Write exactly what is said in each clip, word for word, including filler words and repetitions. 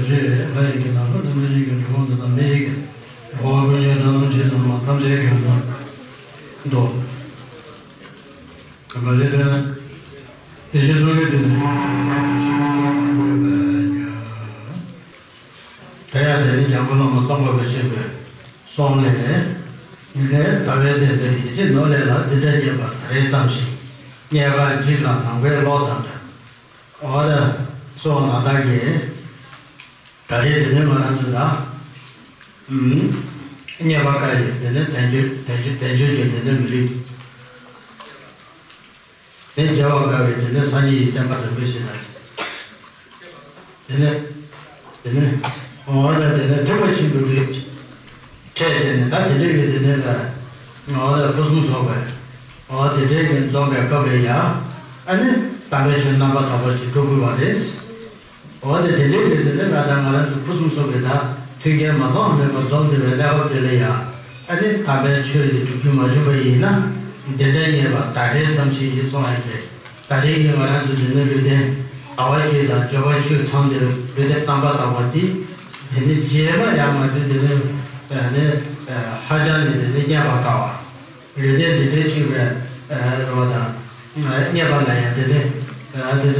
ཞེས་ལྷ་ཡི་གེ་དང་ལྷ་དང་མི་ཡི་གེ་འགྲོ་བ་དང་མི་ཡི་གེ་འགྲོ་བ་ཀུན་གྱི་སྒྲ་སྐུ་མཆེད་དང་མ་ཐམས་ཅད་ཀྱི་དོན་དུ། ག་མ་རེ་དོན། དེ་བཞིན་གསུང་གི་དོན་དུ། དེ་ཡང་དེ་ནི་འཇམ་མགོན་བླ་མ་ཙོང་ཁ་པ་ཆེན་པོས་གསུངས་ནས། ནི་ལས་ཟླ་བའི་སྟེང་དུ་ཡིད་ཆེས་ནོར་ལས་ལ། འདི་འདྲ་རྙེད་པ་ད་རེས་ཙམ་ཞིག་རྙེད་དཀའ་འཇིགས་དང་ནམ་མཁའི་གློག་དང་འདྲ། འོ་ད་སོགས་ནང་ལྟར་གྱི། ད་རེས་དེ་ནས་ང་རང་ཚོ་ལ། ཨུམ། རྙེད་པ་དཀའ་ཡི་དེ་ནས་བསྟན་བཅོས་བསྟན་བཅོས་བསྟན་བཅོས་ཀྱི་དེ་ནས་མི་ལུས། དེ་མཇལ་བ་དཀའ་བའི་དེ་ནས་སངས་རྒྱས་ཀྱི་བསྟན་པ་རིན་པོ་ཆེ་དང་། དེ་ནས་དེ་ནས་འོ་ད་དེ་ནས་ཐེག་པ་ཆེན་པོའི་གི་ཕྲད་བྱས་ནས། ད་དེ་འདྲའི་གི་དེ་ནས་ད་འོ་ད་ཕུན་སུམ་ཚོགས་པའི་འོ་དེ་འདྲའི་གི་འཛོམས་པའི་སྐབས་ལ་ཡ། ཨ་ནི་དམ་པའི་ཆོས་རྣམ་པར་དག་པ་ཅིག་སྒྲུབ་དགོས་པ་རེད། འོ་དེ་དེ་འདྲའི་རེད། དེ་ནས་ང་དང་ང་རང་ཚོ་ཕུན་སུམ་ཚོགས་པའི་ད་མཐུན་རྐྱེན་མ་ཚང་མེད་པར་འཛོམས་བསྡད་པའི་གནས་སྐབས་དེ་ལ་ཡང་ཨ་ནི་དམ་པའི་ཆོས་དེ་སྒྲུབ་རྒྱུ་མ་བྱུང་བ་ཡིན་ན། འདི་འདྲ་རྙེད་པ་ད་རེས་ཙམ་ཞིག་ཡིན་གསུང་བ་ཡིན་ཏེ། ད་རེས་ཀྱི་ང་རང་ཚོ་འདི་ནས་ལུས་རྟེན་ཟླ་བ་གཅིག་དང་འབྱོར་པ་བཅུ་ཚང་སྟེ་ལུས་རྟེན་རྣམ་པར་དག་པ་འདི། དེ་ནི་རྗེས་མ་ཡང་ང་ཚོས་འདི་ནས་ནི་ཧ་ཅང་ནས་འདི་ནས་རྙེད་པར་དཀའ་བ། ལུས་རྟེན་འདི་འདྲའི་གཅིག་པའི་རེ་བ་དང་། རྙེད་པ་ལ་ཡང་དེ་ནི་དེ་ནི་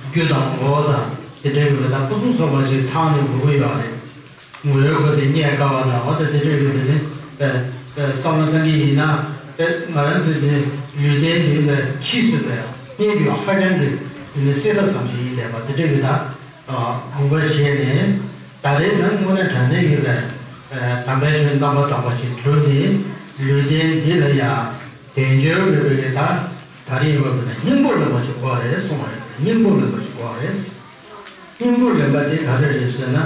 རྒྱུ་དང་ངོ་བོ་དང་དེ་འདྲའི་ཡོད་པ་དང་། ཕུན་སུམ་ཚོགས་པ་ཅིག་ཚང་ནས་དགོས་ཀྱི་ཡོད་རེད། ངོ་བོའི་སྒོ་དེ་རྙེད་དཀའ་བ་དང་། འོ་ད་དེ་འདྲའི་ཡོད་པ་དེ་ནི་བསམ་བློ་བཏང་གི་ཡིན་ན། དེ་ང་རང་ཚོའི་དེ་ལུས་རྟེན་འདི་ལ་ཕྱིས་སུ་བས་རྙེད་རྒྱུ་ཧ་ཅང་གི་དེ་ནི་སེལ་ཐབས་ཙམ་ཞིག་ཡིན་བསྡད་པ་དེ་འདྲའི་གི་ད། དགོངས་པ་བཞེས་ནས། ད་རེས་ནང་དངོས་གནས་དྲང་གནས་ཡོད་པའི་དམ་པའི་ཆོས་རྣམ་པར་དག་པ་ཞིག་གྲུབ་ནས། ལུས་རྟེན་འདི་ལ་ཡང་དལ་འབྱོར་ཡོད་པའི་ད་ད་རེས་ཡོད་པའི་སྙིང་པོ་ལེན་པ་ཞིག་དགོས་རེད་གསུངས་པ་རེད། སྙིང་པོ་ལེན་པ་ཞིག་དགོས་རེད། སྙིང་པོ་ལེན་པ་དེ་ག་རེ་རེད་ཟེར་ན།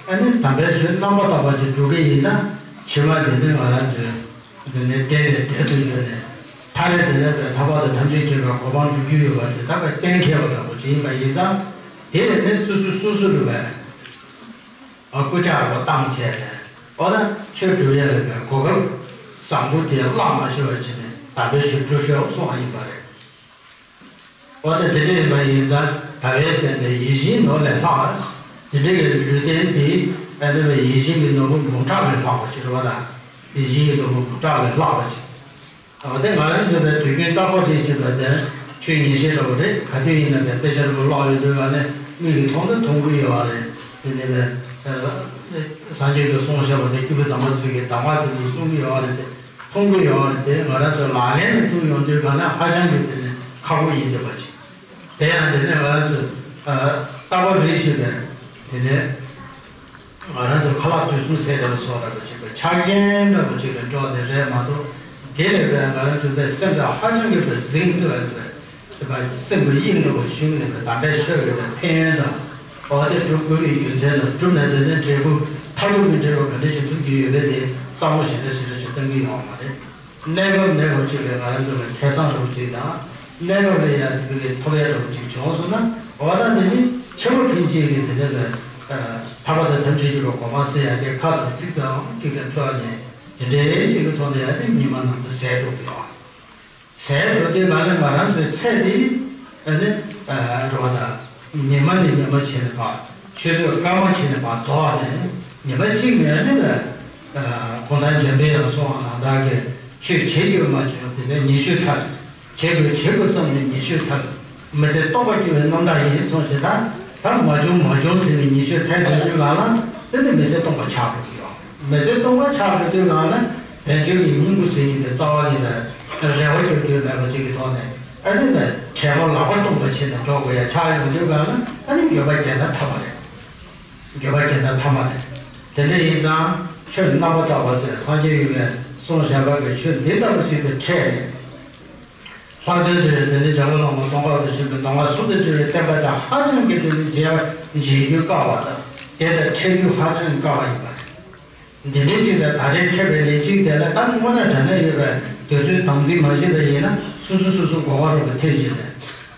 ཨ་ནི་དམ་པའི་ཆོས་རྣམ་པར་དག་པ་ཞིག་སྒྲུབ་ཀྱི་ཡིན་ན། ཕྱི་མ་དེ་ནི་ང་རང་ཚོའི་དེ་ནས་བདེ་ནས་བདེ་དུ་ཡོད་ནས། མཐར་དེ་ནས་པའི་ཐར་པ་དང་ཐམས་ཅད་མཁྱེན་པའི་གོ་འཕང་སྒྲུབ་རྒྱུ་ཡོད་པ་དེ་ད་ག་གཏན་འཁེལ་བ་འདྲ་པོ་ཅིག་ཡིན་པ་ཡིན་ཙང་། དེ་ནས་ནི་སོ་སོ་སོ་སོ་ལ་བའི་སྐུ་ཕྱག་རོ་བཏང་བྱས་ནས། འོ་ན་ཆོས་སྒྲུབ་ཡ་ལ་བའི་གོ་སྐབས་བཟང་པོ་དེ་བརླག་མ་ཤོར་བ་བྱས་ནས་དམ་པའི་ཆོས་སྒྲུབ་ཤོག་གསུངས་པ་ཡིན་པ་རེད། འོ་ན་དེ་འདྲ་ཡིན་པ་ཡིན་ཙང་། ཟླ་བའི་སྟེང་དུ་ཡིད་བཞིན་ནོར་ལས་ལྷག་དེ་འདྲའི་གི་ལུས་རྟེན་འདི་ཨ་ནི་བའི་ཡིད་བཞིན་གྱི་ནོར་བུ་འབུམ་ཕྲག་ལས་ལྷག་པ་ཞིག་རེད་པ་དང་། ཡིད་བཞིན་གྱི་ནོར་བུ་འབུམ་ཕྲག་ལས་ལྷག་པ་ཞིག་འོ་དེ་ང་རང་ཚོ་བའི་དུས་རྒྱུན་རྟག་པར་རེ་བྱེད་པ་དེ། ཆོས་ཉན་བཤད་འདྲ་པོ་རེད། ག་དུས་ཡིན་ན་བའི་དཔེ་ཆ་རིང་པོ་ཀློག་ཡོང་དུས་ག་ནས་མིག་གིས་མཐོང་ན་མཐོང་གི་ཡོད་རེད། དེ་ནས་བའི་སངས་རྒྱས་ཀྱིས་གསུངས་བཞག་པ་དེ། སྐྱེས་བུ་དམ་པ་ཚོས་ཀྱི་གདམས་ངག་དེ་ཚོ་གསུང་གི་ཡོད་རེད་དེ། མཐོང་གི་ཡོད་རེད་དེ། ང་རང་ཚོ་ལག་ལེན་དུ་ཐུག་ཡོང་དུས་ག་ནས་ཧ་ཅང་གི་དེ་ནས་ཁག་པོ་ཡིན་བསྡད་པ་ཅིག་དེ་ཡང་དེ་ནས་ང་རང་ཚོས་རྟག་པར་རེ་བྱེད་པའི་དེ་ནས་ང་རང་ཚོ་ཁ་ལག་དུས་གསུམ་ཟས་འདྲ་པོ་སོགས་འདྲ་པོ་བྱེད་པའི་ཆགས་ཅན་འདྲ་པོ་ཅིག་ལ་འགྲོ་བསྡད་རེད་མ་གཏོགས། དེ་ལས་པའི་ང་རང་ཚོ་བའི་སེམས་ལ་ཧ་ཅང་གི་བའི་གཟེངས་བསྟོད་ཡོད་པའི་དེ་བ་སེམས་ཀྱི་དབྱིངས་འདྲ་པོ་ཞུགས་ནས་པའི་དམ་པའི་ཆོས་ཀྱི་བའི་ཕན་ཡོན་དང་། འོ་དེ་སྒྲུབ་དགོས་པའི་རྒྱུ་མཚན་དང་། སྒྲུབ་ན་དེ་ནས་འབྲས་བུ་མཐར་ཐུག་གི་འབྲས་བུ་ག་འདྲ་ཞིག་ཐོབ་ཀྱི་ཡོད་པའི་དེ་བསམ་བློ་ཞེ་དྲག་ཞེ་དྲག་ཅིག་བཏང་གི་ཡོད་མ་རེད། གནས་སྐབས་གནས་སྐབས་ཅིག་ལ་ང་རང་ཚོ་ལ་ཁེ་བཟང་འདྲ་པོ་ཅིག་དང་། གནས་སྐབས་ལ་ཡང་དེ་གའི་ཐོབ་ཡ་འདྲ་པོ་ཅིག་བྱུང་སོང་ན། འོ་ད་འདི་ནི་ཆེན་པོ་ཕན་ཆད་ཀྱི་དེ་འདྲ་ལ་ཐར་པ་དང་ཐམས་ཅད་མཁྱེན་པའི་གོ་འཕང་ཟེར་ཡ་དེ་ཁ་ཙམ་ཚིག་ཙམ་ཅིག་ལ་འཕྲོ་ནས་དེ་འདྲའི་ཅིག་གི་ཐོག་ནས་ཡང་དེ་ཉི་མ་ནང་དུ་ཟད་འགྲོ་གི་ཡོད། ཟད་འགྲོ་དུས་ག་ནས་ང་རང་ཚོའི་ཚེ་འདི་ཨ་ནི་རེ་བ་དང་ཉི་མ་ནས་ཉི་མ་བྱས་ནས་ཕར། ཆུ་ཚོད་སྐར་མ་བྱས་ནས་ཕར་རྫོགས་ནས། ཉི་མ་གཅིག་ནས་ཨ་ནི་ལ་གུང་ཐང་འཇམ་པའི་དབྱངས་གསུངས་པ་ནང་ལྟར་གྱི་ཆོས་བྱེད་དགོས་མ་བྱུང་དེ་ནས་ཉེས་ཆད་ཐར། བྱེད་དགོས་བྱེད་དགོས་བསམ་ནས་ཉེས་ཆད་ཐར། མི་ཚེ་སྟོང་པ་སྐྱོ་བའི་རྣམ་དག་ཡིན་གསུངས་བྱས། ད་ད་མ་བྱུང་མ་བྱུང་ཟེར་ནས་ཉེས་ཆད་ཐར་དུས་ལ་ལ་དེ་ནི་མི་ཚེ་སྟོང་པ་ཆགས་འགྲོ་གི་ཡོད། མི་ཚེ་སྟོང་པ་ཆགས་འགྲོ་དུས་ལ་ལ་དལ་འབྱོར་གྱི་སྙིང་པོ་ཟེར་ཡིན་པའི་རྩ་བ་ཡིན་པའི་རེ་བ་སྐྱོ་སྐྱོ་མེད་པ་ཅིག་གི་ཐོག་ནས། ཨ་ནི་ནས་དྲན་པ་ལག་པ་སྟོང་པ་བྱས་ནས་འགྲོ་དགོས་ཡ་ཆགས་ཡོང་དུས་ག་ལ། ཨ་ནི་འགྱོད་པ་རྒྱལ་ན་ཐ་མ་རེད། འགྱོད་པ་རྒྱལ་ན་ཐ་མ་རེད། དེ་འདྲ་ཡིན་ཙང་ཆོས་རྣམ་པར་དག་པ་ཟེར་སངས་རྒྱས་ཡོད་པས་གསུངས་བཞག་པ་གི་ཆོས་འདི་ལྟ་བུ་ཞིག་ཏུ་འཕྲད་ནས། ལྷག་དོན་དུ་དེ་ནི་འཇམ་མགོན་བླ་མ་ཙོང་ཁ་པ་དང་བཅས་པའི་མདོ་སྔགས་ཟུང་དུ་འབྲེལ་བའི་བསྟན་པ་དང་ཧ་ཅང་གི་དེ་ནི་མཇལ་མཇལ་རྒྱུ་དཀའ་བ་དང་། དེ་ལ་འཕྲད་རྒྱུ་ཧ་ཅང་དཀའ་བ་ཡིན་པ་རེད། འདི་འདྲའི་ཅིག་ལ་ད་རེས་འཕྲད་པའི་ལས་ཅིག་དེ་ལ་ད་དངོས་གནས་དྲང་གནས་ཡོད་པའི་དུས་ཚོད་དམ་འཛིན་མ་བྱས་པ་ཡིན་ན། སོ་སོ་སོ་སོ་མགོ་བ་རུ་ལ་ཐེབས་བྱས་ནས།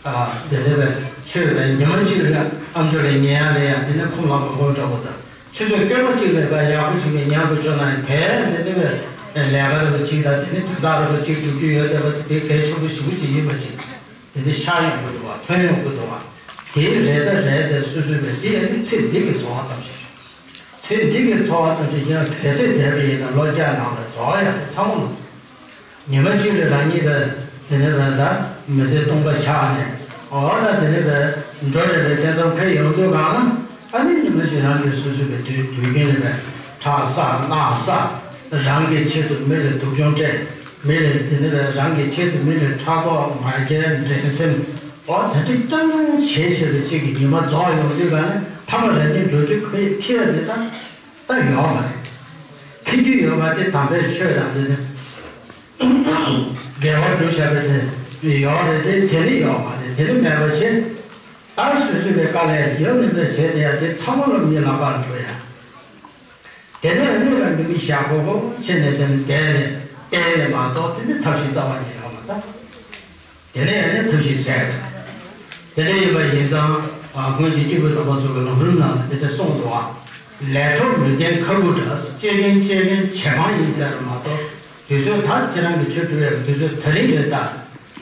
ཨ་དེ་འདྲ་བའི་ཆོས་ལ་ཉི་མ་གཅིག་ལ་ཨ་མཆོག་ལ་ཉན་ཡ་ལ་ཡ་དེ་ནས་ཁོམ་ལ་མ་ཁོམ་འདྲ་པོ་དང་། ཆུ་ཚོད་སྐར་མ་གཅིག་ལས་ཕར་ཡག་པོ་ཅིག་གི་ཉམས་སུ་བཅུག་ན་ཡང་དེ་འདི་འདི་བས་ལས་ཀ་ར་བ་ཅིག་དང་དེ་ནི་དུས་ཐག་ར་བ་ཅིག་སྒྲུབ་རྒྱུ་ཡོད་བསྡད་པ་དེ་གལ་ཆེན་པོ་ཞེ་པོ་ཅིག་ཡིན་པ་ཅིག་དེ་འདི་ཤར་ཡོང་གི་འདུག་བ། ཐོན་ཡོང་གི་འདུག་བ། དེའི་རེ་ད་རེ་ད་སོ་སོའི་བས་དེ་ཡང་ནི་ཚེ་འདི་གི་འཚོ་བ་ཙམ་ཞིག་ཚེ་འདི་གི་འཚོ་བ་ཙམ་ཞིག་ཡང་གལ་སྲིད་བསྡད་པ་ཡིན་ན་ལོ་བརྒྱ་ནང་ལ་རྫོགས་ཡག་དེ་ཚང་མ་ལོ། ཉི་མ་གཅིག་ལ་རང་ཉིད་པས་དེ་ནས་བས་ད་མི་ཚེ་སྟོང་པ་ཆགས་ནས་འོ་ད་དེ་ནས་བས་འགྲོ་རེ་རེ་དེ་ཙམ་ཁ་ཡོང་དུས་གང་ན་ཨ་ནི་ཉི་མ་གཅིག་རང་གི་སོ་སོའི་བས་དུས་དུས་རྒྱུན་ལ་བས་ཁྲག་ཟ་རྣག་ཟ་རང་གི་ཆེད་དུ་མི་ལ་སྡུག་སྦྱོང་སྤྲད། མི་ལ་དེ་ནས་བས་རང་གི་ཆེད་དུ་མི་ལ་ཕྲག་དོག་ང་རྒྱལ་འགྲན་སེམས། འོ་དེ་འདྲ་རྐྱང་རྐྱང་བྱས་བྱས་པའི་གཅིག་གི་ཉི་མ་རྫོགས་ཡོང་དུས་ག་ནས་ཐ་མ་རང་ཉིད་འགྲོ་དུས་ཁོ་ཡི་ཁེ་ཡ་དེ་ད་ད་ཡོག་མ་རེད། ཁེ་རྒྱུ་ཡོད་པ་དེ་དམ་པའི་ཆོས་དང་དེ་ནི་དགེ་བ་སྒྲུབ་བྱ་བའི་དེ་ཡོག་རེད་དེ་དེ་ནི་ཡོག་མ་རེད། དེ་ནི་མེད་པ་བྱེད། ད་སོ་སོའི་བའི་དཀའ་ལས་ཡོད་མིན་པའི་བྱས་དེ་ཡ་དེ་ཚང་མ་ལ་མི་ལག་པར་འགྲོ་ཡ། དེ་ནས་གནས་ལ་འདི་མི་བཞག་གོ་གོ་བྱས་ནས་དེ་ནི་བསྡད་ནས་བསྡད་ནས་མ་གཏོགས་དེ་ནི་ཐབས་ཤེས་རྩ་བ་ཉིད་ཡོང་མ་ཐག་དེ་ནས་ཡང་ནི་ཐབས་ཤེས་ཟད། དེ་འདྲ་ཡིན་པ་ཡིན་ཙང་སྔོན་གྱི་སྐྱེས་བུ་དམ་པ་ཚོ་གི་ལམ་རིམ་ནང་ལ་དེ་འདྲ་གསུངས་འདུག་ཨ། ལས་འཕྲོ་མི་རྟེན་ཁ་ལུ་འདྲ། སྐྱེ་རྒན་སྐྱེ་རྒན་བྱེ་མ་ཡིན་ཟེར་མ་གཏོགས་དུས་ཚོད་ད་ཁྱེད་རང་གི་ཆོས་སྒྲུབ་ཡག་གི་དུས་ཚོད་ད་རིང་རེད་ད།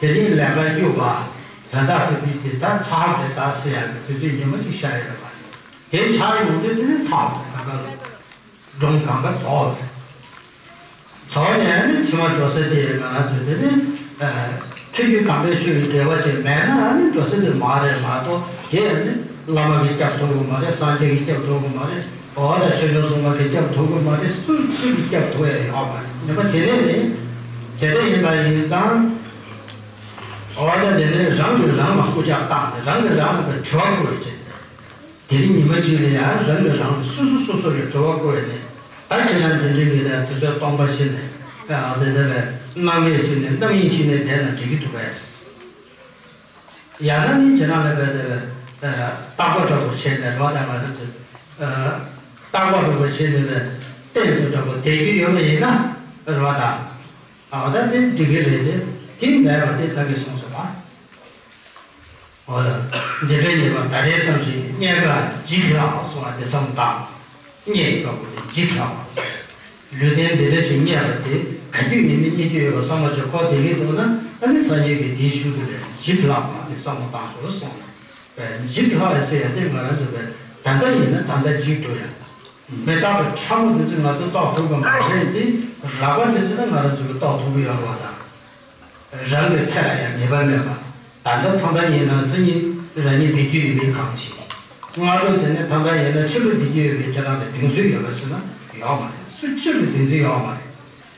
དེ་རིང་ལས་ཀ་གཡུག་པ་ད་ལྟ་དུས་དུས་དེ་ད་ཚར་རེད་ད་ཟེར་ཡག་གི་དུས་ཚོད་ཉི་མ་གཅིག་ཤར་ཡོད་པ་རེད། དེ་ཆགས་ཡོང་དུས་དེ་ནི་ཚར་བ་རེད་ད་ག་ལ། སྒྲུང་གང་ག་རྫོགས་རེད། རྫོགས་ནས་ནི་ཕྱི་མ་འགྲོ་ས་དེ་ང་རང་ཚོས་དེ་ནི་ཁྱེད་ཀྱི་དམ་པའི་ཆོས་ཀྱི་དགེ་བ་ཅིག་མེད་ན་ནི་འགྲོ་ས་དེ་མ་རེད་མ་གཏོགས་དེ་ནི་བླ་མ་གིས་སྐྱབས་ཐོབ་ཀྱི་མ་རེད། སངས་རྒྱས་ཀྱིས་སྐྱབས་ཐོབ་ཀྱི་མ་རེད། འོ་ད་ཆོས་སྐྱོང་སྲུང་མ་གིས་སྐྱབས་ཐོབ་ཀྱི་མ་རེད། སུ་སུ་གིས་སྐྱབས་ཐོབ་ཡ་ཡོད་མ་རེད། ཉི་མ་དེ་ནས་ནི་དེ་འདྲ་ཡིན་པ་ཡིན་ཙང་། འོ་ད་དེ་ནས་རང་གིས་རང་ལ་སྐུལ་ལྕག་བཏང་ནས་རང་གིས་རང་ལ་དྲི་བ་བཀོད་ཅིང་། དེ་རིང་ཉི་མ་གཅིག་ལ་ཡང་རང་གིས་རང་ལ་སོ་སོ་སོ་སོ་ལ་དྲི་བ་བཀོད་ནས་ད་ཁྱེད་རང་དེ་འདྲའི་མི་ལ་དུས་ཚོད་སྟོང་པ་ཕྱིན་ནས་ཨ་དེ་འདྲ་བའི་སྣང་མེད་ཕྱིན་ནས་རྣམ་གཡེང་ཕྱིན་ནས་བསྡད་ན་འགྲིག་གི་འདུག་གས། ཡང་ན་ནི་ཁྱེད་རང་ལ་བས་དེ་བས་རྟག་པ་འདྲ་པོ་བྱས་ནས་རོ་ད་མ་རེད་ཚོད། རྟག་པ་འདྲ་པོ་བྱས་ནས་བས་གཏན་དུ་འདྲ་པོ་བསྡད་རྒྱུ་ཡོད་པ་ཡིན་ན་རོ་ད། ཨ་ད་དེ་འགྲིག་གི་རེད་དེ། དེ་མེད་པ་དེ་ད་གིན་གསུངས་སོང་བ། འོ་ལ། འདི་འདྲའི་ཉེས་པ་ད་རེས་ཙམ་ཞིག་རྙེད་དཀའ་འཇིགས་སླ་གསུང་བ་དེ་བསམ་བཏང་། རྙེད་དཀའ་བོ་དེ་འཇིགས་སླ་བ་ཟེར། ལུས་རྟེན་འདི་འདྲ་ཞིག་རྙེད་པ་དེ་ག་དུས་ཡིན་མིན་རྙེད་རྒྱུ་ཡོད་པ་བསམ་བློ་ཅིག་འཁོར་བསྡད་ཀྱི་འདུག་ན་ཨ་ནི་སངས་རྒྱས་ཀྱིས་དེའི་ཤུལ་དུ་ལས་འཇིགས་སླ་བ་དེ་བསམ་བློ་བཏང་ཆོག་གསུངས་ནས། འཇིགས་སླ་བ་ཟེར་ཡ་དེ་ང་རང་ཚོ་བས་ད་ལྟ་ཡིན་ན་ད་ལྟ་འཇིགས་འགྲོ་ཡ། མི་རྟག་པའི་ཕྲ་མོ་དེ་ཚོ་ང་ཚོས་རྟོགས་ཐུབ་ཀྱི་མ་རེད་དེ། རགས་པ་དེ་ཚོ་ནི་ང་རང་ཚོ་གིས་རྟོགས་ཐུབ་ཀྱི་ཡོད་རེད་བ་དང་། རང་གི་ཚེ་ལ་ཡང་ངེས་པ་མེད་པ། ད་ལྟ་ཐང་ཐང་ཡིན་ན་སང་ཉིན་རང་ཉིད་བསྡད་རྒྱུ་ཡོད་མེད་གང་ཤེས། སྔ་དྲོ་དེ་ནས་ཐང་ཐང་ཡིན་ན་ཕྱི་དྲོ་བསྡད་རྒྱུ་ཡོད་པའི་ཁྱེད་རང་ལ་གདེང་ཚོད་ཡོད་པ་ཟེར་ན་ཡོད་མ་རེད། སུ་གཅིག་ལ་གདེང་ཚོད་ཡོད་མ་རེད།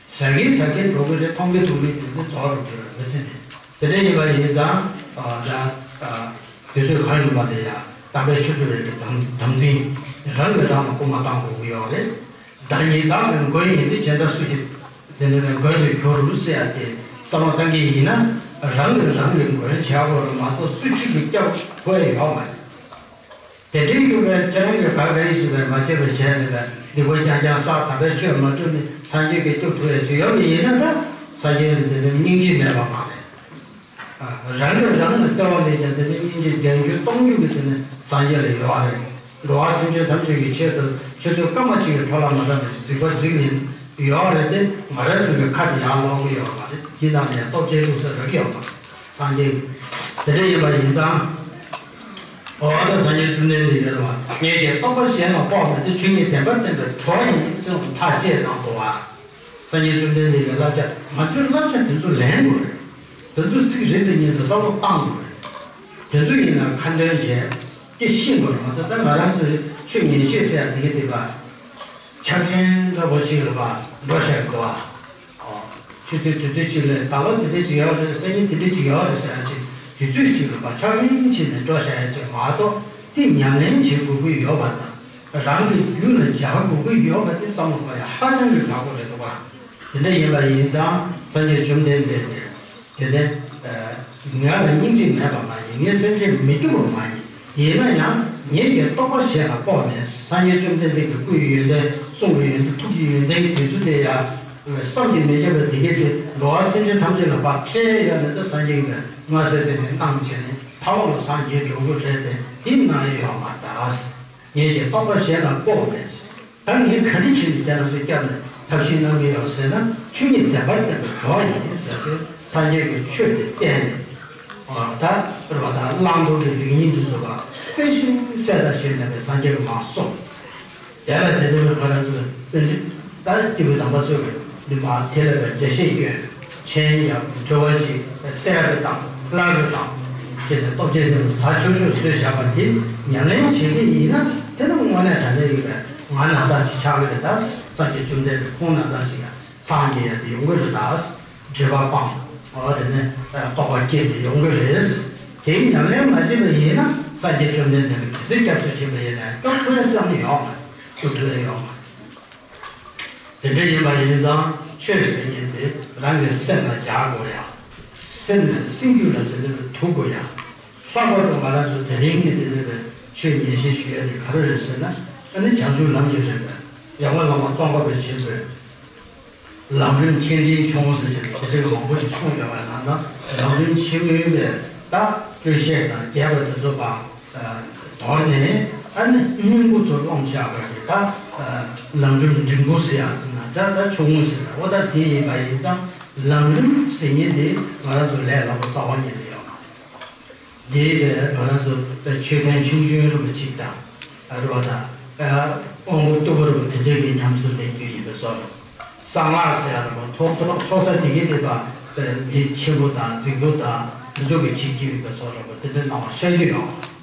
ཟ་གིན་ཟ་གིན་འགྲོ་གི་རེད། འཐུང་གིན་འཐུང་གིན་འགྲོ་གི་རེད། རྫོགས་རུ་འགྲོ་རེད། མི་ཚེ་འདི་དེ་འདྲ་ཡིན་པ་ཡིན་ཙང་། ཨ་ད་ཨ་དུས་ཚོད་གང་ཡིན་པ་དེ་ཡང་དམ་པའི་ཆོས་སྒྲུབ་པའི་གི་དམ་དམ་འཛིན་རང་གིས་རང་ལ་སྐུལ་མ་བཏང་དགོས་ཀྱི་ཡོད་རེད། བདག་ཉིད་བདག་གི་མགོན་ཡིན་ཏེ། གཞན་དག་སུ་ཞིག་དེ་ནི་མགོན་དུ་གྱུར་ཟེར་ཡ་དེ་བསམ་བློ་བཏང་གི་ཡིན་ན་རང་གིས་རང་གི་མགོན་བྱ་དགོས་རེད་མ་གཏོགས་སུ་གཅིག་གིས་སྐྱོབ་དགོས་ཡ་ཡོད་མ་རེད། དེ་འདྲའི་ཡོད་པའི་ཁྱེད་རང་གིས་ག་ག་ཡིན་ཞིག་པའི་མ་བྱས་པའི་ཞལ་ནས་པའི་སྡིག་པ་རྐྱང་རྐྱང་བསགས། དམ་པའི་ཆོས་མ་བསྒྲུབས་ནས་སངས་རྒྱས་ཀྱི་སྐྱོབ་ཐུབ་ཡ་ཅིག་ཡོད་པ་ཡིན་ན་ད་སངས་རྒྱས་ལ་དེ་ནི་སྙིང་རྗེ་མེད་པ་མ་རེད། ཨ། རང་གིས་རང་ལ་བརྩེ་བ་ལས་ཀྱང་དེ་ནི་སྙིང་རྗེ་བརྒྱ་འགྱུར་སྟོང་འགྱུར་གྱི་དེ་ནི་སངས་རྒྱས་ལ་ཡོད་རེད། འགྲོ་བ་སེམས་ཅན་ཐམས་ཅད་ཀྱི་ཆེད་དུ་ཆུ་ཚོད་སྐར་མ་གཅིག་གི་འཕྲོ་བརླག་མ་བཏང་བར་གཟིགས་པ་གཟིགས་ནས་ཡོད་རེད་དེ། ང་རང་ཚོ་གི་ཁ་དེ་ཡར་ལོག་གི་ཡོད་མ་རེད། དེ་ནང་ནས་སྟོབས་ཆེན་བླུག་ས་རག་གི་ཡོད་མ་རེད། སངས་རྒྱས་དེ་འདྲ་ཡིན་པ་ཡིན་ཙང་། འོ་ད་སངས་རྒྱས་བཅོམ་ལྡན་འདས་ཀྱིས་རེད་བ། ངེད་ཀྱི་རྟོགས་པ་གཞན་ལ་དཔོག་མེད་དེ། ཆོས་ཉིད་བདེན་པར་བསྟན་པའི་གྲོགས་ཡིན་གསུངས་ཐག་བཅད་གནང་འདུག་བ། སངས་རྒྱས་བཅོམ་ལྡན་འདས་ཀྱི་བསླབ་བྱ། ང་ཚོའི་བསླབ་བྱ་དེ་ཚོ་ལེན་དགོས་རེད། དེ་ཚོ་ཚིག་རེ་ཚིག་གཉིས་ཙམ་བསམ་བློ་བཏང་དགོས་རེད། དེ་ཚོ་ཡིན་ན་ཁ་འདོན་བྱས་ཀྱི་ཤེས་དགོས་རེད་མ་གཏོགས། ད་ང་རང་ཚོའི་ཆོས་ཉན་ཤེས་ཟེར་ཡ་དེ་ག་དེ་བ། ཆར་ཆེན་འདྲ་པོ་ཞིག་ལ་བ་འགྲོ་བཞག་འདུག་བ། ཨོ། ཆུ་ཚོད་དུས་ཚོད་གཅིག་ལ་ཟླ་བ་དེ་འདྲ་ཅིག་ཡོད་རེད། སང་ཉིན་དེ་འདྲ་ཅིག་ཡོད་རེད་ཟེར་ཡ་ཅིག་དུས་ཚོད་ཅིག་ལ་བ་ཆགས་ལེན་བྱས་ནས་འགྲོ་བཞག་ཡ་ཅིག་མ་གཏོགས། དེ་ཉམས་ལེན་བྱེད་དགོས་ཀྱི་ཡོད་པ་དང་། རང་གི་རྒྱུད་ལ་འཇགས་དགོས་ཀྱི་ཡོད་པ་དེ་བསམ་བློ་གཏོང་ཡ་ཧ་ཅང་གི་ཁག་པོ་རེད་འདུག་བ། དེ་འདྲ་ཡིན་པ་ཡིན་ཙང་སངས་རྒྱས་བཅོམ་ལྡན་འདས་ཀྱིས། དེ་ནས། ཨ། ང་ལ་སྙིང་རྗེ་མེད་པ་མ་ཡིན། ངས་སེམས་ཅན་མི་སྐྱོབ་པ་མ་ཡིན། ཡིན་ན་ཡང་ངེད་ཀྱི་རྟོགས་པ་གཞན་ལ་དཔོག་ནས། སངས་རྒྱས་བཅོམ་ལྡན་འདས་ཀྱི་སྐུ་ཡི་ཡོན་ཏན། གསུང་གི་ཡོན་ཏན། ཐུགས་ཀྱི་ཡོན་ཏན་གྱི་དེ་ཚོ་དེ་ཡང་བསམ་གྱིས་མི་ཁྱབ་པ་དེ་གས་དེ་འགྲོ་བ་སེམས་ཅན་ཐམས་ཅད་ལ་ཕར་སྤྲད་ཡོད་ནས། ད་སངས་རྒྱས་ཀྱིས་མངའ་གསལ་གསལ་ནས་གནང་བྱས་ནས་ཚང་མ་ལ་སངས་རྒྱས་འགྲོ་གི་རེད་དེ། དེ་གནང་ཡོད་མ་རེད། ངེད་ཀྱི་རྟོགས་པ་གཞན་ལ་དཔོག་ནས། ད་ངས་ག་འདྲ་བྱས་ནས་ཁྱེད་རང་ཚོ་སྐྱབས་ནས་ཐབས་ཤེས་གནང་གི་ཡོད་ཟེར་ན། ཆོས་ཉིད་བདེན་པར་བསྟན་པའི་གྲོགས་ཡིན་ཟེར་ཏེ། སངས་རྒྱས་ཀྱི་ཆོས་དེ་བསྟན་ནས། ཨ། ད་རེད་བ། ད་བླང་དོར་གྱི་ལེགས་ཉེས་འདི་ཚོ་ལ་ གསལ་ཞིང་གསལ་དག་ཞེས་ནས་པའི་སངས་རྒྱས་ཀྱིས་མར་གསུངས། དེ་ལ་དེ་དོན་ང་རང་ཚོས་དཔེར་ན་ད་སྐྱེས་བུ་དམ་པ་ཚོས་འདི་མ་དེ་ལ་བའི་འགྲེལ་བཤད་སྐྱོན། མཆན་ཡང་འགྲོ་བ་ཅིག་གསལ་རུ་དང་སླར་རུ་དང་ཞེས་ནས་སྟོབས་ཆེན་དེ་ལ་ཟ་ཆོག་ཆོག་བཟོས་བཞག་པ་དེ་ཉམས་ལེན་བྱེད་ཀྱི་ཡིན་ན། དེ་ནི་དངོས་གནས་དྲང་གནས་ཡོད་པའི་ང་རང་དག་ཅིག་ཆགས་ཀྱི་རེད། ད་སངས་རྒྱས་བཅོམ་ལྡན་འདས་ཁོང་རང་དག་ཅིག་ཡང་སངས་རྒྱས་ཡ་དེ་ཡོང་གི་རེད། ད་སྒྲིབ་པ་སྤངས། འོ་དེ་ནས་རྟོགས་པ་སྐྱེས་ཏེ་ཡོང་གི་རེད། དེའི་ཉམས་ལེན་མ་བྱས་པ་ཡིན་ན་སངས་རྒྱས་བཅོམ་ལྡན་འདས་ལ་གལ་སྲིད་སྐྱབས་སུ་མཆི་བ་ཡིན་ན་སྐྱོབ་ཐུབ་ཡ་རྩ་ནས་ཡོད་མ་རེད། སྐྱོབ་ཐུབ་ཡ་ཡོད་མ་རེད། དེ་འདྲ་ཡིན་པ་ཡིན་ཙང་ཆོས་ཟེར་མཁན་དེ་རང་གི་སེམས་ལ་རྒྱག་དགོས་ཡ། སེམས་ལ་སེམས་རྒྱུད་ལ་དེ་འདྲ་བའི་དུག་དགོས་ཡ། ལྷག་པར་དུ་ང་རང་ཚོ་དེ་རིང་གི་དེ་འདྲ་བའི་ཆོས་ཉན་བཤད་ཞུ་ཡ་དེ་ག་རེ་རེད་ཟེར་ན། ཨ་ནི་བྱང་ཆུབ་ལམ་གྱི་རིམ་པའི་ཡར་ངོའི་བླ་མ་ཙོང་ཁ་པ་ཆེན་པོས། ལམ་རིམ་ཆེ་འབྲིང་ཆུང་ཟེར་གྱི་དེ་འདྲའི་མང་པོ་ཞིག་གསུངས་ཡོད་པ་ནང་ན། ལམ་རིམ་ཆེན་མོའི་བའི་ད་སྤྲོས་བཤད་དང་རྒྱས་པ་དེ་ཚོ་བ་དོར་ནས། ཨ་ནི་སྙིང་པོ་ཚོ་སློང་བཞག་པ་རེད། ད་ལམ་རིམ་འབྲིང་པོ་ཟེར་ཡག་ཟེར་ན་འདྲ། ད་ཆུང་ངུ་ཟེར་ན་འོ་ད་དེ་ཡིན་པ་ཡིན་ཙང་། ལམ་རིམ་ཟེར་མཁན་དེ་ང་རང་ཚོ་ལས་སླ་པོ་རྩ་བ་ཉིད་ནས་ཡོད་མ་རེད། འདིའི་བས་ང་རང་ཚོ་ཆོས་ཐེངས་ཆུང་ཆུང་རུ་གཅིག་དང་རུ་བ་དང་དབང་པོ་རྟུལ་པོ་རུ་དེ་འདྲའི་གི་ཉམས་སུ་ལེན་རྒྱུ་ཡིན་པའི་བཟོ་འདྲ། གསང་སྔགས་ཟེར་ཡ་རུ་བ་མཐོ་མཐོ་མཐོ་ས་དེ་གི་དེ་བ་འདི་ཆེན་པོ་དང་རྫིག་པོ་དང་འདི་ཚོ་གི་བྱེད་རྒྱུ་ཡིན་པའི་བཟོ་འདྲ་བ་དེ་འདྲའི་སྣང་བ་ཤར་རྒྱུ་ཡོང་།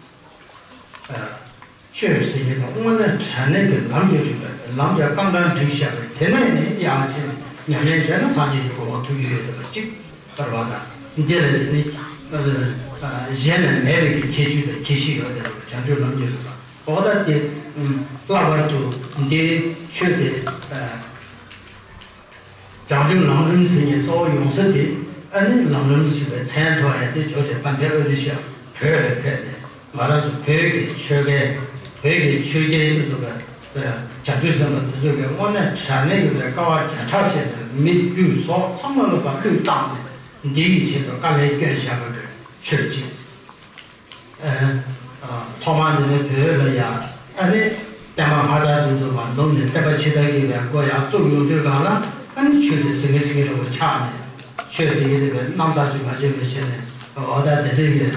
ཆོས་ཟེར་མཁན་དེ་དངོས་གནས་དྲང་གནས་ཀྱི་ལམ་གྱི་རིམ་པ་རེད། ལམ་གྱི་རྐང་གྲངས་བསྒྲིགས་བཞག་པའི་དེ་ནས་ནི་ཡང་ཕྱིན་ཉམས་ལེན་བྱས་ན་སངས་རྒྱས་ཀྱི་གོ་འཕང་ཐོབ་ཀྱི་ཡོད་པ་གཅིག་ལྟར་བ་དང་། འདི་ལ་ནི་གཞན་ལ་མེད་པའི་གི་ཁྱད་ཆོས་དང་ཁྱད་གཤིས་ཡོད་དེ། བྱང་ཆུབ་ལམ་གྱི་རིམ་པ་འོ་ད་དེ་ལྷག་པར་དུ་འདིའི་ཆོས་དེ། བྱང་ཆུབ་ལམ་རིམ་ཟེར་མཁན་གཙོ་བོ་ཡོང་ས་དེ། ཨ་ནི་ལམ་རིམ་ཟེར་བའི་མཚན་ཐོགས་ཡ་དེ་ཇོ་བོ་རྗེ་དཔལ་ལྡན་ཨ་ཏི་ཤ་བོད་ལ་ཕེབས་ནས་ང་རང་ཚོ་བོད་ཀྱི་ཆོལ་ཁའི་བོད་ཀྱི་ཆོས་རྒྱལ་དེ་ཚོ་གི་བྱ་རྒྱུད་ཟིན་པ་དེ་ཚོ་གི་དངོས་གནས་དྲང་གནས་ཀྱི་བའི་དཀའ་བ་བརྒྱ་ཕྲག་བྱས་ནས་མི་རྒྱུ་ཟོག་ཚང་མ་ལ་བ་བློས་བཏང་ནས་འདི་ཡི་ཆེད་དུ་དཀའ་ལས་བསྐྱོན་བཞག་པ་གི་ཆོས་ཅིག་ཐོག་མར་འདི་ནས་བོད་ལ་ཡ། ཨ་ནི་བསྟན་པ་སྔ་དར་དུ་འཛུགས་པར་འཛོམས་ནས་བསྟན་པ་ཕྱི་དར་གྱི་བའི་སྒོ་ཡར་བཙུགས་ཡོང་དུས་སྒང་ལ། ཨ་ནི་ཆོས་དེ་ཟིང་ངེ་ཟིང་ངེ་རུ་ཆགས་ནས། ཆོས་དེ་ཡི་དེ་བའི་རྣམ་དག་ཅིག་མ་བྱས་པའི་ཆེད་ནས་འོ་ད་དེ་འདྲའི་གི་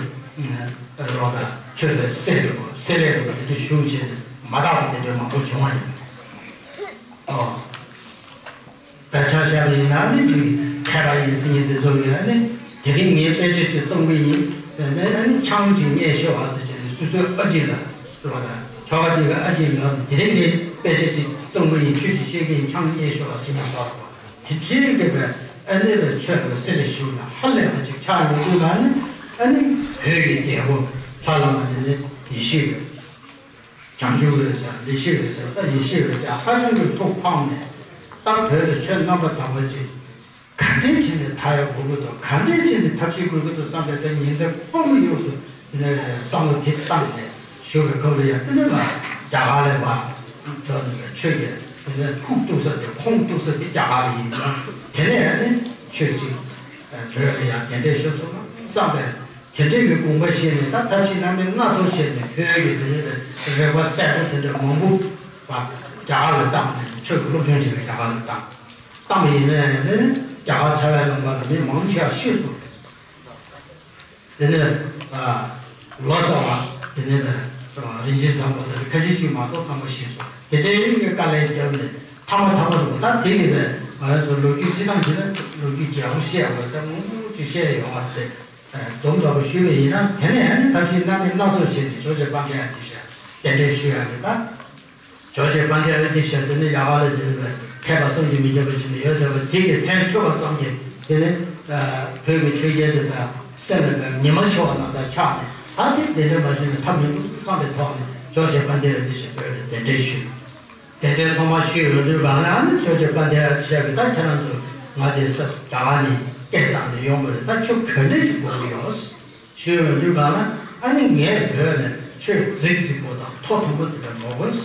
རོགས་དང་ཆོས་དེ་སེལ་རུ་སེལ་ལས་རུ་དེ་འདྲ་ཞུགས་བྱས་ནས་མ་དག་པ་དེ་འདྲ་མང་པོ་བྱུང་བ་ཡིན། ཨོ། དཔེ་ཆ་བཞག་པ་ཡིན་ན་ནི་འདི་མཁས་པ་ཡིན་ཟེར་མཁན་དེ་ཚོ་གིས་ཨ་ནི་དེ་རིང་ངས་དཔེ་ཆ་ཅིག་རྩོམ་གི་ཡིན། དེ་ནས་ཨ་ནི་ཆང་ཅིག་ངས་བཤད་པ་ཟེར་བྱས་ནས་སོ་སོའི་ཨ་ཅེ་ལ་རོགས་དང་ཁྱོ་ག་དེ་གི་ཨ་ཅེ་ལ་དེ་རིང་ངས་དཔེ་ཆ་ཅིག་རྩོམ་གི་ཡིན། ཆོས་ཅིག་བཤད་གི་ཡིན། ཆང་ངས་བཤད་པ་ཟེར་ནས་ཟེར་བ་དེ་འདྲའི་གི་བའི་ཨ་ནི་བའི་ཆོས་ལ་སེ་ལེ་ཞུགས་ན་ཧ་ལས་པ་ཅིག་ཆགས་ཡོང་དུས་ལ་ནི། ཨ་ནི་བོད་ཀྱི་རྒྱལ་པོ་ལྷ་བླ་མ་དེ་ནི་ཡེ་ཤེས་ཡོད། བྱང་ཆུབ་འོད་ཟེར་ཡེ་ཤེས་འོད་ཟེར། ད་ཡེ་ཤེས་འོད་ཀྱང་ཧ་ཅང་གི་ཐུགས་ཕངས་ནས། ད་བོད་ལ་ཆོས་རྣམ་པ་དག་པ་ཅིག་ག་འདྲས་བྱས་ནས་དར་ཡག་དགོས་ཀྱི་འདུག་ག་འདྲས་བྱས་ནས་ཐབས་ཤེས་དགོས་ཀྱི་འདུག་བསམ་པའི་ད་ཉིན་མཚན་ཁོ་མི་ཡོང་དུ་བསམ་བློ་དེ་བཏང་ནས་བཞུགས་པའི་སྐབས་ལ་ཡང་དེ་ནས་ང་རྒྱ་གར་ལ་བ་འགྲོ་ནས་ཆོས་ཀྱི་དེ་ནས་ཁུག་གཏུག་ས་དེ་ཁོང་གཏུག་ས་དེ་རྒྱ་གར་ལ་ཡིན་ཙང་། དེ་ནས་ཡང་ནི་ཆོས་ཅིག་བོད་ལ་ཡང་གདན་འདྲེན་ཞུ་ཐུབ་ན་བསམ་པའི། དེ་འདྲའི་གི་དགོངས་པ་བཞེས་ནས། ད་ཐབས་ཤེས་སྣ་མིན་སྣ་ཚོགས་བྱས་ནས་བོད་ཀྱི་དེ་འདྲའི་རིག་པ་གསལ་པོ་དེ་འདྲ་མང་པོ་བ་རྒྱ་གར་ལ་བཏང་ནས། ཆོས་ཀྱི་སློབ་སྦྱོང་བྱེད་པའི་རྒྱ་གར་ལ་བཏང་བཏང་བ་ཡིན་ནའི་ནི། རྒྱ་གར་ཚ་བའི་ལུང་པ་ལ་མི་མང་ཆེ་བ་ཤི་སོང་། དེ་ནས་ལོ་ཙཱ་བ་དེ་ནས་རིན་ཆེན་བཟང་པོ་དེ་ཁ་ཤས་ཤིག་མ་གཏོགས་ཚང་མ་ཤི་སོང་། དེ་འདྲའི་གི་དཀའ་ལས་བརྒྱབ་ནས་ཐ་མ་ཐ་མ་རུ་ད་དེ་གི་ནས་ང་རང་ཚོ་ལོ་རྒྱུས་སྤྱི་བཏང་བྱས་ན་ལོ་རྒྱུས་རྒྱས་པོ་བཤད་དགོས། ད་མང་པོ་ཅིག་བཤད་ཡོང་བ་རེད། སྡོམ་འདྲ་པོ་ཞུས་པ་ཡིན་ན། དེ་ནས་ཨ་ནི་ཐབས་ཤེས་སྣ་མིན་སྣ་ཚོགས་བྱས་ཏེ་ཇོ་བོ་རྗེ་དཔལ་ལྡན་ཨ་ཏི་ཤ་གདན་འདྲེན་ཞུ་ཡག་གི། ད་ཇོ་བོ་རྗེ་དཔལ་ལྡན་ཨ་ཏི་ཤ་དེ་ནི་རྒྱ་གར་ལ་དེ་ནི་མཁས་པ་བསམ་གྱིས་མི་ཁྱབ་པ་ཅིག་ནི་ཡོད་ཟེར་བ་དེ་གི་མཚན་ཐོས་པ་ཙམ་གྱིས། དེ་ནི་བོད་ཀྱི་ཆོས་རྒྱལ་དེ་དག་སེམས་ལ་ཉི་མ་ཤར་བ་ནང་ལྟར་ཆགས་ནས། ད་དེ་གདན་འདྲེན་མ་ཞུས་ན་ཐབས་མི་འདུག་བསམ་པའི་ཐོག་ནས་ཇོ་བོ་རྗེ་དཔལ་ལྡན་ཨ་ཏི་ཤ་བོད་ལ་གདན་འདྲེན་ཞུས། དེ་ལྟར་ཐོག་མར་ཞུས་ཡོང་དུས་སྒང་ལ། ཨ་ནི་ཇོ་བོ་རྗེ་དཔལ་ལྡན་ཨ་ཏི་ཤ་གིས་ད་ཁྱེད་རང་ཚོ་ང་དེ་ས་རྒྱ་གར་ནས་སྐད་བཏང་ནས་ཡོང་བ་རེད། ད་ཆོས་ག་འདྲས་ཅིག་དགོས་ཀྱི་ཡོད་ཞུས་ཡོང་དུས་སྒང་ལ། ཨ་ནི་ངས་བོད་ལ་ཆོས་རྫིག་རྫིག་པོ་དང་ཐོ་ཐུང་པོ་དེ་འདྲ་མ་དགོས།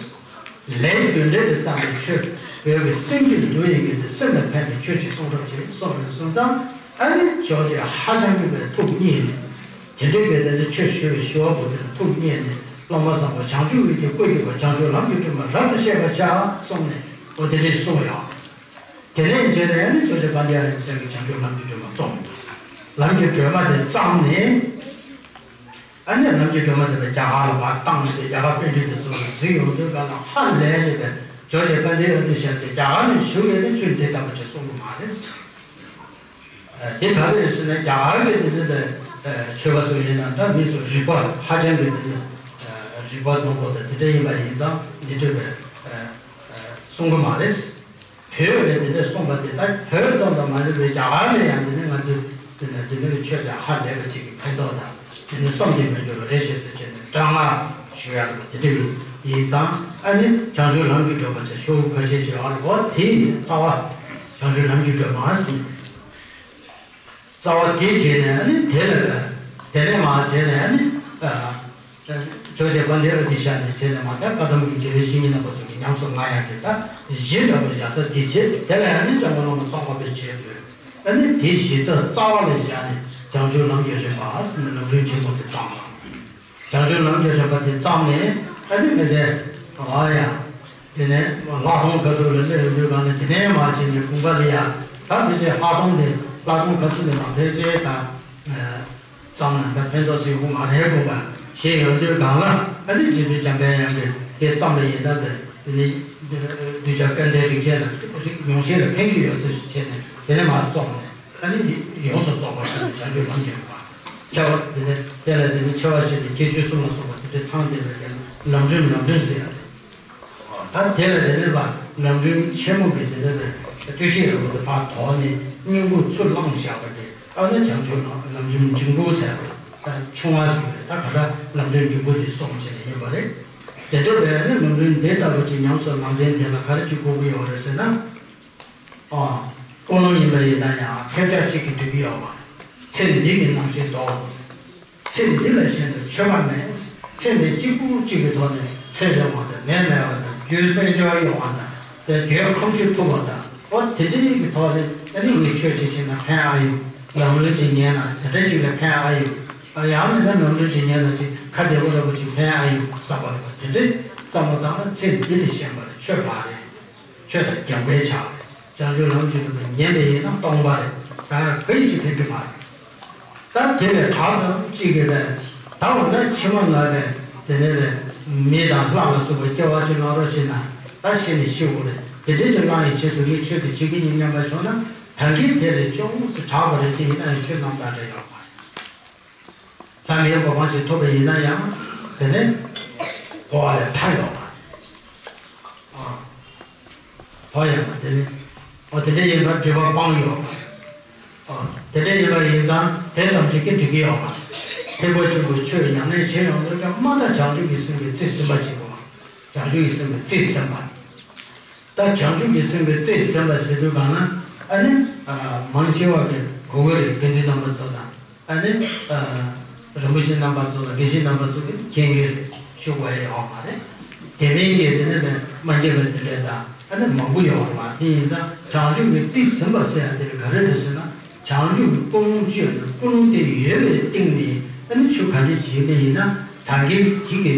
ལས་རྒྱུ་འབྲས་དང་འཚམས་པའི་ཆོས། བོད་ཀྱི་སེམས་ཀྱི་འདུལ་ཡག་གི་དེ་སེམས་ལ་ཕན་པའི་ཆོས་ཅིག་གསུང་རོགས་བྱེད་གསུངས་ཡོད་སོང་ཙང་། ཨ་ནི་ཇོ་བོ་རྗེ་ཧ་ཅང་གི་བའི་ཐུགས་མཉེས་ནས། དེ་འདྲའི་བའི་དེ་ཚོ་ཆོས་ཞུ་བའི་ཞུ་བ་པོ་དེ་ལ་ཐུགས་མཉེས་ནས། སློབ་མ་བཟང་པོ་བྱང་ཆུབ་འོད་ཀྱི་སྐུ་ཡིས་པ། བྱང་ཆུབ་ལམ་གྱི་སྒྲོན་མ་རབ་ཏུ་བཤད་པར་བྱ་གསུངས་ནས། འོ་དེ་འདྲས་གསུངས་ཡོད། དེ་ནས་རྗེས་ནས་ནི་ཇོ་བོ་རྗེ་དཔལ་ལྡན་ཨ་ཏི་ཤ་གིས་བྱང་ཆུབ་ལམ་གྱི་སྒྲོན་མ་རྩོམ། ལམ་གྱི་སྒྲོན་མ་དེ་བརྩམས་ནས། ཨ་ནི་ནམ་རྒྱུན་སྒྲོལ་མ་དེ་ལ་རྒྱ་གར་ལ་བར་བཏང་ནས་དེ་རྒྱ་གར་པཎ་ཌི་ཏ་དེ་ཚོ་གཟིགས་ཡོང་དུས་ག་ལ་ཧ་ལས་ནས་པས་ཇོ་བོ་རྗེ་དཔལ་ལྡན་ཨ་ཏི་ཤ་དེ་རྒྱ་གར་ནས་བཞུགས་ཡོད་ན་ཆོས་འདི་ལྟ་བུ་ཅིག་གསུང་གི་མ་རེད། དེ་ག་རེ་རེད་ཟེར་ན་རྒྱ་གར་གྱི་དེ་འདྲ་ཆོས་པ་ཚོ་ཡིན་ན་འདྲ་མི་ཚོ་རིག་པ་ཧ་ཅང་གི་དེ་འདྲ་རིག་པ་སྟོང་པོ་དང་དེ་འདྲ་ཡིན་པ་ཡིན་ཙང་འདི་འདྲ་བས་གསུང་གི་མ་རེད། བོད་ལ་དེ་འདྲ་གསུངས་པ་དེ་ད་བོད་ཙམ་དུ་མ་ནུས་པའི་རྒྱ་གར་ལ་ཡང་དེ་ནི་ང་ཚོས་དེ་ནི་དེ་ནི་ཆོས་དེ་ཧ་ལས་པ་ཅིག་གི་ཕན་ཐོགས་དང་དེ་ནི་བསམ་གྱིས་མི་འགྱུར་བ་རེད་ཞེས་ཟེར་བྱས་ནས་བསྟོད་བསྔགས་ཞུ་ཡག་དེ་འདྲ་ཡིན་ཙང་ཨ་ནི་བྱང་ཆུབ་ལམ་གྱི་སྒྲོན་མ་ཆེ་ཤོག་བུ་ཁ་ཤས་ཤིག་ཨ་རོ་དེ་ཡི་རྩ་བ་བྱང་ཆུབ་ལམ་གྱི་སྒྲོན་མ་ཟེར། རྩ་བ་དེ་བྱས་ནས་ཨ་ནི་དེ་ལ་དེ་ནས་མར་བྱས་ནས་ཨ་ནི་ཇོ་བོ་རྗེ་དཔལ་ལྡན་ཨ་ཏི་ཤ་ནས་བྱས་ནས་མར་ད་བཀའ་གདམས་ཀྱི་དགེ་བའི་བཤེས་གཉེན་རྣམ་པ་ཚོ་གི་ཉམས་སུ་བླང་ཡག་གི་ད་གཞི་འདྲ་པོ་བཞག་ས་དེ་བྱས་དེ་ལ་ཨ་ནི་སྐྱབས་མགོན་སློབ་མ་ཙོང་ཁ་པས་བྱས་དགོས། ཨ་ནི་དེ་གཞི་རྩ་རྩ་བ་ལ་བཞག་ནས་བྱང་ཆུབ་ལམ་གྱི་རིམ་པ་ཟེར་ནས་ལམ་རིམ་ཆེན་མོ་དེ་བརྩམས་པ། བྱང་ཆུབ་ལམ་གྱི་རིམ་པ་དེ་བརྩམས་ནས་ཨ་ནི་མི་དེ་ཨ་ཡ། དེ་ནས་ལྷག་མཐོང་དཀའ་ཐུབ་ལ་སླེབས་ཡོང་དུས་གང་ནས་དེ་ནས་མར་ཕྱིན་ནས་དགོངས་པ་ལ་ཡ་ད་དེ་ཚེ་ལྷག་མཐོང་དེ་ལྷག་མཐོང་དཀའ་ཐུབ་ལས་མ་ཕལ་ཆེར་ད་བརྩམས་ན་ད་ཕན་ཐོགས་སྲིད་དགོས་མ་རེད་དགོངས་པ་བཞེས་ཡོང་དུས་གང་ལ་ཨ་ནི་རྗེ་བཙུན་འཇམ་དཔལ་དབྱངས་ཀྱིས་དེ་བརྩམས་པ་ཡིན་ན་དེ་དེ་ནི་གདུལ་བྱ་སྐལ་ལྡན་རིགས་ཅན་ལ་རིགས་ཉུང་ཤས་ལ་ཕན་གྱི་ཡོད་ཚུལ་བྱས་ནས་དེ་ནས་མར་བཙོངས་ནས། ཨ་ནི་ཡོངས་སུ་རྫོགས་པར་བྱང་ཆུབ་ལམ་གྱི་རིམ་པ། ཁྱད་པར་དེ་ནི་དེ་ལ་དེ་ནི་ཆེ་བ་བཞི་དང་ཁྱད་ཆོས་གསུམ་ལ་སོགས་པ་དེ་འདྲའི་ཚང་བསྡད་པའི་ལམ་རིམ་ལམ་རིམ་ཟེར་ཡ་དེ། ད་དེ་ལ་དེ་ནི་ལམ་རིམ་ཆེན་མོ་གི་དེ་ནི་སྤྲོས་བཤད་རིང་པོ་དེ་ཕར་དོགས་ནས་སྙིང་པོ་ཚུར་བླངས་བཞག་པ་དེ་ཨ་ནི་བྱང་ཆུབ་ལམ་རིམ་འབྲིང་པོ་ཟེར་བ་ད་ཆུང་བ་ཟེར་བ་ད་ག་ད་ལམ་རིམ་འབྲིང་པོ་དེ་གསུངས་བྱས་ནས་ཡིན་པ་རེད། དེ་འདྲ་བས་ནི་ལམ་རིམ་འདི་ལྟ་བུ་ཅིག་ཉམས་སུ་བླང་མཁན་དེ་ལ་ག་རེ་ཅིག་དགོས་ཀྱི་ཡོད་རེད་ཟེར་ན། ཨ། ཀུན་སློང་ཡིན་པ་ཡིན་ན་ཡང་ཐལ་ཆ་གཅིག་གིས་འགྲིག་གི་ཡོད་པ། ཚེ་འདི་གི་རྣམ་ཤེས་ལྡོག་ཚེ་འདི་ལ་གཞན་དུ་ཆོད་པ་མེད། ཚེ་འདི་གཅིག་པུ་གཅིག་གི་ཐོག་ནས་ཚེ་རིང་བ་དང་ནད་མེད་པ་དང་རྒྱུ་དཔལ་འབྱོར་ཡོང་བ་དང་དེ་རྒྱུ་ཁམས་ཆུ་ཐུབ་པ་དང་ཨོ་དེ་འདྲའི་གི་ཐོག་ནས་ཨ་ནི་ངས་ཆོས་ཅིག་བྱས་ན་ཕན་ཨ་ཡོང་། ལམ་རིམ་ཅིག་ཉན་ན་དེ་འདྲ་ཅིག་ལ་ཕན་ཨ་ཡོང་། ཡང་མིན་ན་ལམ་རིམ་ཅིག་ཉན་ན་ཅིག་ཁ་བདེ་པོ་འདྲ་པོ་ཅིག་ཕན་ཨ་ཡོང་བསམ་པ་རེད་པ། དེ་འདྲའི་བསམ་བློ་བཏང་ན་ཚེ་འདི་ལས་གཞན་པར་ཆོད་པ་རེད། ཆོས་དང་རྒྱབ་འགལ་ཆགས་རེད། བྱང་ཆུབ་ལམ་གྱི་རིམ་པ་ཉན་པ་ཡིན་ན་སྟོང་པ་རེད། ད་ག་ཡིན་གཅིག་ཕན་གྱི་མ་རེད། ད་དེ་ལས་གྲགས་ཙམ་གཅིག་གིས་རེད། ད་འོ་ན་ཕྱི་མ་ལ་རེད་དེ་ནས་རེད་མི་དང་ལྷ་ལ་སོགས་པའི་སྐྱེ་བ་གཅིག་བླང་རོགས་བྱས་ན་ད་ཤི་ནས་ཤི་དགོས་རེད། དེ་འདྲའི་དུ་བླང་ཡི་ཆེད་དུ་ངས་ཆོས་དེ་བྱེད་ཀྱི་ཡིན་སྙམ་པ་བྱུང་ན་ད་གིན་དེ་ལས་ཅུང་ཙམ་དྲག་པ་རེད། དེ་ཡིན་ན་ཡང་ཆོས་རྣམ་དག་འདྲ་ཡོད་མ་རེད། ལྷ་མིའི་གོ་འཕང་ཞིག་ཐོབ་པ་ཡིན་ན་ཡང་དེ་ནི་འཁོར་བ་ལས་ཐར་ཡོད་པ། ཨ། འཁོར་ཡང་དེ་ནི་ཨོ་དེ་འདྲ་ཡིན་པ་སྒྲིབ་པ་སྤངས་ཡོད་པ། ཨོ་དེ་འདྲ་ཡིན་པ་ཡིན་ཙང་དེ་ཙམ་ཞིག་གིས་འགྲིག་གི་ཡོད་པ། ཐེག་པ་ཆེན་པོའི་ཆོས་ཉམས་ལེན་བྱེད་ཡོང་དུས་ཀྱང་མ་ད་བྱང་ཆུབ་ཀྱི་སེམས་ཀྱིས་རྩིས་ཟིན་པ་བྱེད་དགོས་པ། བྱང་ཆུབ་ཀྱི་སེམས་ཀྱིས་རྩིས་ཟིན་པ། ད་བྱང་ཆུབ་ཀྱི་སེམས་ཀྱིས་རྩིས་ཟིན་པ་ཟེར་དུས་གང་ན་ཨ་ནི་མང་ཆེ་བ་གི་གོ་གི་རེད། དགེ་འདུན་རྣམ་པ་ཚོ་དང་ཨ་ནི་རིན་པོ་ཆེ་རྣམ་པ་ཚོ་དང་དགེ་བཤེས་རྣམ་པ་ཚོ་གི་མཁྱེན་གྱི་རེད། ཞུ་དགོས་ཡ་ཡོད་མ་རེད། དེ་མིན་གྱི་དེ་ནི་མ་མཁྱེན་པ་དེ་འདྲ་དང་ཨ་ནི་མང་པོ་ཡོད་མ་རེད། དེ་ཡིན་ཙང་བྱང་ཆུབ་ཀྱི་རྩིས་ཟིན་པ་ཟེར་ཡ་དེ་ག་རེ་རེད་ཟེར་ན་བྱང་ཆུབ་ཀྱི་ཀུན་སློང་སྤྱོད་ནས་ཀུན་སློང་དེ་ཡོད་པའི་སྟེང་ནས་ཨ་ནི་ཆོས་ག་འདྲ་བྱེད་པ་ཡིན་ན་ད་གིན་དེ་གི་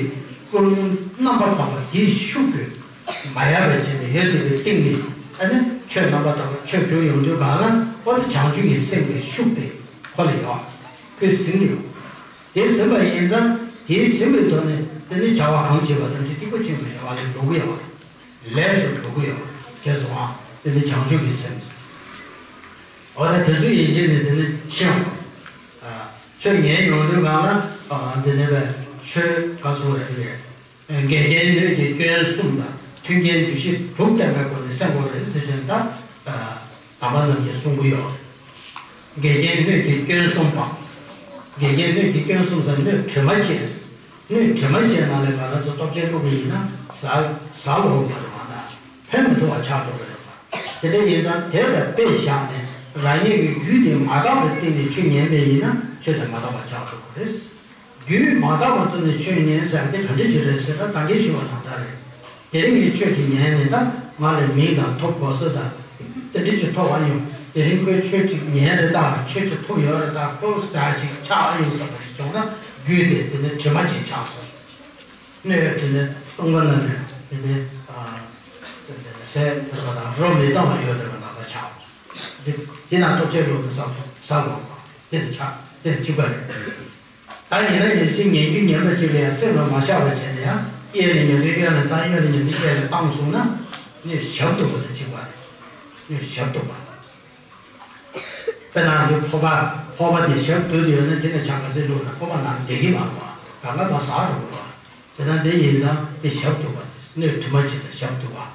ཀུན་སློང་རྣམ་པར་དག་པ་དེའི་ཤུགས་ཀྱིས། མ་ཡལ་བར་བྱས་ནས་ཡོད་བསྡད་པའི་སྟེང་ནས་ཨ་ནི་ཆོས་རྣམ་པར་དག་པ་ཆོས་བྱུང་ཡོང་དུས་གང་ལ་ཨོ་དེ་བྱང་ཆུབ་ཀྱི་སེམས་ཀྱི་ཤུགས་དེ་ཁོ་ལ་ཡོད། ཁོས་ཟིན་གྱི་ཡོད། དེ་ཟིན་པ་ཡིན་ཙང་དེ་ཟིན་པའི་ཐོག་ནས་དེ་ནི་བྱ་བ་གང་བྱེད་པ་ཐམས་ཅད་ཐེག་པ་ཆེན་པོའི་བྱ་བ་ལ་འགྲོ་གི་ཡོད། ལས་སུ་འགྲོ་གི་ཡོད། ཁྱེད་ཚོ་ཨ་དེ་ནི་བྱང་ཆུབ་ཀྱི་སེམས། ཨོ་ད་དེ་ཚོ་ཡིན་གྱི་ནི་དེ་ནི་ཤེས་ཡོང་། ཆོས་ཉན་ཡོང་དུས་གང་ལ་འདི་ནི་བས་ཆོས་ག་ཚོད་རེད་ཟེར། འགལ་རྐྱེན་སྣོད་ཀྱི་སྐྱོན་གསུམ་དང་མཐུན་རྐྱེན་འདུ་ཤེས་དྲུག་བསྟེན་པའི་སྒོ་ནས་སེལ་དགོས་རེད་ཟེར་བྱས་ད། དམ་པ་རྣམས་ཀྱིས་གསུང་གི་ཡོད། འགལ་རྐྱེན་སྣོད་ཀྱི་སྐྱོན་གསུམ་སྤང་། འགལ་རྐྱེན་སྣོད་ཀྱི་སྐྱོན་གསུམ་ཟེར་སྣོད་དྲི་མ་བཅས། སྣོད་དྲི་མ་བཅས་ནང་ལས་ང་རང་ཚོ་ལྟོ་ཆས་བླུགས་པ་ཡིན་ན་ཟ་ཟ་ལོག་མ་རེད་པ། ཕན་མི་ཐོགས་པ་ཆགས་འགྲོ་གི་རེད་པ། དེ་འདྲ་ཡིན་ཙང་དེ་ལ་དཔེ་བཞག་ནས་རང་ཉིད་ཀྱི་རྒྱུད་དེ་མ་དག་པའི་སྟེང་ནས་ཆོས་ཉན་པ་ཡིན་ན་ཆོས་དེ་མ་དག་པ་ཆགས་འགྲོ་གི་རེད། རྒྱུད་མ་དག་པ་ཐོག་ནས་ཆོས་ཉན་ཟེར་དེ་ག་འདྲ་ཞིག་རེད་ཟེར་ན་ད་གིན་ཞུས་པ་དང་འདྲ་རེད། དེ་རིང་གི་ཆོས་དེ་ཉན་ནས་ད་ང་ལ་མིང་དང་ཐོབ་གོ་ས་དང་དེ་འདྲ་ཞིག་ཐོབ་པ་ཡོང་། དེ་རིང་ཁོས་ཆོས་ཅིག་ཉན་རེད་ད་ཆོས་ཅིག་ཐོབ་ཡོད་རེད་ད་ཁོ་ཟ་ཅིག་ཆགས་ཡོང་བསམ་པ་ཞིག་བྱུང་ན་རྒྱུད་དེ་དེ་ནས་དྲི་མ་ཅིག་ཆགས་སོང་། སྣོད་དེ་ནས་སྟོང་པ་ལ་ནས་དེ་ནས་ཟས་མེད་པ་དང་རོ་མི་གཙང་བ་ཡོད་བསྡད་པ་ནང་ལ་ཆགས། དེ་དེ་ན་ལྟོ་ཆས་ལོག་ནས་ཟ་ཟ་ལོག་པ་དེ་ལ་ཆགས་དེ་ལ་གཅིག་པ་རེད། ད་ ད་ཉན་ན་ཉན་ཅིག་ཉན་རྒྱུ་ཉན་པ་ཅིག་ལ་ཡང་སེམས་ལ་མ་ཆགས་པ་བྱས་ནས་ཡང་གཡས་ནས་ཉན་དུས་གཡོན་ལ་བཏང་། གཡོན་ལ་ཉན་དུས་གཡས་ལ་བཏང་སོང་ན་ནི་ཞབས་རྡོལ་བ་དང་གཅིག་པ་རེད། ནི་ཞབས་རྡོལ་བ། དཔེར་ན་འདི་ཕོར་པ་ཕོར་པ་དེ་ཞབས་རྡོལ་དུ་ཡོད་ན་དེ་ནས་ཆང་ག་ཚོད་བླུགས་ན་ཕོར་པ་ནང་བསྡད་ཀྱི་མ་རེད་བ། གང་ག་མ་ཟ་རུང་བ། དེ་ན་དེ་ཡིན་ཙང་དེ་ཞབས་རྡོལ་བ་དེ་སྣོད་དྲི་མ་ཅན་དང་ཞབས་རྡོལ་བ།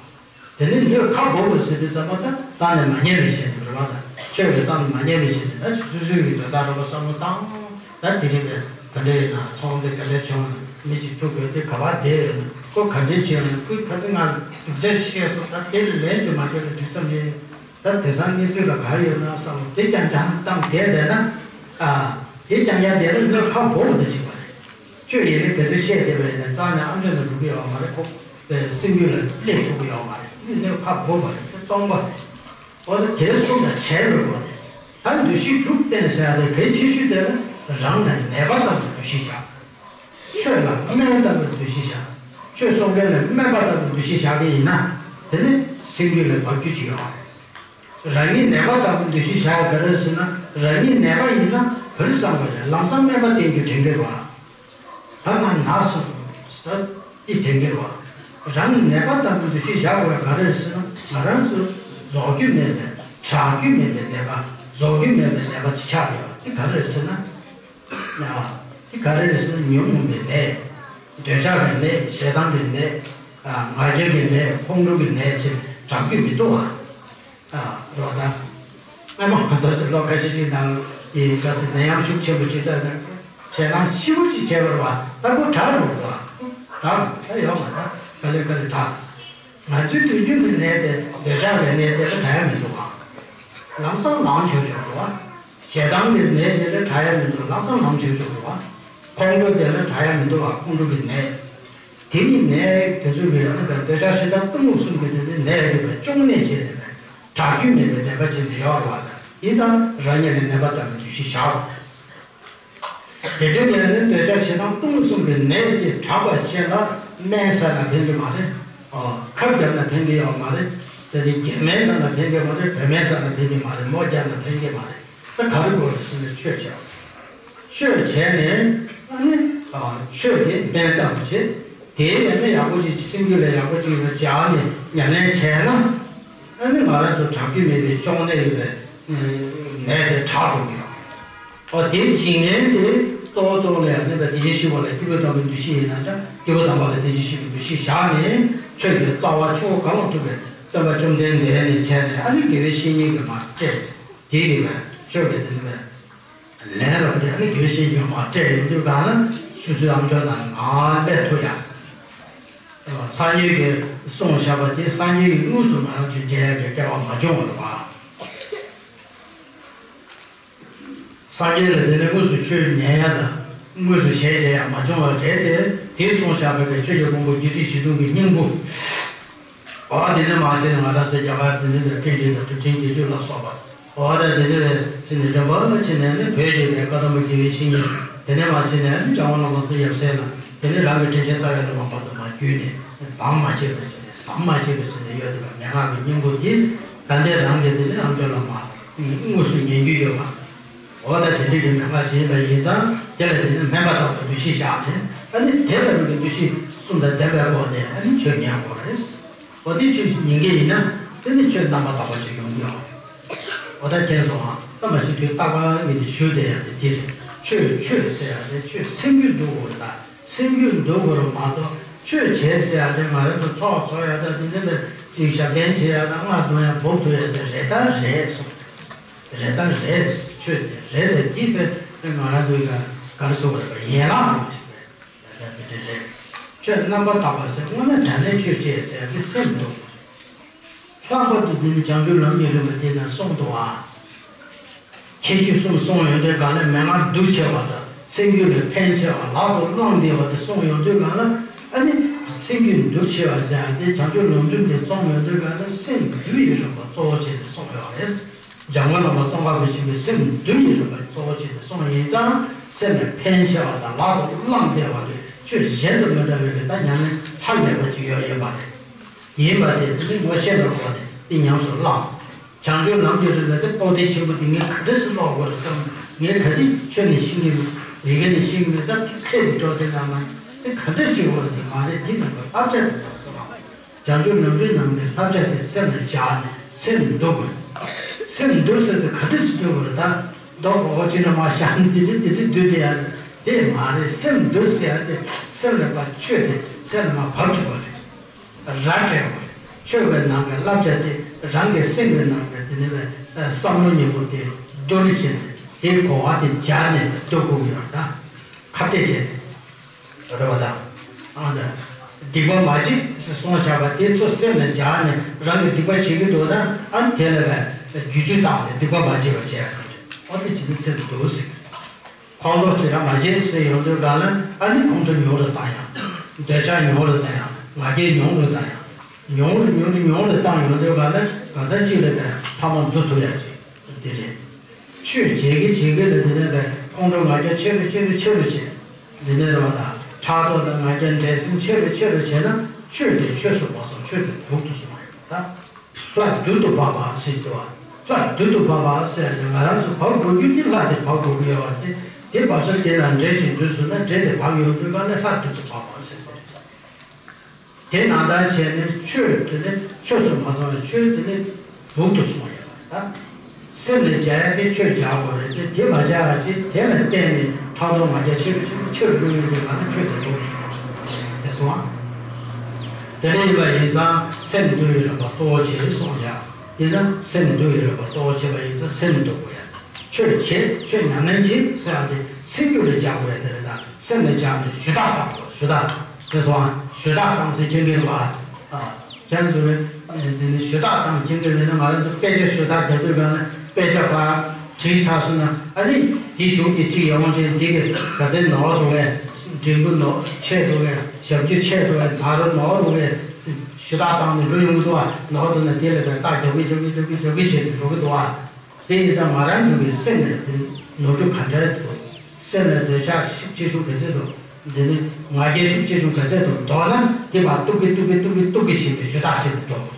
དེ་ནས་སྣོད་ཁ་སྦོབ་པ་ཟེར་དུས་ཙམ་པ་ད་རྩ་ནས་མ་ཉན་པའི་ཆེད་དུ་རེད་བ། ད་ཆོས་ཀྱི་རྩ་ནས་མ་ཉན་པའི་ཆེད་དུ་ད་སོ་སོའི་གི་དོན་དག་རེད་བ། བསམ་བློ་བཏང་། ད་དེ་རིང་གི་ག་འདྲ་ཡིན་ན་ཚོང་འདི་ག་འདྲ་བྱུང་ན་མི་གཅིག་ཐུག་དགོས་དེ་ག་བ་བསྡད་ཡོད་ན་ཁོ་ག་འདྲ་བྱས་ཡོད་ན་ཁོས་ཁ་སང་ང་སྡུག་ཅག་བཤད་སོང་། ད་དེ་ལན་དུ་མ་བརྗོད་ན་འགྲིག་ས་མེད། ད་དེང་སང་གནས་ཚུལ་ལ་ག་ཡོད་ན་བསམ། དེ་རྐྱང་རྐྱང་བཏང་བསྡད་བསྡད་ན། ཨ། དེ་རྐྱང་རྐྱང་བསྡད་ན་སྣོད་ཁ་སྦོབ་པ་དང་གཅིག་པ་རེད། ཁྱོད་ཡིན་ནའི་ག་ཚོད་བཤད་བསྡད་པ་ཡིན་ན་རྩ་ནས་ཨམ་ཅོག་ནང་འགྲོ་གི་ཡོད་མ་རེད། ཁོ་པའི་སེམས་རྒྱུད་ལ་སླེབས་ཐུབ་ཀྱི་ཡོད་མ་རེད། དེ་སྣོད་ཁ་སྦོབ་པ་རེད། དེ་སྟོང་པ་རེད། འོ་ད་དེ་གསུམ་ལ་བྲལ་དགོས་པ་རེད། ད་འདུ་ཤེས་དྲུག་བསྟེན་ཟེར་ཡ་དེ་གལ་ཆེ་ཤོས་དེ་ནི་རང་ལ་ནད་པ་ལྟ་བུའི་འདུ་ཤེས་བཞག་ཆོས་ལ་སྨན་ལྟ་བུའི་འདུ་ཤེས་བཞག་ཆོས་གསུང་མཁན་ལ་སྨན་པ་ལྟ་བུའི་འདུ་ཤེས་བཞག་གི་ཡིན་ན་དེ་ནི་སེམས་རྒྱུད་ལ་བབ་རྒྱུ་ཅིག་ཡོད་རེད། རང་ཉིད་ནད་པ་ལྟ་བུ་འདུ་ཤེས་བཞག་ག་རེ་ཟེར་ན། རང་ཉིད་ནད་པ་ཡིན་ན་བུ་བསམ་པ་རེད། ལམ་སང་སྨན་པ་བསྟེན་རྒྱུ་དྲན་གྱི་རེད་བ། ད་ང་ན་སོང་ཟེར་དེ་དྲན་གྱི་རེད་བ། རང་ཉིད་ནད་པ་ལྟ་བུ་འདུ་ཤེས་བཞག་དགོས་ག་རེ་ཟེར་ན། ང་རང་ཚོ་རྫོགས་རྒྱུ་མེད་པའི་དྲག་རྒྱུ་མེད་པའི་ནད་པ། རྫོགས་རྒྱུ་མེད་པའི་ནད་པ་ཅིག་ཆགས་ཡོད་དེ་ག་རེ་ཟེར་ན། དེ་ག་རེ་ཟེར་ན་ཉོན་མོངས་པའི་ནད། འདོད་ཆགས་ཀྱི་ནད། ཞེ་སྡང་གི་ནད། ང་རྒྱལ་གྱི་ནད། ཁོང་ཁྲོ་གི་ནད་ཅེས་དྲག་རྒྱུ་མི་འདུག་བ། ཨ། རོ་ད། སྔ་མ་ང་ཚོ་ལོ་ཁ་ཤས་ཤིག་ནང་དེ་ག་ཚོད་ནད་ཡམས་ཤུགས་ཆེན་པོ་ཅིག་བཏང་ན་ཞེད་སྣང་ཆེན་པོ་ཅིག་བྱས་པ་རེད་བ། ད་ཁོ་དྲག་འགྲོ་གི་འདུག་བ། དྲག་འགྲོ་ད་ཡོད་མ་ད་ག་ལེ་ག་ལེ་དྲག་ང་ཚོའི་དུས་རྒྱུན་གྱི་ནད་དེ་འདོད་ཆགས་ཀྱི་ནད་དེ་ལ་དྲག་ཡ་མི་འདུག་བ། ལམ་སང་ལངས་ཆོག་ཆོག་འདུག་བ། ཞེ་སྡང་གི་ནད་དེ་ལ་དྲག་ཡ་མི་འདུག་ལམ་སང་ལངས་ཆོག་ཆོག་འདུག་བ། ཁོང་ཁྲོ་དེ་ལ་དྲག་ཡ་མི་འདུག་བ། ཁོང་ཁྲོ་གི་ནད། དེ་ནི་ནད་དེ་ཚོ་གི་ཡང་ན་འདོད་ཆགས་ཞེ་སྡང་གཏི་མུག་གསུམ་གྱི་དེ་ནི་ནད་རེད་པས། གཅོང་ནད་ཅེས་རེད་པས། དྲག་རྒྱུ་མེད་པའི་ནད་པ་ཅིག་ནི་ཡོད་རེད་བ། ཡིན་ཙང་རང་ཉིད་ལ་ནད་པ་ལྟ་བུའི་འདུ་ཤེས་བཞག་རོགས། དེ་འདྲ་ཡིན་ན་འདོད་ཆགས་ཞེ་སྡང་གཏི་མུག་གསུམ་གྱི་ནད་ཀྱིས་དྲག་པ་ཅན་ལ་སྨན་ཟ་ན་ཕན་གྱི་མ་རེད། ཨོ། ཁབ་བརྒྱབ་ན་ཕན་གྱི་ཡོད་མ་རེད། ཟས་དེ་རྒྱ་སྨན་ཟ་ན་ཕན་གྱི་མ་རེད། བོད་སྨན་ཟ་ན་ཕན་གྱི་མ་རེད། མོ་བརྒྱབ་ན་ཕན་གྱི་མ་རེད། ད་ག་རེ་དགོས་རེད་ཟེར་ན་ཆོས་བྱས་པ། ཆོས་བྱས་ནས་ཨ་ནི་ཨ་ཆོས་དེ་སྨན་ལྟ་བུ་བྱེད། དེའི་ཡང་ན་ཡག་པོ་ཞིག་སེམས་རྒྱུད་ལ་ཡག་པོ་ཅིག་ཡོད་བྱས་ནས་ཉམས་ལེན་བྱས་ན། ཨ་ནི་ང་རང་ཚོ་དྲག་རྒྱུ་མེད་པའི་གཅོང་ནད་ཡོད་པའི་ནད་དེ་དྲག་འགྲོ་གི་ཡོད། ཨོ་དེའི་འཇིགས་ལན་དེ་གཙོ་བོ་གཙོ་བོ་ལ་ཡང་ནི་བདེ་གཤེགས་བཞི་པ་ལ་སྐྱེས་བུ་དམ་པའི་འདུ་ཤེས་ཡིན་ན་ཀྱང་སྐྱེས་བུ་དམ་པ་ལ་བདེ་གཤེགས་བཞི་པའི་འདུ་ཤེས་བཞག་ནས་ཆོས་ཀྱི་རྩ་བ་ཆུ་བོ་གང་ལ་ཐུག་པའི་སྟོན་པ་བཅོམ་ལྡན་འདས་ནས་བྱས་ནས་ཨ་ནི་དགེ་བའི་བཤེས་གཉེན་གྱིས་མར་སྤྲད་དེ་ཡིན་པས། ཆོས་ཀྱི་དེ་ནི་བས། ལན་རབ་དེ་ནི་དགེ་བའི་བཤེས་གཉེན་མ་སྤྲད་ཡོང་དུས་གང་ལ་སོ་སོའི་ཨམ་ཅོག་ནང་ང་སླེབས་ཐུབ་ཡ། སངས་རྒྱས་ཀྱིས་གསུངས་བཞག་པ་དེ་སངས་རྒྱས་ཀྱིས་དངོས་སུ་ང་རང་ཚོས་མཇལ་ཡག་གི་སྐལ་བ་མ་བྱུང་བ་རེད་བ། སངས་རྒྱས་ལ་དེ་ནས་དངོས་སུ་ཆོས་ཉན་ཡ་དང་དངོས་སུ་ཞལ་མཇལ་ཡ་མ་བྱུང་བ་རེད་དེ། དེ་གསུངས་བཞག་པའི་ཆོས་ཀྱི་ཕུང་པོ་བརྒྱད་ཁྲི་བཞི་སྟོང་གི་སྙིང་པོ། འོ་དེ་ནས་མར་ཕྱིན་ནས་ང་རང་ཚོའི་རྒྱ་གར་དེ་ནས་པའི་པཎ་ཌི་ཏ་ཐུབ་བསྟན་དགེ་ལྡན་ལ་སོགས་པ། འོ་ད་དེ་ནས་པའི་ཕྱིན་ནས་རིམ་པ་ཕྱིན་ནས་ནི་བོད་ཀྱི་པའི་བཀའ་གདམས་པ་དགེ་བའི་བཤེས་གཉེན། དེ་ནས་མར་ཕྱིན་ནས་ནི་འཇམ་མགོན་བླ་མ་ཚོའི་ཡབ་སྲས་ལ། དེ་ནས་རང་གི་དྲིན་ཆེན་རྩ་བའི་བླ་མ་བར་དུ་མར་བརྒྱུད་ནས་ཟམ་མ་ཆད་པར་བྱས་ནས་ཟམ་མ་ཆད་པར་བྱས་ནས་ཡོད་དེ་པའི་མན་ངག་གི་སྙིང་པོ་འདི་ད་ལྟའི་རང་གི་དེ་ནས་ཨམ་ཅོག་ལ་མར་དངོས་སུ་ཉན་རྒྱུ་ཡོད་པ། འོ་ད་དེ་འདྲ་གི་མན་ངག་ཅིག་ཡིན་པ་ཡིན་ཙང་དེ་ལ་དེ་ནི་སྨན་པ་ལྟ་བུའི་འདུ་ཤེས་བཞག་ནས་ཨ་ནི་དེ་ལྟ་བུའི་འདུ་ཤེས་གསུམ་དང་ལྡན་པའི་སྒོ་ནས་ཨ་ནི་ཆོས་ཉན་དགོས་རེད། འོ་དེ་ཆོས་ཉན་གྱི་ཡིན་ན་དེ་ནི་ཆོས་རྣམ་པར་དག་པ་ཅིག་ཡོང་གི་ཡོད། འོ་ད་མཁྱེན་སོང་ཨ། ད་མ་གཞི་དུས་རྟག་པར་ངས་འདི་ཞུ་བསྡད་ཡ་དེ་དེ་རེད། ཆོས་ཆོས་ཟེར་ཡ་དེ་ཆོས་སེམས་རྒྱུད་འདུལ་དགོས་རེད་ད། སེམས་རྒྱུད་འདུལ་དགོས་རེད་མ་གཏོགས་ཆོས་བྱེད་ཟེར་ཡ་དེ་ང་རང་ཚོ་ཚོགས་འཚོགས་ཡ་ད་དེ་འདྲ་ལ་ཅིག་ཞབས་བརྟན་བྱེད་ཡ་ད་རྔ་བརྡུང་ཡ་འབུབ་འདུག་ཡ་དེ་རེད་ད་རེད་སོང་། རེད་དང་རེད། ཆོས་དེ་རེད་དེ་འདི་དཔེ་ང་རང་ཚོའི་ག་ག་རེ་ཟེར་དགོས་རེད་པ། ཡན་ལག་རུ་ཞིག་རེད། ད་དེ་འདྲ་རེད། ཆོས་རྣམ་པར་དག་པ་ཟེར་དངོས་གནས་དྲང་གནས་ཆོས་བྱེད་ཟེར་ཡ་དེ་སེམས་འདུལ་དགོས། ལྷག་པར་དུ་འདི་ནི་བྱང་ཆུབ་ལམ་གྱི་རིམ་པ་འདི་ན་གསུངས་འདུག་ཨ། ཁྱད་ཆོས་གསུམ་གསུངས་ཡོང་དུས་ག་ལ་མན་ངག་འདུལ་བྱེད་པ་དང་སེམས་རྒྱུད་ལ་ཕན་བྱེད་པ་ལག་ཏུ་བླངས་བསྡད་པ་དེ་གསུངས་ཡོང་དུས་ག་ལ་ཨ་ནི་སེམས་རྒྱུད་འདུལ་བྱེད་པ་ཟེར་ཡ་དེ་བྱང་ཆུབ་ལམ་རིམ་དེ་རྩོམ་ཡོང་དུས་ག་ལ་སེམས་འདུལ་བའི་རིམ་པ་གཙོ་བོ་བྱས་ཏེ་གསུངས་ཡོད་རེད། འཇམ་མགོན་བླ་མ་ཙོང་ཁ་པ་ཆེན་པོས་སེམས་འདུལ་བའི་རིམ་པ་གཙོ་བོ་བྱས་ཏེ་གསུངས་ཡིན་ཙང་སེམས་ལ་ཕན་བྱེད་པ་དང་ལག་ཏུ་བླངས་བསྡད་པ་དེ་ཆོས་གཞན་དང་མི་འདྲ་བའི་རེད་ད་ཉམས་ལེན་ཧ་ལས་པ་ཅིག་ཡོད་ཡིན་པ་རེད། ཡིན་པ་དེ་དེ་ནི་ངོ་ཤེས་པའི་སྒོ་ནས་དེ་ཉམས་སུ་བླངས། བྱང་ཆུབ་ལམ་གྱི་རིམ་པ་དེ་རྟོགས་ལྡན་ཆེན་པོ་དེ་ངས་ག་འདྲ་སེ་ཀློག་དགོས་རེད་བསམ། ངས་ག་དེ་ཁྱོན་ནས་ཤེས་ཀྱི་མེད། ཡི་གེ་ནས་ཤེས་ཀྱི་མེད་སྟབས་དེ་ཁས་དེ་འགྲོ་དེ་ན་མ་དེ་ག་འདྲ་ཞིག་འོར་ཟེར་མ་རེད། འདི་ནང་གི་བསླབ་བྱ་དེ་ཐོག་སོང་བ། བྱང་ཆུབ་ལམ་རིམ་ནང་གི་བསླབ་བྱ་དེ་སེམས་ལ་འཇགས་ནས་སེམས་འདུལ་དགོས། སེམས་འདུལ་ཟེར་དེ་ག་འདྲ་ཞིག་འདུལ་དགོས་རེད། ད་མདོག་གོ་ཅི་ན་མ་བཞག་ནས་དེ་འདྲ་དེ་འདྲ་འདུལ་དེ་ཡ་དེ་མ་རེད། སེམས་འདུལ་ཟེར་ཡ་དེ་སེམས་ལ་ཕར་ཆོས་དེ་སེམས་ལ་མ་བབས་བཅུག་པ་རེད། ར་སྤྲད་དགོས་རེད། ཆོས་པའི་ནང་གི་བསླབ་བྱ་དེ་རང་གི་སེམས་ཀྱི་ནང་གི་དེ་ནི་བསམ་བློ་ཉེ་པོ་དེ་བསྡུ་རུ་བྱས་ནས་དེའི་གོ་བ་དེ་སྦྱར་ནས་བསྡུ་དགོས་ཀྱི་ཡོད་རེད། ད་ཁ་གཏད་བྱས་ནས་རེད་བ། ད་ཨ་ད་སྡིག་པ་མ་བྱེད་ཟེར་གསུངས་བཞག་པ་དེ་ཚོ་སེམས་ལ་སྦྱར་ནས་རང་གི་སྡིག་པ་བྱེད་ཀྱི་འདུག་ན། ཨ་དེ་ལ་བས་བརྒྱུད་ཚུལ་བཏང་ནས་སྡིག་པ་མ་བྱེད་པ་བྱས་ཡ་དེ་རེད། ཨ་དེ་བྱས་ནས་སེམས་འདུལ་ཟེར་གྱི་རེད། ཁོང་ཁྲོ་ཅི་རང་མ་བྱེད་ཟེར་ཡོང་དུས་གང་ལ་ཨ་ནི་ཁོང་ཁྲོ་ཉུང་རུ་བཏང་ཡང་། འདོད་ཆགས་ཉུང་རུ་བཏང་ཡང་། ང་རྒྱལ་ཉུང་རུ་བཏང་ཡང་། ཉུང་རུ་ཉུང་རུ་ཉུང་རུ་བཏང་ཡོང་དུས་གང་ལ་གང་ཟག་གཅིག་ལ་བས་ཚང་མ་འདུལ་ཐུབ་ཡ་ཅིག་འདི་རེད། ཆོས་བྱེད་ཀྱི་བྱེད་ཀྱི་ལ་དེ་ནས་བས་ཁོང་ཁྲོ་ང་རྒྱལ་ཆེ་རུ་ཆེ་རུ་ཆེ་རུ་བྱེད། འདི་ནས་རོ་ད་ཕྲག་དོག་དང་ང་རྒྱལ་འགྲན་སེམས་ཆེ་རུ་ཆེ་རུ་བྱས་ན་ཆོས་དེ་ཆོས་སུ་མ་སོང་། ཆོས་དེ་སྡུག་ཏུ་སོང་བ་ཡིན་ད། ལྷ་རྡུལ་དུ་འབབ་པ་ཟེར་གྱི་འདུག་བ། ལྷ་རྡུལ་དུ་འབབ་པ་ཟེར་ནས་ང་རང་ཚོ་བབ་དགོས་རྒྱུ་འདི་ལྷ་དེ་བབ་དགོས་ཀྱི་ཡོད་པ་རེད། དེ་བབས་ས་དེ་ལ་འདྲེ་ཅིག་འཛུལ་སོང་ན་འདྲེ་དེ་བབས་ཡོང་དུས་གང་ལ་ལྷ་རྡུལ་དུ་འབབ་པ་ཟེར་ཏེ། དེ་ནང་ལྟར་བྱས་ནས་ཆོས་དེ་ནི་ཆོས་སུ་མ་སོང་བའི་ཆོས་དེ་ནི་སྡུག་ཏུ་སོང་ཡོད་པ་རེད། ད་སེམས་ལ་སྦྱར་ཡ་དེ་ཆོས་སྦྱར་དགོས་རེད་དེ། དེ་མ་སྦྱར་བ་ཅིག་དེ་ལ་བརྟེན་ནས་ཕྲག་དོག་ང་རྒྱལ་ཆེ་རུ་ཆེ་རུ་ཆེ་རུ་འགྲོ་ཡོང་དུས་གང་ལ་ཆོས་དེ་སྡུག་ཏུ་སོང་བ་རེད། དེ་སོང་བ། དེ་འདྲ་ཡིན་པ་ཡིན་ཙང་སེམས་འདུལ་བའི་རིམ་པ་གཙོ་བོ་བྱས་གསུངས་བཞག་དེ་ན་སེམས་འདུལ་བའི་རིམ་པ་གཙོ་བོ་བྱས་པ་ཡིན་ཙང་སེམས་འདུལ་དགོས་ཡ། ཆོས་བྱེད་ཆོས་ཉམས་ལེན་བྱེད་ཟེར་བ་དེ་སེམས་རྒྱུད་ལ་སྦྱར་དགོས་ཡ་དེ་རེད། ད་སེམས་ལ་སྦྱར་ནས་ཞུ་དག་བཏང་དགོས། ཞུ་དག་དེ་སོང་བ། ཞུ་དག་བཏང་ཟེར་མཁན་གྱི་རེད་བ། ཨ། ཁྱེད་ཚོས་དེ་ནི་ཞུ་དག་བཏང་མཁན་གྱི་རེད་ན། ང་རང་ཚོ་དཔེ་ཆ་ཞུ་དག་རྒྱབ་དུས་གང་ལ་དཔེ་ཆ་ཕར་བྲིས་ཚར་སོང་ན། ཨ་ནི་དེ་གཞུང་དེ་གཅིག་ཡར་འོང་ཚེ་འདི་གི་ག་ཚད་ནོར་འདུག་གས། འབྲིང་པོ་ནོར་ཆད་འདུག་གས། ཞབས་ཀྱུ་ཆད་འདུག་གས། ད་རུང་ནོར་འདུག་གས། ཞུ་དག་བཏང་ནས་འགྲོ་ཡོང་གི་འདུག་བ། ནོར་འདུག་ན་དེ་ལ་བས་རྟགས་རྒྱབ་གི་རྒྱབ་གི་རྒྱབ་གི་རྒྱབ་གི་བྱས་ནས་འགྲོ་གི་འདུག་བ། དེ་ཡིན་ཙང་ང་རང་ཚོ་གི་སེམས་ལ་དེ་ནོར་འཁྲུལ་ག་འདྲ་འདུག་སེམས་ལ་འདོད་ཆགས་ཤུགས་ཆེ་ཆུང་ག་ཚད་འདུག་འདི་ནི་ང་རྒྱལ་ཤུགས་ཆེ་ཆུང་ག་ཚད་འདུག་མདོར་ན་དེ་མར་གཏུག་གི་གཏུག་གི་གཏུག་གི་གཏུག་གི་བྱས་ནས་ཞུ་དག་བྱས་ནས་འགྲོ་དགོས།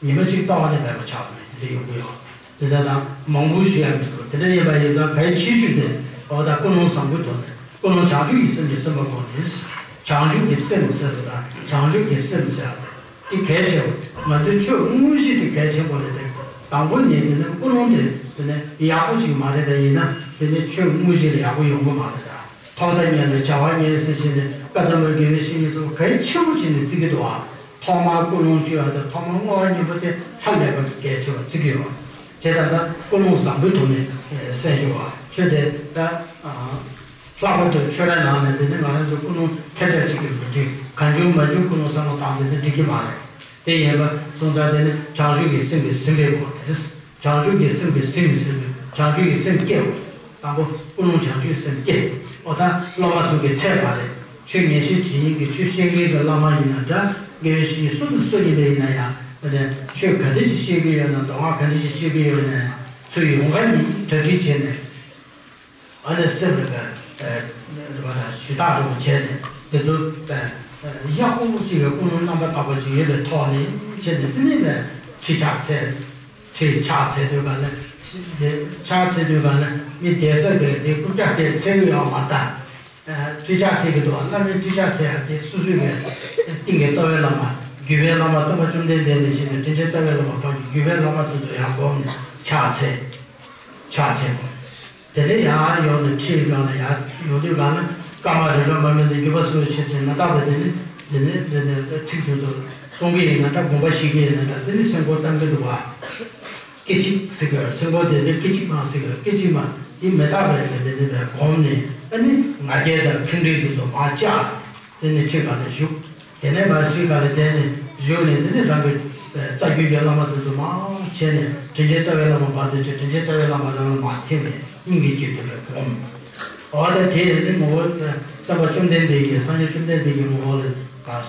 ཉི་མ་གཅིག་རྩ་བ་ནས་མེད་པ་ཆགས་འགྲོ་ནས་དེ་འདྲ་ཡོང་གི་ཡོད། དེ་འདྲ་དང་མང་པོ་ཞུ་ཡ་མི་འདུག་དེ་འདྲ་ཡིན་པ་ཡིན་ཙང་གལ་ཆེ་ཤོས་དེ་འོ་ད་ཀུན་སློང་བཟང་པོའི་ཐོག་ནས་ཀུན་སློང་བྱང་ཆུབ་ཀྱི་སེམས་ཀྱི་སེམས་པ་སྒོམ་ནས། བྱང་ཆུབ་ཀྱི་སེམས་ཟེར་བ་དང་བྱང་ཆུབ་ཀྱི་སེམས་ཟེར་བ་དེ་གལ་ཆེ་བ། ང་ཚོའི་ཆོས་དངོས་གཞི་དེ་གལ་ཆེན་པོ་རེད་དེ། དང་པོ་ནས་དེ་ནས་ཀུན་སློང་དེ་དེ་ནས་ཡག་པོ་ཅིག་མ་རེད་པ་ཡིན་ན་དེ་ནས་ཆོས་དངོས་གཞི་ལ་ཡག་པོ་ཡོང་གི་མ་རེད་ད། ཐོག་མཐའ་ཉལ་ནས་བྱ་བ་ཉལ་ཟེར་བྱས་ནས་བཀའ་གདམས་པའི་དགེ་བའི་བཤེས་གཉེན་ཚོ་གལ་ཆེན་པོ་བྱས་ནས་བརྩི་གི་འདུག་ཨ། ཐོག་མར་ཀུན་སློང་བཅོས་ཡ་དང་ཐོག་མར་བསྔོ་བ་སྙིང་པོ་དེ་ཧ་ལས་པ་གལ་ཆེ་བ་བརྩི་གི་ཡོད། དེ་ལྟར་ད་ཀུན་སློང་བཟང་པོའི་ཐོག་ནས་གསལ་ཞུ་བ་ཆོས་དེ་ད་ལྷག་པར་དུ་ཆོས་ར་ནང་ནས་དེ་ནི་ང་རང་ཚོ་ཀུན་སློང་ཐལ་ཆ་གཅིག་གིས་མི་འགྲིག་གང་བྱུང་མ་བྱུང་ཀུན་སློང་བསམ་བློ་བཏང་དེ་ནི་འགྲིག་གི་མ་རེད། དེ་ཡིན་པ་སོང་ཙང་དེ་ནི་བྱང་ཆུབ་ཀྱི་སེམས་ཀྱིས་ཟིན་པའི་སྒོ་དེ་རེད། བྱང་ཆུབ་ཀྱི་སེམས་ཀྱིས་ཟིན་ཟིན་པའི་བྱང་ཆུབ་ཀྱི་སེམས་སྐྱེ་བ། དང་པོ་ཀུན་སློང་བྱང་ཆུབ་སེམས་བསྐྱེད། ཨོ་ད་སློབ་མ་ཚོ་གི་ཚད་མ་རེད། ཆོས་ཉན་ཤེས་བྱེད་མཁན་གྱི་ཆོས་བཤད་མཁན་གྱི་བླ་མ་ཡིན་ན་འདྲ། དགེ་བའི་བཤེས་གཉེན་སུ་དང་སུ་ཡིན་པ་ཡིན་ན་ཡང་དེ་ནས་ཆོས་ག་འདྲ་ཞིག་བཤད་ཀྱི་ཡོད་ན། མདོ་སྔགས་ག་འདྲ་ཞིག་བཤད་ཀྱི་ཡོད་ན་ཚུར་ཡོང་ག་ནས་གྲ་སྒྲིག་བྱས་ནས། ཨ་ནི་སེམས་ལ་བ་ལ་ཞུ་དག་རུ་བྱས་ནས་དེ་ཚོ་ཡག་པོ་གཅིག་གི་ཀུན་སློང་རྣམ་པར་དག་པ་ཅིག་ཡོད་པའི་ཐོག་ནས་བྱས་ནས། དེ་ནས་ནས་ཁྲིད་ཕྱག་འཚལ། ཁྲིད་ཕྱག་འཚལ་དུས་ག་ལ་དེ་ཕྱག་འཚལ་དུས་ག་ལ་མི་བསྡད་ས་གི་དེ་རྐུབ་བཀྱག་དེ་འཚལ་གི་ཡོད་མ་རེད་ད། ཁྲིད་ཕྱག་འཚལ་གི་འདུག་བླ་མའི་ཁྲིད་ཕྱག་འཚལ་ཡ་དེ་སོ་སོའི་གི་སྟེང་གི་རྩ་བའི་བླ་མ་བརྒྱུད་པའི་བླ་མ་སྟོན་པ་བཅོམ་ལྡན་འདས་ནས་བྱས་ནས་དྲིན་ཅན་རྩ་བའི་བླ་མ་བར་གྱི་བརྒྱུད་པའི་བླ་མ་དེ་ཚོ་ཡར་བསྒོམས་ནས་ཕྱག་འཚལ། ཕྱག་འཚལ་དགོས། དེ་ནས་ཡར་ཡོང་ནས་ཁྲིད་སྒང་ལ་ཡར་ཡོང་དུས་སྒང་ལ་བཀའ་མ་རིག་རོ་མ་མེད་ནས་བརྒྱུད་པ་སོགས་ཆེ་ཚེ་མ་དག་པའི་དེ་ནི་དེ་ནི་དེ་ནི་ཚིག་དེ་ཚོ་གསུང་གི་ཡིན་ན་འདྲ། དགོངས་པ་བཞེས་ཀྱི་ཡིན་ན་འདྲ། དེ་ནི་སེམས་ཁོང་གཏམ་གྱི་འདུག་བ། སྐད་ཅིག་ཟེར་གི་ཡོད། སེམས་ཁོང་དེ་ནི་སྐད་ཅིག་མ་ཟེར་གི་ཡོད། སྐད་ཅིག་མ་དེ་མི་རྟག་པའི་དེ་ནི་བསྒོམས་ནས། ཨ་ནི་ང་རྒྱལ་དང་ཕྲིན་ལས་དེ་ཚོ་མར་བཅག་དེ་ནི་ཁྲིད་སྒང་ལ་བཞུགས། དེ་ནས་མར་ཚུར་ག་ལ་བསྡད་ནས་བཞུགས་ནས། དེ་ནས་རང་གི་རྩ་རྒྱུད་ཀྱི་བླ་མ་དེ་ཚོ་མར་བྱས་ནས་དྲིན་ཅན་རྩ་བའི་བླ་མ་བར་དུ་བྱས། དྲིན་ཅན་རྩ་བའི་བླ་མ་རང་ལ་མར་ཐིམ་ནས་སྙིང་གི་དཀྱིལ་དུ་ལ་བསྒོམ། འོ་ད་དེ་ནི་ངོ་བོ་སྟོན་པ་བཅོམ་ལྡན་འདས་ཀྱི་སངས་རྒྱས་བཅོམ་ལྡན་འདས་ཀྱི་ངོ་བོ་ལ་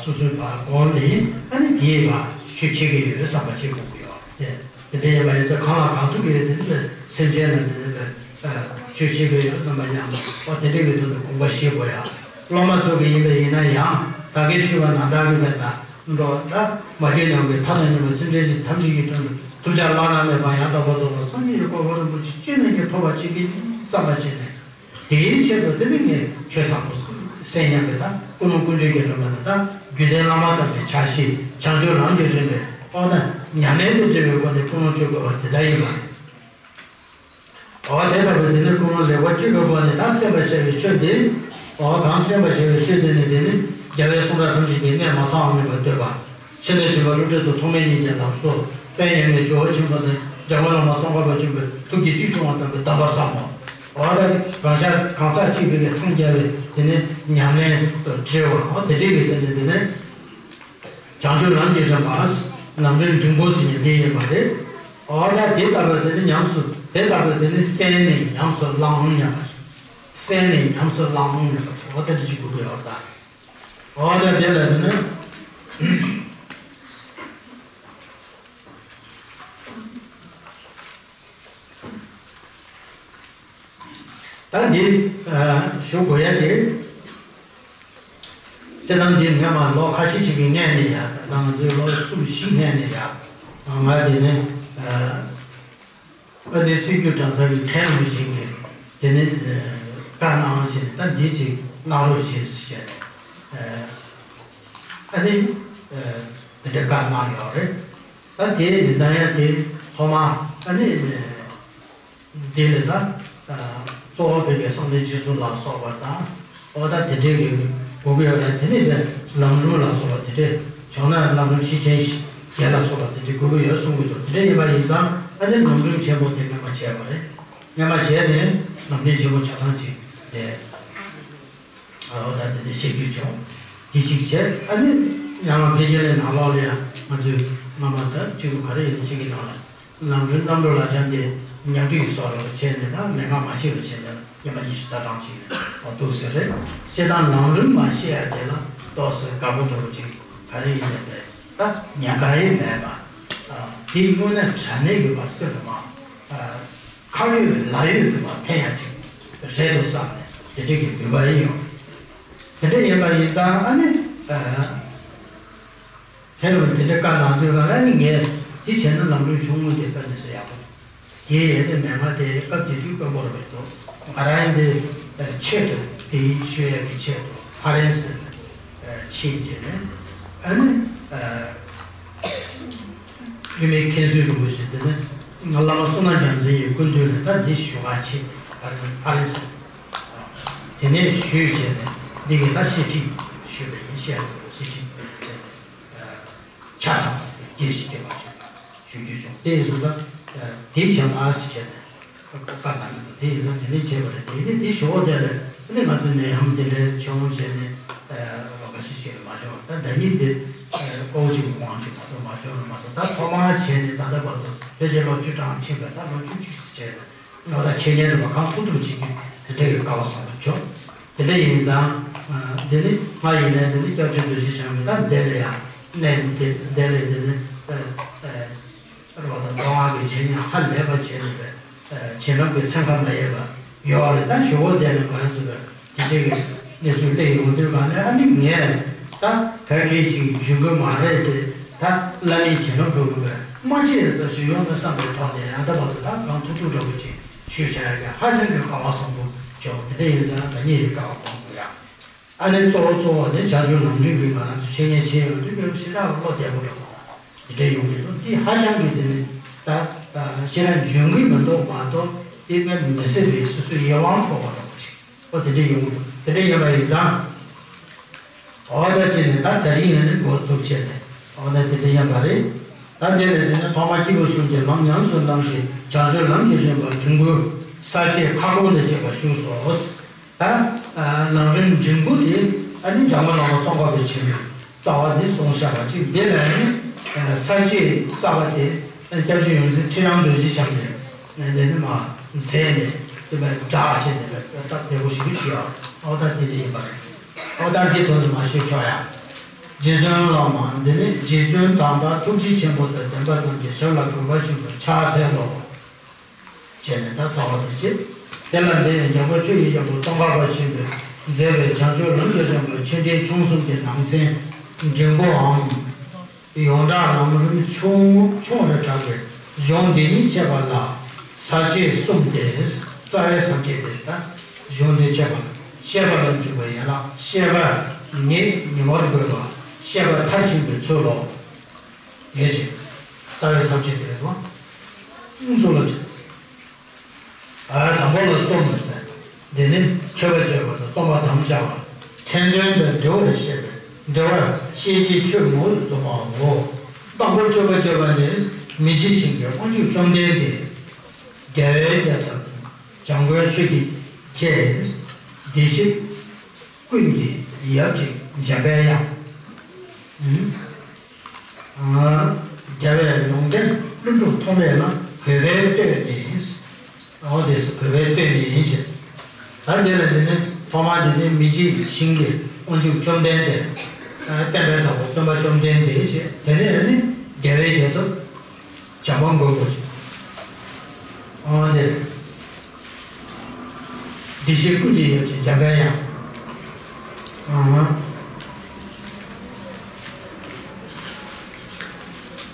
སོ་སོའི་བར་བསྒོམ་ནས། ཨ་ནི་དེའི་བར་ཆོས་བྱེད་ཀྱི་ཡོད་བསམ་པ་བྱེད་དགོས་ཀྱི་ཡོད་དེ། དེ་འདྲ་ཡིན་པ་ཡིན་ཙང་གང་ལ་གང་ཐུབ་ཀྱི་དེ་འདྲ་སེམས་ཅན་ལ་དེ་འདྲ་ཆོས་བྱེད་པའི་ཡོད་རྣམ་པ་ཡང་ཨོ་དེ་འདྲ་གི་དོན་དུ་དགོངས་པ་བཞེས་དགོས་ཡ། སློབ་མ་ཚོ་གི་ཡིན་པ་ཡིན་ན་ཡང་ད་གིན་ཞུས་པ་ནང་ལྟར་གི་བས་ད་འགྲོ་ད་མ་གྱུར་ནམ་མཁའི་མཐའ་དང་མཉམ་པའི་སེམས་ཅན་གྱི་ཐམས་ཅད་ཀྱི་དོན་དུ་ཐུགས་ཅག་བླ་ན་མེད་པ་ཡང་དག་པར་རྫོགས་པའི་སངས་རྒྱས་ཀྱི་གོ་འཕང་རིན་པོ་ཆེ་ཅི་ནས་ཀྱང་ཐོབ་པར་བྱེད་ཀྱི་བསམ་པ་བྱས་ནས། དེའི་ཆེད་དུ་དེ་ནི་ངས་ཆོས་བཟང་པོ་གསན་སྙམ་པའི་ད་ཀུན་སློང་ཀུན་སྤྱོད་རྒྱལ་སྒྲོལ་མ་ནི་ད་རྒྱུད་ལྡན་བླ་མ་དམ་པའི་ཕྱག་བཞེས་བྱང་ཆུབ་ལམ་གྱི་རིམ་པའི་ཨོ་ན་ཉམས་ལེན་དུ་བྱེད་པའི་སྒོ་ནས་ཀུན་སློང་བཅོས་དགོས་པ་དེ་ལྟ་ཡིན་པ། འོ་དེ་ལྟ་བུའི་དེ་ནི་ཀུན་སློང་ལེགས་པར་བཅོས་པའི་སྒོ་ནས་ད་གསན་པར་བྱ་བའི་ཆོས་དེ། འོ་གང་གསན་པར་བྱ་བའི་ཆོས་དེ་ནི་དེ་ནི་རྒྱལ་བའི་གསུང་སྒྲ་ཐམས་ཅད་ཀྱི་གནད་མ་ཚང་བ་མིན་པར་འདོད་པ། ཆེ་ནས་ཆེན་པོ་བསླུ་བྲིད་དུ་ཐོགས་མེད་སྙིང་རྗེ་ལ་སོགས་དཔལ་མཉམ་མེད་ཇོ་བོ་ཆེན་པོ་དང་འཇམ་མགོན་བླ་མ་ཙོང་ཁ་པ་ཆེན་པོའི་ཐུགས་ཀྱི་བཅུད་ཕྱུང་བ་ལྟ་བུའི་གདམས་པ་ཟབ་མོ། འོ་ད་གང་ཤར་གང་ཟག་གཅིག་པུས་ཀྱང་འཚང་རྒྱ་བའི་དེ་ནི་ཉམས་ལེན་དུ་བགྲོད་པ། འོ་དེ་འདྲའི་གི་དེ་ནི་དེ་ནི། བྱང་ཆུབ་ལམ་གྱི་རིམ་པ། ལམ་རིམ་འབྲིང་པོ་ཟེར་མཁན་འདི་ཡིན་པ་རེད། འོ་ད་དེ་ལྟ་བུ་དེ་ནི་ཉམས་སུ་དེ་ལྟ་བུ་དེ་ནི་གསན་ནས་ཉམས་སུ་བླང་སྙམ་པ། གསན་ནས་ཉམས་སུ་བླང་སྙམ་པ། འོ་དེ་འདྲ་ཅིག་དགོས་ཀྱི་ཡོད་ད། འོ་ད་དེ་ལ་དེ་ནི། ད་འདི་ཞུ་དགོས་ཡ་དེ། སྤྱིར་བཏང་འདི་ངས་མ་ལོ་ཁ་ཤས་ཤིག་གི་སྔས་ནས་ཡ། ད་ལྟ་ང་ཚོའི་ལོ་གསུམ་བཞི་སྔས་ནས་ཡ། ང་དེ་ནས་ཨ་ནི་སྲིད་སྐྱོང་གྲྭ་ཚང་གི་མཁན་རིན་པོ་ཆེ་གིས་དེ་ནས་བཀའ་གནང་བྱས་ནས་ད་འདི་ཅིག་གནང་རོགས་བྱེད་ཟེར་བྱས་ནས། ཨ་ནི་དེ་འདྲའི་བཀའ་གནང་ཡོད་རེད། ད་དེ་ཡིན་ད་ཡ་དེ་ཐོག་མ་ཨ་ནི། དེ་ལས་ད། གཙོ་བོ་བོད་པའི་བསམ་གཏན་སྤྱི་གསུམ་ལ་སོགས་པ་དང་། ཨོ་ད་དེ་འདྲའི་གི་དགོས་ཀྱི་ཡོད་རེད། དེ་ནས་ལམ་རིམ་ལ་སོགས་པ་དེ་འདྲའི་བྱུང་ན་ལམ་རིམ་ཤེས་ཆེན་བརྒྱད་ལ་སོགས་པ་དེ་འདྲའི་དགོས་ཀྱི་ཡོད་གསུང་གི་འདུག་དེ་འདྲ་ཡིན་པ་ཡིན་ཙང་ཨ་ནི་ལམ་རིམ་ཆེན་པོ་དེ་སྔོན་མ་བྱས་པ་རེད། སྔོན་མ་བྱས་ནས་ལམ་རིམ་ཆེན་པོ་ཆ་ཚང་ཅིག་དེ། ཨོ་ད་དེ་འདྲ་བཤད་རྒྱུ་བྱུང་། དེ་ཞིག་བྱས་ཨ་ནི་ཡང་ལ་འཕེལ་རྒྱས་ལས་ནང་ལོགས་ལ་ཡང་ང་ཚོས་སྔ་མ་ད་སྤྱི་ཚོགས་ག་རེ་ཡིན་ན་ཅིག་གི་ནང་ལ། ལམ་རིམ་རྣམ་གྲོལ་ལ་སྦྱར་ཏེ་ཉམས་ཁྲིད་སོགས་ལ་བྱས་ནས་དང་མན་ངག་མ་ཤེས་པར་བྱས་ནས་བསྙེན་པ་ཉི་ཤུ་རྩ་གྲངས་ཅིག་འདུག་ཟེར་རེད། བྱས་ཙང་ལམ་རིམ་མ་ཤེས་ཡ་དེ་ལ་ཏོག་ཙམ་དགའ་པོ་འདྲ་པོ་ཅིག་ག་རེ་ཡིན་ནའི་དེ་ད་ཉེན་ཁ་ཡེ་མེད་པ། དེ་དངོས་གནས་དྲང་གནས་ཀྱི་བ་སེམས་མ་ཁ་ཡོད་ལག་ཡོད་དུ་མ་ཕན་ཡ་ཅིག་རེད་འདུག་བསམ་ནས་དེ་འདྲ་གི་འདུན་པ་ཡིན་ཡོང་། དེ་འདྲ་ཡིན་པ་ཡིན་ཙང་ཨ་ནི། དེ་རུ་དེ་འདྲ་བཀའ་གནང་དུས་ང་ལ་ནི་ངས་དེ་བྱས་ན་ལམ་རིམ་ཆུང་ངུ་དེ་དཔེ་མི་སྲིད་ཡག་པོ། དེ་ཡས་དེ་མན་ངག་དེ་སྐབས་དེ་དུས་དཀོན་པོ་རེད་འདུག་ང་རང་ཡིན་དེ་ཆེད་དུ་དེ་ཡིན་ཞུ་ཡག་གི་ཆེད་དུ་ཧྥ་རན་སི་ཕྱིན་བྱས་ནས་ཨ་ནི་ཡུལ་མི་མཁན་ཟུར་རིན་པོ་ཆེ་དེ་ནི་ང་བླ་མ་བསོད་ནམས་རྒྱལ་མཚན་ཡི་སྐུ་མདུན་ནས་ད་འདི་ཞུ་ག་ཕྱིན་ཧྥ་རན་སི་དེ་ནས་ཞུས་བྱས་ནས་འདི་གི་ད་བཤད་ཁྲིད་ཞུས་པ་ཡིན་བཤད་ཁྲིད་བྱས་ནས། ཆ་ཚང་བའི་སྐྱེས་ཤིག་སྐྱེས་པ་ཞིག་ཞུ་རྒྱུ་བྱུང་། དེ་ཡིན་ཙང་ད་དེའི་བྱ་མ་ཟེར་བྱས་ནས་བཀའ་གནང་གི་འདུག་དེ་ཡིན་ཙང་དེ་ནས་བྱས་པ་རེད། དེ་ནས་དེ་ཞུ་འོ་དེ་ལས་དེ་ནས་ང་ཚོ་ནད་ཡམས་དེ་འདྲའི་བྱུང་བྱས་ནས་ལོ་ཁ་ཤས་ཤིག་ལ་མ་བྱུང་བ་ད་ཟླ་ཉིན་དེ་ཨོ་ཅིག་མང་ཅིག་མ་གཏོགས་མ་བྱུང་ལ་མ་གཏོགས་ད་ཐོག་མར་བྱས་ནས་ད་ལྟ་བར་དུ་ཕལ་ཆེར་ལོ་བཅུ་གྲངས་ཕྱིན་པ་ད་ལོ་བཅུ་གཅིག་ཙམ་བྱས་ནས། ང་ད་ཆེད་གཉེར་བ་གང་ཐུབ་ཐུབ་བྱེད་ཀྱི་དེ་འདྲ་ཡི་སྐལ་བ་བཟང་པོ་བྱུང་། དེ་འདྲ་ཡིན་ཙང་། འདི་ནི་ང་ཡིན་ནའི་འདི་ནི་སྐྱབས་རྗེ་རྡོ་རྗེ་འཆང་གི་ད་འདི་ལ་ཡང་གནས་འདི་འདི་ལ་འདི་ནི་རོ་དང་མདོ་སྔགས་ཀྱི་བྱེད་ཉམས་ཧ་ལས་པ་བྱས་ནས་པའི་བྱིན་རླབས་ཀྱི་ཚན་ཁ་མ་ཡལ་བ་ཡོད་རེད། ད་ཞུ་བོ་འདི་ནི་ང་རང་ཚོ་ལ། དེ་འདྲའི་གནས་ཚུལ་སླེབས་ཡོང་དུས་ག་ནས་ཨ་ནི་ངས་ད་བོད་སྐད་ཞིག་འཇུག་གི་མ་རེད་དེ་ད་བླ་མའི་བྱིན་རླབས་འགྲོ་དགོས་པས་མ་བྱེད་ཟེར་ཞུ་ཡོང་ན་བསམ་པའི་ཐོག་ནས་ཡང་ད་བར་དུ་ད་གང་ཐུབ་ཐུབ་འདྲ་པོ་ཅིག་ཞུས་བྱ་ཡ་གི་ཧ་ཅང་གི་སྐལ་བ་བཟང་པོ་བྱུང་། དེ་འདྲ་ཡིན་ཙང་ང་གཉིས་ཀྱི་སྐལ་བ་བཟང་པོ་ཡ། ཨ་ནི་གཙོ་བོ་གཙོ་བོ་དེ་བྱ་སྤྱོད་ལམ་རིམ་གྱི་ང་རང་ཚོ་འཆད་ཉན་བྱེད་ཡོང་དུས་ཀྱང་ཞེ་དྲག་བློ་བདེ་པོ་འདྲ་པོ་དང་དེ་འདྲ་ཡོང་གི་འདུག་དེ་ཧ་ཅང་གི་དེ་ནི་ད་ཞེ་དྲག་འཇོན་གི་མི་འདུག་མ་གཏོགས་དེ་དཔེ་མི་སྲིད་པའི་སོ་སོའི་ཡིད་དབང་འཕྲོག་པ་འདྲ་པོ་ཅིག་ཨོ་དེ་འདྲ་ཡོང་གི་འདུག་དེ་འདྲ་ཡིན་པ་ཡིན་ཙང་། ཨོ་ད་ཅི་ནས་ད་ད་རིང་ཡིན་ནི་འགོ་ཚུགས་བྱས་ནས་ཨོ་ན་དེ་འདྲ་ཡིན་པ་རེད། ད་དེ་ལས་དེ་ནས་ཐོག་མ་སྐྱེས་བུ་གསུམ་གྱི་ལམ་ཉམས་སུ་བླངས་ཤིང་བྱང་ཆུབ་ལམ་གྱི་རིམ་པར་འབྱུང་པོའི་ས་བཅད་ཁ་སྐོང་དང་བཅས་པ་བཞུགས་སོ། ད་ལམ་རིམ་འབྲིང་པོ་དེ་ཨ་ནི་འཇམ་མགོན་བླ་མ་ཙོང་ཁ་པའི་ཆེན་པོའི་རྩ་བ་འདི་གསུངས་བཞག་པ་ཅིག་དེ་ལ་ནི་ས་བཅད་གསར་པ་དེ་སྐྱབས་རྗེ་ཡོངས་འཛིན་ཁྲི་བྱང་རྡོ་རྗེ་འཆང་གིས་ནས་ནི་མ་མཛད་ནས་དེ་མ་སྒྲ་བྱས་ནས་སྟབས་བདེ་པོ་ཞིག་ཞུས་ཨ། ཨོ་ད་དེ་འདྲ་ཡིན་པ་རེད། ཨོ་ད་འདི་དོན་དུ་མ་ཞུས་ཆོག་ཡ། རྗེ་བཙུན་བླ་མ་འདི་ནི་རྗེ་བཙུན་དམ་པ་ཐུགས་རྗེ་ཆེན་པོ་དང་ལྡན་པ་རྣམས་ཀྱི་ཞབས་ལ་གུས་པ་ཆེན་པོས་ཕྱག་འཚལ་ལོ། བྱས་ནས་ད་ཚར་བ་དེ་བྱེད། དེ་ལ་འདི་ཡང་རྒྱལ་པོ་ཆོས་ཀྱི་རྒྱལ་པོ་ཙོང་ཁ་པ་ཆེན་པོས་མཛད་པའི་བྱང་ཆུབ་ལམ་གྱི་རིམ་པ་ཆེ་འབྲིང་ཆུང་གསུམ་གྱི་ནང་ཚན་འབྲིང་པོའམ། ཡོངས་གྲགས་ལམ་རིམ་ཆུང་ཆུང་རེ་གྲགས་པའི་གཞུང་འདི་ཉིད་འཆད་པ་ལ་ས་བཅད་གསུམ་སྟེ། རྩ་བའི་ས་བཅད་དེ་ལྟ། གཞུང་འདི་འཆད་པ་ལ་ཤེས་པ་ལ་འཇུག་པའི་ཡན་ལག་ཤེས་པ་ཉིད་ཉིན་མོར་བགོས་པ་ཤེས་པ་མཐར་ཕྱིན་པའི་ཚུལ་ལོ། དེ་བཞིན་རྩ་བའི་ས་བཅད་དེ་རེད་བ། གཙུག་ལག་ཁྲིད། ཨ་དང་པོ་ལ་རྩོམ་ཟེར། འདི་ནི་མཆོད་པ་བརྗོད་པ་དང་རྩོམ་པར་དམ་བཅའ་བ། མཚན་དོན་དང་འབྲེལ་བར་བཤད་པའི་འགྲེལ་པ་ཤེས་བྱའི་ཆོས་མང་པོར་འཛོམས་པའོ། དང་པོ་མཆོད་པ་བརྗོད་པ་ནི་མི་འཇིགས་ཤིང་གི་དབང་ཕྱུག་བཅོམ་ལྡན་འདས། རྒྱལ་བའི་རྒྱལ་ཚབ་འཇམ་མགོན་ཆོས་ཀྱི་རྗེ། བདེ་གཤེགས་ཀུན་གྱི་ཡབ་ཅིང་འཇམ་པའི་དབྱངས། རྒྱལ་བས་ལུང་བསྟན་ཀླུ་སྒྲུབ་ཐོགས་མེད་ལ་གུས་པས་བསྟོད་ནས། འོ་དེ་སུ་གུས་པས་བསྟོད་ནས་ཡིན་ཞེས། ད་འདི་ལ་འདི་ནི་ཐོག་མར་འདི་ནི་མི་འཇིགས་ཤིང་གི་དབང་ཕྱུག་བཅོམ་ལྡན་འདས། བསྟན་པའི་བདག་པོ་སྟོན་པ་བཅོམ་ལྡན་འདས་ཞེས། དེ་ནས་ནི་རྒྱལ་བའི་རྒྱལ་ཚབ་འཇམ་དཔལ་མགོན་པོ་ཞེས། འོ་དེ། བདེ་གཤེགས་ཀུན་གྱི་ཡབ་ཅིང་འཇམ་པའི་དབྱངས།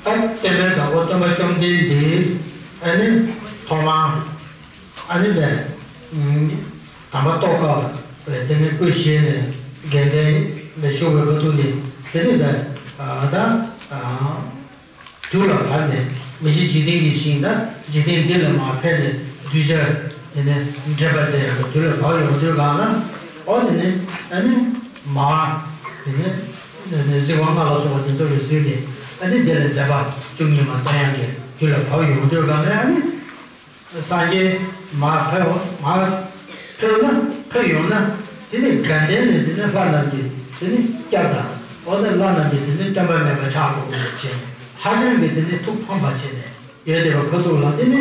ཨ་བསྟན་པའི་བདག་པོ་སྟོན་པ་བཅོམ་ལྡན་འདས། ཨ་ནི་ཐོག་མར་ཨ་ནི་ལས་དམ་པ་ཏོག་དཀར་བས་དེ་ནས་སྐུ་བཞེངས་ནས་དགེ་ལྡན་ལ་བཞུགས་པའི་བར་དུ་ནི་དེ་ནས་ལས་ད། དུས་ལ་བབ་ནས་མི་ཤིགས་འཇིག་རྟེན་གྱི་ཞིང་དང་འཇིག་རྟེན་འདི་ལས་མར་ཕེབས་ནས་གདུལ་བྱ་དེ་ནས་འདྲེན་པར་མཛད་ཡོད་པ་དུས་ལ་བབ་ཡོང་དུས་གང་ལ། འོ་དེ་ནས་ཨ་ནི་མར་དེ་ནས་གཟིགས་པ་ལྔ་ལ་སོགས་པ་དེ་ཚོ་ལ་གཟིགས་ནས་ཨ་ནི་དེ་ལ་མཛད་པ་བཅུ་གཉིས་མ་སྟོན་ཡག་གི་དུས་ལ་བབ་ཡོང་དུས་གང་ལ་ཨ་ནི། སངས་རྒྱས་མར་ཕེབས་མར་ཕེབས་ན་ཕེབས་ཡོང་ན་དེ་ནི་དགའ་ལྡན་ནས་དེ་ནི་ལྷ་རྣམས་ཀྱིས་དེ་ནི་སྐྱབས་དང་། འོ་ན་ལྷ་རྣམས་ཀྱིས་དེ་ནི་སྟོན་པ་མེད་པ་ཆགས་དགོས་པ་བྱས་ནས་ཧ་ཅང་གིས་དེ་ནི་ཐུགས་ཕམ་པ་བྱས་ནས་ཡོད་བསྡད་པ་ཁ་ཐུག་ལ་དེ་ནི་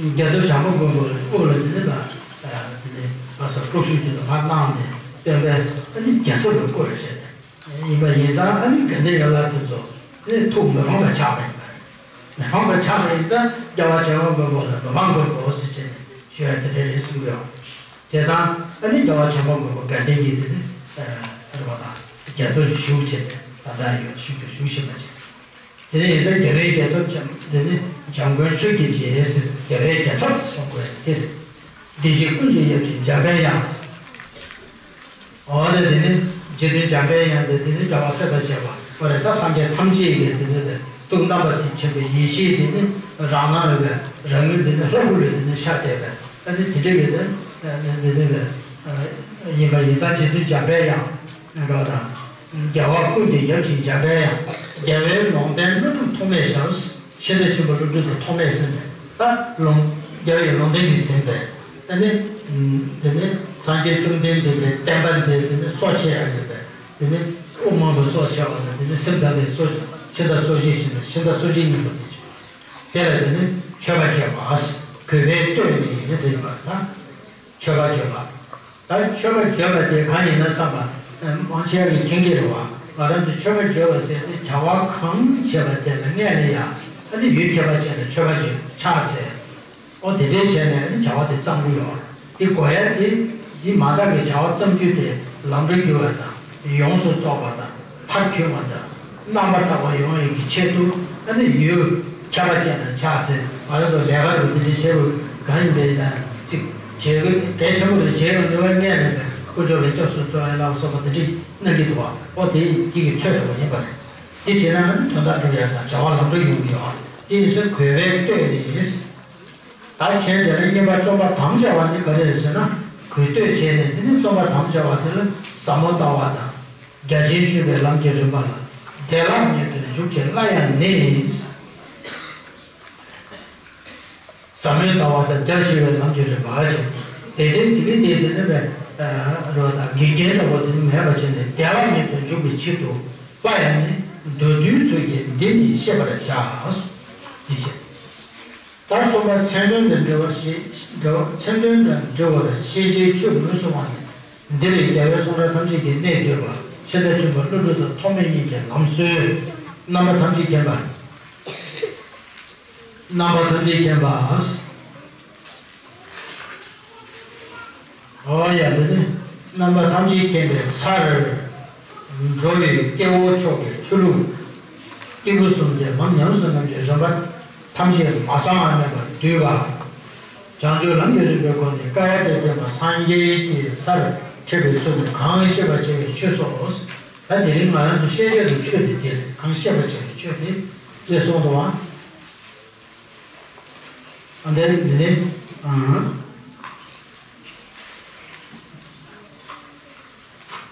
རྒྱ་མཚོ་བྱམས་པ་མགོན་པོ་དབུ་ལ་དེ་ནི་ལ་དེ་ནི་ལྷ་ས་དཀྲུག་ཤོས་ཀྱི་ལ་ཕར་གནང་ནས་སྟོན་པའི་ཨ་ནི་རྒྱལ་ཚབ་ལ་བསྐོས་བྱས་ནས། ཡིན་པ་ཡིན་ཙང་ཨ་ནི་དགའ་ལྡན་ཡན་ལག་དེ་ཚོ་ནི་ཐུགས་མི་ཕམ་པ་ཆགས་པ་ཡིན་པ་རེད། མི་ཕམ་པ་ཆགས་པ་ཡིན་ཙང་རྒྱལ་བ་བྱམས་པ་མགོན་པོ་ལ་མི་ཕམ་དགོས་པའོ་ཟེར་བྱས་ནས་ཞུ་ཡ་དེ་འདྲ་རེད་གསུང་གི་ཡོད། བྱས་ཙང་ཨ་ནི་རྒྱལ་བ་བྱམས་པ་མགོན་པོ་དགའ་ལྡན་གྱི་དེ་ནི་རེད་པ་དང་རྒྱ་མཚོ་ཞིག་བཞུགས་བྱས་ནས་ད་ལྟ་ཡོད་བཞུགས་ཀྱི་བཞུགས་བཞིན་པ་བྱས། དེ་ནས་ཡིན་ཙང་རྒྱལ་བའི་རྒྱལ་ཚབ་འཇམ་དེ་ནི་འཇམ་མགོན་ཆོས་ཀྱི་རྗེ་ཟེར་རྒྱལ་བའི་རྒྱལ་ཚབ་གསུང་དགོས་དེ་རེད། བདེ་གཤེགས་ཀུན་གྱི་ཡབ་ཅིང་འཇམ་པའི་དབྱངས། འོ་ན་དེ་ནི་རྗེ་བཙུན་འཇམ་པའི་དབྱངས་དེ་དེ་ནི་རྒྱལ་བ་སྲས་དང་བཅས་པ་འོ་རེད་ད་སངས་རྒྱས་ཐམས་ཅད་ཀྱི་དེ་ནི་ཐུགས་རྣམ་པར་ཐིམ་ཆེན་པའི་ཡེ་ཤེས་དེ་ནི་རང་སྣང་རེད་པས་རང་ཡུལ་དེ་ནི་ལྷ་སྐུ་ལས་དེ་ནི་ཤར་བསྡད་པས་ཨ་ནི་དེ་འདྲ་གི་དེ་ནི་ཡིན་པ་ཡིན་ཙང་རྗེ་བཙུན་འཇམ་པའི་དབྱངས་རེད་པ་དང་། རྒྱལ་བ་ཀུན་གྱི་ཡབ་ཅིང་འཇམ་པའི་དབྱངས། རྒྱལ་བའི་ལུང་བསྟན་ཀླུ་སྒྲུབ་ཐོགས་མེད་ཞབས། ཤིང་རྟ་ཆེན་པོ་ཀླུ་སྒྲུབ་དང་ཐོགས་མེད་ཟེར་ནས་ད་ལུང་རྒྱལ་བའི་ལུང་བསྟན་གྱིས་ཟིན་པའི་ཨ་ནི་དེ་ནི་སངས་རྒྱས་བཅོམ་ལྡན་འདས་ཀྱི་བསྟན་པ་འདི་དེ་ནི་སྲོག་ཆད་ཡང་ཡོད་པས་དེ་ནི་དབུ་མང་པོ་སྲོག་ཆད་པ་དང་དེ་ནི་སེམས་ཙམ་པའི་སྲོག་ཤིང་རྟ་སྲོག་ཆད་བཞིན་དུ་ཤིང་རྟ་སྲོག་ཆད་གཉིས་པོ་དེ་བྱུང་། དེ་ལ་དེ་ནི་མཆོད་པ་བརྗོད་པ་གུས་པས་བསྟོད་ནས་ཟེར་བ་དང་། མཆོད་པ་བརྗོད་པ། ད་མཆོད་པ་བརྗོད་པ་དེ་གང་ཡིན་ན་བསམ་པ། མང་ཆེ་བ་གིས་མཁྱེན་གྱི་རེད་བ། ང་རང་ཚོ་མཆོད་པ་བརྗོད་པ་ཟེར་ཏེ་བྱ་བ་གང་བྱེད་པ་དེ་ལ་སྔས་ལ་ཡ་ཨ་ནི་ཡུལ་ཁྱད་པར་ཅན་ལ་མཆོད་པ་བརྗོད་ཕྱག་འཚལ། ཨོ་དེ་འདྲའི་བྱས་ནས་ཨ་ནི་བྱ་བ་དེ་བརྩམ་གྱི་ཡོད། དེ་དགོས་ཡ་དེ་ཡིན་མ་ཐག་གི་བྱ་བ་བརྩམ་རྒྱུ་དེ་ལམ་འགྲོ་འགྱུར་བ་དང་ཡོངས་སུ་རྫོགས་པ་དང་། མཐར་ཐུག་པ་དང་། རྣམ་པར་དག་པ་ཡོང་ཡག་གི་ཆེད་དུ་ཨ་ནི་ཡུལ་ཁྱད་པར་ཅན་དང་ཕྱག་འཚལ་ང་རང་ཚོ་ལས་ཀ་རུ་འདི་འདྲ་བྱེད་དགོས་གང་ཡིན་པའི་ན་ཅིག་བྱེད་དགོས་གལ་ཆེན་པོ་རེད་བྱེད་ཡོང་དུས་ངས་ནས་དཀོན་མཆོག་ལ་སྐྱབས་སུ་འཚོལ་བའི་ལམ་བསམ་པ་འདི་འདྲ་གནང་གི་འདུག་བ། ཨོ་དེ་ཡིན་དེ་གི་ཚོད་དུ་ཡིན་པ་རེད། དེ་བྱས་ན་ཨ་ནི་དོན་དག་འགྲུབ་ཡག་དང་བྱ་བ་ལམ་འགྲོ་ཡོང་གི་ཡོད། དེ་ཡིན་ཚེ་གུས་པས་བསྟོད་ནས་ཡིན། ད་གཞན་དེ་ལ་བསྙེན་པར་རྩོམ་པར་དམ་བཅའ་བ་ནི་ག་རེ་རེད་ཟེར་ན། གུས་བསྟོད་བྱས་ནས་དེ་ནི་རྩོམ་པར་དམ་བཅའ་བ་དེ་ལ་ཟབ་མོ་ལྟ་བ་དང་། རྒྱ་ཆེན་སྤྱོད་པའི་ལམ་གྱི་རིམ་པ་ལ། བདེ་བླག་ཉིད་དུ་འཇུག་ཅིང་སླར་ཡང་ནི། ཟབ་མོའི་ལྟ་བ་དང་རྒྱ་ཆེ་བའི་ལམ་གྱི་རིམ་པ་ཞེས། དེ་ལྟར་དེ་ནི་དེ་དེ་ནི་བས། རོ་དང་འགལ་རྐྱེན་འདྲ་བོ་དེ་ནི་མེད་པར་བྱས་ནས་བདེ་བླག་ཉིད་དུ་འཇུག་པའི་ཆེད་དུ་སླར་ཡང་ནི། མདོར་བསྡུས་ཚུལ་གྱིས་འདི་ནི་ཤེས་པར་བྱ། འདི་བཤད། ད་གསུམ་པ་མཚན་དོན་དང་འབྲེལ་བར་ཤེས་འབྲེལ་བ་མཚན་དོན་དང་འབྲེལ་བར་ཤེས་བྱའི་ཆོས་མུན་སུམ་པ་ནི། འདིར་རྒྱལ་བའི་གསུང་རབ་ཐམས་ཅད་ཀྱི་གནད་བསྡུས་པ་ཤིང་རྟ་ཆེན་པོ་ཀླུ་སྒྲུབ་དང་ཐོགས་མེད་གཉིས་ཀྱི་ལམ་སྲོལ། རྣམ་པ་ཐམས་ཅད་མཁྱེན་པ། རྣམ་པ་ཐམས་ཅད་མཁྱེན་པ། ཨོ་ཡ་འདི་ནི་རྣམ་པ་ཐམས་ཅད་མཁྱེན་པའི་སར་འགྲོ་བའི་སྐྱེ་བོ་མཆོག་གི་ཆོས་ལུགས་སྐྱེས་བུ་གསུམ་གྱི་ལམ་ཉམས་སུ་བླང་རྒྱུའི་རིམ་པ་ཐམས་ཅད་མ་ཚང་བ་མེད་པར་བསྡུས་པ། བྱང་ཆུབ་ལམ་གྱི་རིམ་པའི་སྒོ་ནས་བཀའ་ཡང་དེ་བསྟན་པ་སངས་རྒྱས་ཀྱི་སར་ཁྲིད་པའི་ཚུལ་དུ་གང་བཤད་པར་བྱ་བའི་ཆོས་སོ། ད་དེ་རིང་ང་རང་ཚོ་བཤད་བྱ་གི་ཆོས་དེ་དེ་རེད། གང་བཤད་པར་བྱ་བའི་ཆོས་དེ་ཅེས་གསུངས་འདུག་པ། ཨ་འདི་འདི་ནི་ཨང་།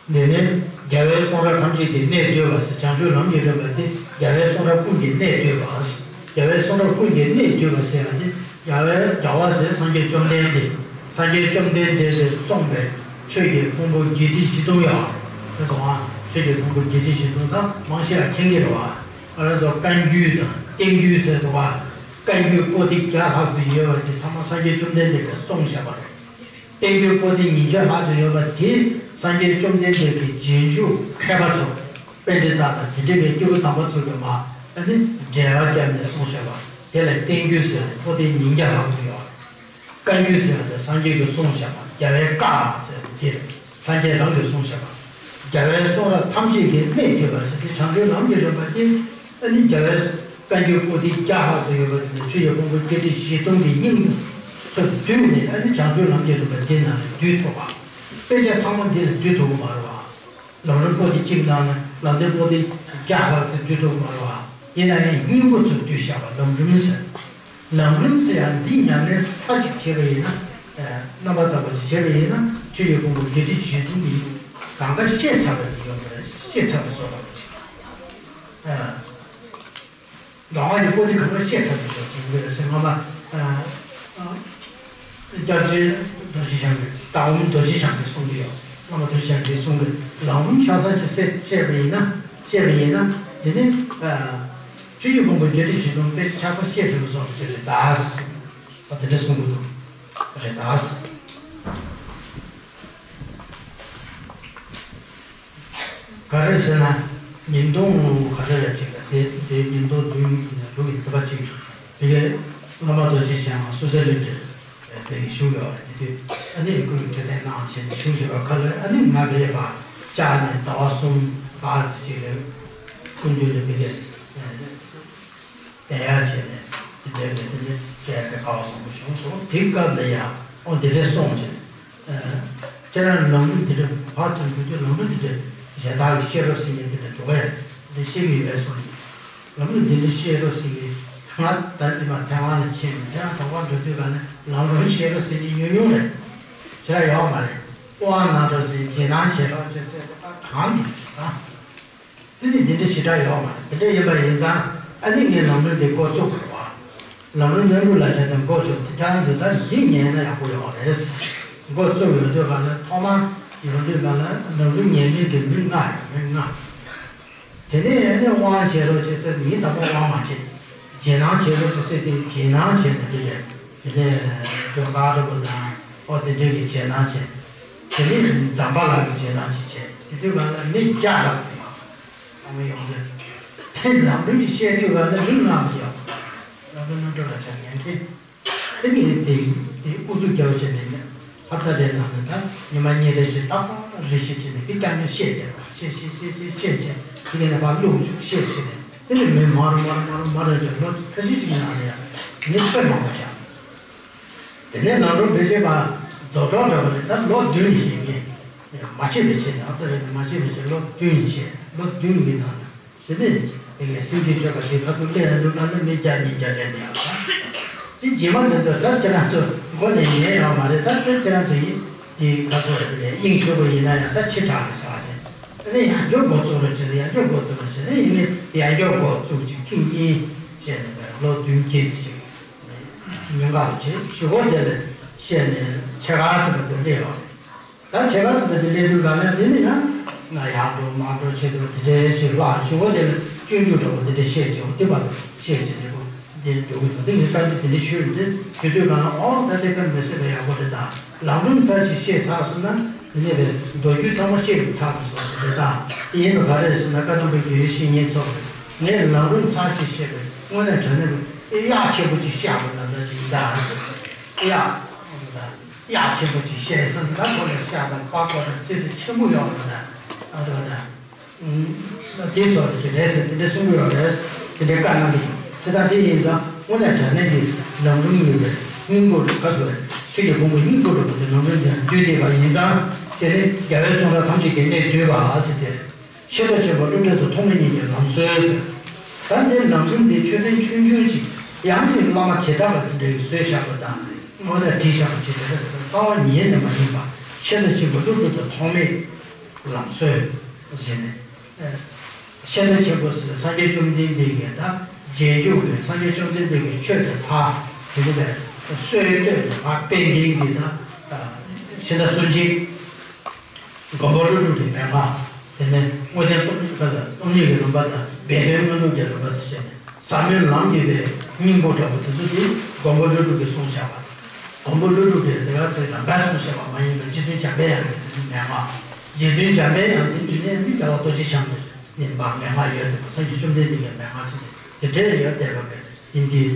འདི་ནི་རྒྱལ་བའི་གསུང་རབ་ཐམས་ཅད་ཀྱི་གནད་བསྡུས་པ་ཟེར། བྱང་ཆུབ་ལམ་གྱི་རིམ་པ་དེ་རྒྱལ་བའི་གསུང་རབ་ཀུན་གྱི་གནད་བསྡུས་པ། རྒྱལ་བའི་གསུང་རབ་ཀུན་གྱི་གནད་བསྡུས་པ་ཟེར་བ་དེ་རྒྱལ་བའི་རྒྱལ་བ་ཟེར་སངས་རྒྱས་བཅོམ་ལྡན་འདས། སངས་རྒྱས་བཅོམ་ལྡན་འདས་ཀྱིས་གསུངས་པའི་ཆོས་ཀྱི་ཕུང་པོ་བརྒྱད་ཁྲི་བཞི་སྟོང་ཡོད་པ་དེ་སོང་ང་། ཆོས་ཀྱི་ཕུང་པོ་བརྒྱད་ཁྲི་བཞི་སྟོང་ད་མང་ཆེ་བ་མཁྱེན་གྱི་རེད་པ། ང་རང་ཚོ་བཀའ་འགྱུར་དང་བསྟན་འགྱུར་ཟེར་འདུག་པ། བཀའ་འགྱུར་པོ་ཏི་བརྒྱ་ལྷག་ཙམ་ཡོད་པ་དེ་ཚང་མ་སངས་རྒྱས་བཅོམ་ལྡན་འདས་ཀྱིས་གསུངས་བཞག་པ་རེད། བསྟན་འགྱུར་པོ་ཏི་ཉིས་བརྒྱ་ལྷག་ཙམ་ཡོད་པ་དེ་སངས་རྒྱས་བཅོམ་ལྡན་འདས་ཀྱི་རྗེས་འཇུག་མཁས་པ་ཚོ། པཎྜི་ཏ་དང་དེ་འདྲ་བའི་སྐྱེས་བུ་དམ་པ་ཚོ་གིས་མར་ཨ་ནི་འགྲེལ་པ་བརྒྱབ་ནས་གསུངས་བཞག་པ་དེ་ལ་བསྟན་འགྱུར་ཟེར་ནས་པོ་ཏི་ཉིས་བརྒྱ་ལྷག་ཙམ་ཡོད། བཀའ་འགྱུར་ཟེར་བ་དེ་སངས་རྒྱས་ཀྱིས་གསུངས་བཞག་པ། རྒྱལ་བའི་བཀའ་ཟེར་བ་དེ་སངས་རྒྱས་རང་གིས་གསུངས་བཞག་པ། རྒྱལ་བའི་གསུང་རབ་ཐམས་ཅད་ཀྱི་གནད་བསྡུས་པ་ཟེར་ཏེ་བྱང་ཆུབ་ལམ་གྱི་རིམ་པ་དེ་ཨ་ནི་རྒྱལ་བའི་བཀའ་འགྱུར་པོ་ཏི་བརྒྱ་ལྷག་ཙམ་ཡོད་པ་དེ་ནི་ཆོས་ཀྱི་ཕུང་པོ་བརྒྱད་ཁྲི་བཞི་སྟོང་གི་སྙིང་པོ་ཚུར་བསྡུས་ནས་ཨ་ནི་བྱང་ཆུབ་ལམ་གྱི་རིམ་པ་དེ་ནང་ནས་བསྡུས་ཐུབ་པ། དཔེ་ཆ་ཚང་མ་འདི་ལ་བསྡུས་ཐུབ་ཀྱི་མ་རེད་པ། ལམ་རིམ་པོ་ཏི་གཅིག་ནང་ནས་ལམ་སྟོན་པོ་ཏི་བརྒྱ་ལྷག་ཙམ་བསྡུས་ཐུབ་མ་རེད་པ། ཡིན་ན་ཡང་སྙིང་པོ་ཚུར་བསྡུས་བཞག་པ་ལམ་རིམ་ཟེར། ལམ་རིམ་ཟེར་ཡང་འདི་ཉམས་ལེན་ས་གཅིག་བྱས་པ་ཡིན་ན། རྣམ་པར་དག་པ་ཞིག་བྱས་པ་ཡིན་ན་ཆོས་ཀྱི་ཕུང་པོ་བརྒྱད་ཁྲི་བཞི་སྟོང་གི་གང་ག་བཤད་ཚར་བ་ཡིན་པ་རེད། བཤད་ཚར་བ་བཟོ་བ་ཞིག་གདམས་ངག་གི་པོ་ཏི་གང་ག་བཤད་ཚར་བའི་ཕྱོགས་ཀྱི་ཡོད་རེད་ཟེར། སྔ་མ། སྐྱབས་རྗེ་རྡོ་རྗེ་འཆང་གིས་དྭགས་པོ་རྡོ་རྗེ་འཆང་གིས་གསུངས་ཀྱི་ཡོད། སྔ་མ་རྡོ་རྗེ་འཆང་གིས་གསུངས་ཀྱི་ལམ་རིམ་ཆ་ཚང་ཅིག་བཤད་བཤད་པ་ཡིན་ན། བཤད་པ་ཡིན་ན་དེ་ནི་ཆོས་ཀྱི་ཕུང་པོ་བརྒྱད་ཁྲི་བཞི་སྟོང་དཔེ་ཆ་ཚང་བཤད་ཚར་བའི་ཕྱོགས་ཀྱི་རེད་ད། དེ་འདྲ་གསུང་གི་འདུག་རེད་ད། ག་རེ་ཟེར་ན། ཉིས་སྟོང་ག་རེ་རེད་ཅིག་ལ་དེ་དེ་ཉིས་སྟོང་བདུན་ནས་དྲུག་གི་འདི་པ་ཅིག་དེ་གའི་བླ་མ་རྡོ་རྗེ་འཆང་སུ་ཚེ་བློན་གྱི་དེ་གི་བཞུགས་ཡོད་རེད། དེ་དུས་ཨ་ནི་སྐུའི་འཕྲོད་བསྟེན་གནང་བྱས་ནས་བཞུགས་བཞུགས་པ་ཁ་ལོ་ཨ་ནི་ང་གའི་བ་ལྕགས་ནས་ཟླ་བ་གསུམ་ལྷག་ཙམ་ཅིག་ལ་སྐུ་མདུན་ལ་དེ་གའི་བསྟེན་ཡག་བྱས་ནས་དེ་འདྲའི་ལས་དེ་ནི་སྐྱེ་ཡག་གི་སྐལ་བ་བཟང་པོ་བྱུང་སོང་། དེའི་སྐབས་ལ་ཡང་ཨོ་དེ་འདྲ་གསུངས་བྱས། ཁྱེད་རང་ལམ་རིམ་འདི་འདྲ་ཕར་ཚུར་འགྲོ་དུས་ལམ་རིམ་འདི་འདྲ་གཞན་དག་གིས་ཤེས་རོགས་ཟེར་མཁན་འདི་འདྲ་འགྲོ་ག་ཡ་འདི་ཤེས་ཀྱི་ཡོད་པས་སོང་། ལམ་རིམ་འདི་འདྲ་ཤེས་རོགས་ཟེར་མཁན་ང་ད་ལྟ་མ་ཐེ་ཝན་ལ་ཕྱིན་ནས་ཐེ་ཝན་དོག་པ་འགྲོ་དུས་ག་ནས་ལམ་རིམ་ཤེས་རོགས་ཟེར་མཁན་ཉུང་ཉུང་རེད། ཁྱེད་རང་ཡོད་མ་རེད། དབང་གནང་རོགས་ཟེར་རྗེས་གནང་བྱེད་རོགས་ཟེར་ཟེར་ད་གང་གི་རེད་ད། དེ་ནི་འདི་འདྲ་ཞེ་དྲག་ཡོད་མ་རེད། དེ་འདྲ་ཡིན་པ་ཡིན་ཙང་ཨ་ནི་ངས་ལམ་རིམ་འདི་འགོ་བཙུགས་དགོས་པ། ལམ་རིམ་སྔོན་འགྲོ་ལ་བྱས་ཙང་འགོ་བཙུགས་ཏེ་ཁྱེད་རང་ཚོས་ད་འདི་ཉན་ན་ཡག་པོ་ཡོད་རེད། འགོ་བཙུགས་ཡོང་དུས་ག་ལ་ཐོག་མར་ཡོང་དུས་ག་ལ་ལམ་རིམ་ཉན་མཁན་གྱི་མི་ལྔ་ཡོད། མི་ལྔ། དེ་ནས་ཨ་ནི་དབང་བྱེད་རོགས་བྱེད་ཟེར་མི་དང་པོ་དབང་མ་བྱེད། རྗེས་གནང་བྱེད་རོགས་བྱེད་ཟེར་དེ་རྗེས་གནང་བྱེད་ནས་དེ་ལས་དེ་ནས་སྒྲོལ་དཀར་རོགས་དང་ཨོ་དེ་འདྲས་ཀྱི་རྗེས་གནང་བྱེད། དེ་ནས་ཛམ་བྷ་ལ་གི་རྗེས་གནང་ཅིག་བྱེད། དེ་དུས་ག་ལ་མི་བརྒྱ་ལྷག་ཙམ་ཡོད། ཨ་མ་ཡོང་དུས། དེ་ལམ་རིམ་གྱི་བཤད་དུས་ག་ལ་མི་ལྔ་ཡོད། ལམ་རིམ་རྣམ་གྲོལ་ལ་ཆ་ཉན་མཁན། དེ་ནི་དེ་དེ་ཨུ་ཚུགས་རྒྱག་བྱས་ནས་ནི་ཧབ་ཏ་རེ་ནང་ནས་ད་ཉི་མ་གཉིས་རེ་བཞིན་ཏག་ཏག་རེ་བཞིན་བྱས་ནས་དེ་རྐྱང་ནས་བཤད་བསྡད་པ། བཤད་བཤད་བཤད་བཤད་བཤད་བྱས་དེ་ག་ནས་ཕར་བླུགས་བཅུག་བཤད་བྱས་ནས་དེ་ནི་མི་མར་མར་མར་མར་རེ་བྱས་ལོ་ཁ་ཤས་ཅིག་ནང་ལ་ཡང་མི་དཔེ་མང་པོ་ཆགས། དེ་ནས་ནང་ལོགས་འདི་བྱས་པ་རྫོགས་གྲོགས་འདྲ་བ་རེད། ད་ལོ་བདུན་བཞེས་མཁན་མ་བྱེད་པའི་ཆེད་ནས་ཨ་ད་རེད་མ་བྱེད་པའི་ཆེད་ལོ་བདུན་བཞེས། ལོ་བདུན་གྱི་ནང་ན་དེ་ནས་དེ་ནས་སེམས་ཅན་སྤྱོད་པ་ཞིག་ལྷ་ཐུག་ལས་འདུག་ན་ནི་མི་བརྒྱ་ཉིས་བརྒྱ་ལས་ནས་ཡང་ད་དེ་རྗེས་མ་འདི་ཚོ་ད་ཁྱེད་རང་ཚོ་མགོ་ནས་ཉན་ཡོད་མ་རེད། ད་དེ་ཁྱེད་རང་ཚོ་ཡིན་དེ་ག་ཚོད་རེད་དབྱིངས་ཞུགས་པ་ཡིན་ན་ཡང་ད་ཕྱི་དྲགས་ནས་ཟ་བ་ཞིག་དེ་ནས་ཡང་སྐྱོ་འགོ་བཙུགས་རོགས་བྱེད་ཡང་སྐྱོ་འགོ་བཙུགས་རོགས་བྱེད་ནས་ཡིན་ནས་ཡང་སྐྱོ་འགོ་བཙུགས་ཅིག་ཐེངས་གཉིས་བྱས་ནས་ལོ་བདུན་བརྒྱད་ཅིག་ཉུང་ངུ་ཅིག་ཞུ་སྒོ་དེ་ལ་བཤད་ནས་ཆེ་ཁ་ཟེར་བ་དེ་སླེབས་པ་རེད། ད་ཆེ་ཁ་ཟེར་བ་དེ་སླེབས་དུས་ག་ལ་དེ་ནི་ཡང་ང་ཡར་འགྲོ་མར་འགྲོ་བྱེད་དུས་དེ་འདྲའི་ཞིག་ལྷག་ཞུ་སྒོ་དེ་ལ་སྤྱོད་འཇུག་འདྲ་བོ་དེ་འདྲ་བཤད་ཀྱང་དེ་བར་དུ་བཤད་ཀྱི་འདུག་དེ་འགྲོ་གི་འདུག་དེ་ངས་བཀའ་འདྲི་དེ་འདྲ་ཞུས་ཏེ་ཞུ་དུས་ག་ལ་ཨོ་ད་དེ་ག་མི་སྲིད་པ་ཡག་པོ་རེད། ད་ལམ་རིམ་ཚར་གཅིག་བཤད་ཚར་སོང་ན་དེ་ནས་པའི་མདོ་རྒྱུད་ཚང་མ་བཤད་ཚར་དགོས་སོ་རེད། ད་དེ་ཡིན་ནོ་ག་རེ་རེད་ཟེར་ན་བཀའ་གདམས་པའི་རྒྱུད་བཤེས་གཉེན་ཚོ་ངས་ལམ་རིམ་ཚར་གཅིག་བཤད་པའི་དངོས་གནས་དྲང་གནས་ཀྱི་གཡག་ཆེན་པོ་གཅིག་བཤད་པ་ན་ད་ཅིག་ད་གཡག་གཡག་ཆེན་པོ་ཅིག་བཤད་ས་ད་ཁོ་ལ་ཤ་དང་པགས་ཀོ་དང་རྩི་དང་ཆེན་པོ་ཡོད་རེད་ད། ཨ་རེད་ད། དེ་སོགས་ཀྱི་རེད་ཟེར་དེ་འདྲ་གསུང་གི་ཡོད་རེད། དེ་འདྲའི་བཀའ་གནང་གི་འདུག་དེ་དང་དེ་ཡིན་ཙང་དངོས་གནས་དྲང་གནས་ཀྱི་ལམ་རིམ་ཡོད་པའི་ སྙིང་པོ་རུ་ཁ་སོ་རེད། ཆོས་ཀྱི་ཕུང་པོ་སྙིང་པོ་རུ་དེ་ནང་དོན་དེ་འདུས་བསྡད་པ་ཡིན་ཙང་། དེ་ནི་རྒྱལ་བའི་གསུང་རབ་ཐམས་ཅད་ཀྱི་གནད་བསྡུས་པ་ཟེར་ཏེ། ཤིན་ཏུ་ཆེན་པོ་བསླུ་བྲིད་དུ་ཐོགས་མེད་སྙིང་གི་ལམ་སྲོལ་ཟེར། ད་འདིར་ནང་དོན་འདི་ཆོས་ཚན་ཆུང་ཆུང་ཅིག་ཡང་ཅིག་བླ་མ་བྱེ་བྲག་པ་དེ་འདྲའི་བཟོས་བཞག་པ་དང་། དངོས་གནས་བྲིས་བཞག་པ་ཅིག་དེ་འདྲ་ཟེར་རྩ་བ་ཉིད་ནས་མ་ཡིན་པ། ཤིན་ཏུ་ཆེན་པོ་བསླུ་བྲིད་དུ་ཐོགས་མེད་ལམ་སྲོལ་ཟེར་ནས། ཤིན་ཏུ་ཆེན་པོ་ཟེར་སངས་རྒྱས་བཅོམ་ལྡན་འདས་ཀྱིས་ད་རྗེས་འཇུག་གི་སངས་རྒྱས་བཅོམ་ལྡན་འདས་ཀྱི་ཆོས་དེ་ཕར་དེ་ནི་བས་སྲོལ་བཏོད་དེ་ཕར་སྤེལ་མཁན་གྱི་ད་ཤིན་ཏུ་གསུང་ཆེན། མགོན་པོ་ཀླུ་སྒྲུབ་ཀྱི་མན་ངག་དེ་ནས་དངོས་བསྟན་སྟོང་སྟོང་ཉིད་ཀྱི་རིམ་པ་དང་སྦས་དོན་མངོན་རྟོགས་ཀྱི་རིམ་པ་ཟེར་བྱས་ནས་ཟབ་མོའི་ལམ་གྱི་བའི་སྙིང་པོ་འདྲ་པོ་དེ་ཚོ་དེ་མགོན་པོ་ཀླུ་སྒྲུབ་ཀྱིས་གསུངས་བཞག་པ། མགོན་པོ་ཀླུ་སྒྲུབ་ཀྱིས་དེ་ག་ཚོད་རང་དགར་གསུངས་བཞག་པ་མ་ཡིན་པར་རྗེ་བཙུན་འཇམ་དཔལ་དབྱངས་ཀྱི་མན་ངག་རྗེ་བཙུན་འཇམ་དཔལ་དབྱངས་དེ་འདི་ནས་ནི་རྒྱལ་བ་རྡོ་རྗེ་འཆང་གི་ནི་མན་ངག་ཡོད་དེ། སངས་རྒྱས་བཅོམ་ལྡན་འདས་ཀྱི་མན་ངག་ཚོ་དེ་འདྲའི་ཡོད་བསྡད་པ་རེད། ཡིན་གྱི།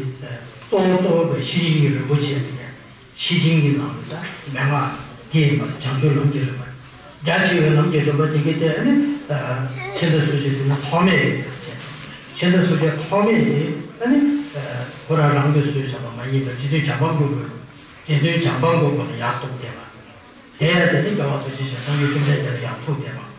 གཙོ་བོ་གཙོ་བོ་བའི་ཤེར་ཕྱིན་གྱི་རིན་པོ་ཆེ་དེ་ཡང་། ཤེར་ཕྱིན་གྱི་ནང་དུ་ད་མན་ངག་འདི་ཡིན་པར་བྱང་ཆུབ་ལམ་གྱི་རིམ་པ། རྒྱ་ཆེ་བའི་ལམ་གྱི་རིམ་པ་དེ་གའི་སྟེང་ནི། ཤིན་ཏུ་གསུང་ཆེན་དེ་ནི་ཐོགས་མེད་ཡོད་པར་བྱས། ཤིན་ཏུ་གསུང་ཆེན་ཐོགས་མེད་དེ་ནི། ཁོ་རང་རང་གིས་བཟོས་བཞག་པ་མ་ཡིན་པར་རྗེ་བཙུན་བྱམས་པ་མགོན་པོས། རྗེ་བཙུན་བྱམས་པ་མགོན་པོ་ལ་ཡར་གཏུགས་བསྡད་པ། དེ་ཡང་དེ་ནི་རྒྱལ་བ་རྡོ་རྗེ་འཆང་སངས་རྒྱས་བཅོམ་ལྡན་འདས་ལ་ཡར་ཐུགས་བསྡད་པ།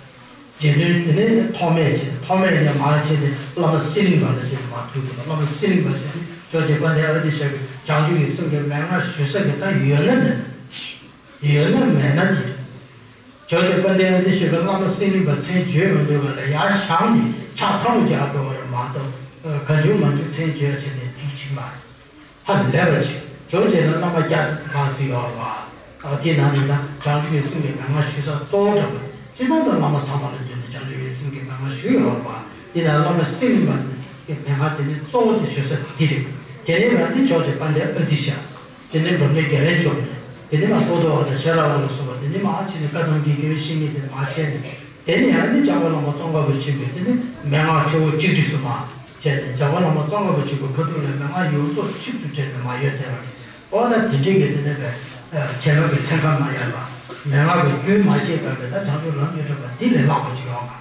རྗེ་བཙུན་དེ་ནས་ཐོགས་མེད་བྱས། ཐོགས་མེད་ནས་མར་བྱས་ཏེ་བླ་མ་གསེར་གླིང་པ་ལ་བྱས་ཏེ་མར་ཐུག་འདུག་བླ་མ་གསེར་གླིང་པ་ཟེར་ནི་ཇོ་རྗེ་དཔལ་ལྡན་ཨ་ཏི་ཤ་གི་བྱང་ཆུབ་ཀྱི་སེམས་ཀྱི་མན་ངག་ཞུ་ས་གི་ད་ཡོད་ན་མེད་ན། ཡོད་ན་མེད་ན་དེ། ཇོ་རྗེ་དཔལ་ལྡན་ཨ་ཏི་ཤ་གི་བླ་མ་གསེར་གླིང་པ་མཚན་བརྗོད་མི་འདོད་པ་ལ་ཡར་བཞེངས་ནས་ཕྱག་ཐམ་རྒྱག་འགྲོ་བར་མ་གཏོགས། གང་བྱུང་མང་བྱུང་མཚན་བརྗོད་བྱས་ཏེ་འགྲིག་གི་མ་རེད། ཧ་ལས་པ་ཅིག་ཇོ་རྗེ་ལ་བླ་མ་བརྒྱ་ལྷག་ཙམ་ཡོད་རེད་པ། ཨ་དེ་ནང་ནས་ད་བྱང་ཆུབ་ཀྱི་སེམས་ཀྱི་མན་ངག་ཞུ་ས་གཙོ་བོ་འདྲ་པོ། སྤྱིར་བཏང་དུ་བླ་མ་ཚང་མ་ལ་བསྟུན་ནས་བྱང་ཆུབ་ཀྱི་སེམས་ཀྱི་མན་ངག་ཞུ་ཡོད་རེད་པ། དེ་ནང་བླ་མ་གསེར་གླིང་པ་གི་མན་ངག་དེ་ནི་གཙོ་བོ་དེ་ཞུ་ས་འདི་རེད། དེ་ནས་ང་འདི་ཇོ་རྗེ་དཔལ་ལྡན་ཨ་ཏི་ཤ། དེ་ནས་འབྲོམ་སྟོན་རྒྱལ་བའི་མཆོག་ནས། དེ་ནས་མར་ཏོག་ཏོ་བ་དང་ཤ་ར་བ་ལ་སོགས་པ། དེ་ནས་མར་ཕྱིན་ནས་བཀའ་གདམས་ཀྱི་དགེ་བའི་བཤེས་གཉེན་དེ་མར་བཤད་ནས། དེ་ནས་ཡང་ནི་ལྕགས་པ་བླ་མ་ཙོང་ཁ་པ་ཆེན་པོས་དེ་ནི་མན་ངག་ཆུ་བོ་གཅིག་སྒྲིལ་སུ་མ་བྱས་ཏེ། ལྕགས་པ་བླ་མ་ཙོང་ཁ་པ་ཆེན་པོའི་ཁ་ཐུག་ལ་མན་ངག་ཡོངས་རྫོགས་གཅིག་ཏུ་དྲིལ་ནས་མར་ཡོད་བསྡད་པ་རེད། འོ་ན་དེ་འདྲའི་གི་དེ་ནས་པའི་བྱེ་བྲག་གི་ཚན་ཁ་མ་ཡལ་བ། མན་ངག་གི་རྒྱུན་མ་ཆད་པར་པའི་ད་བྱང་ཆུབ་ལམ་གྱི་རིམ་པ་འདི་ལས་ལྷག་པ་ཅིག་ཡོད་མ་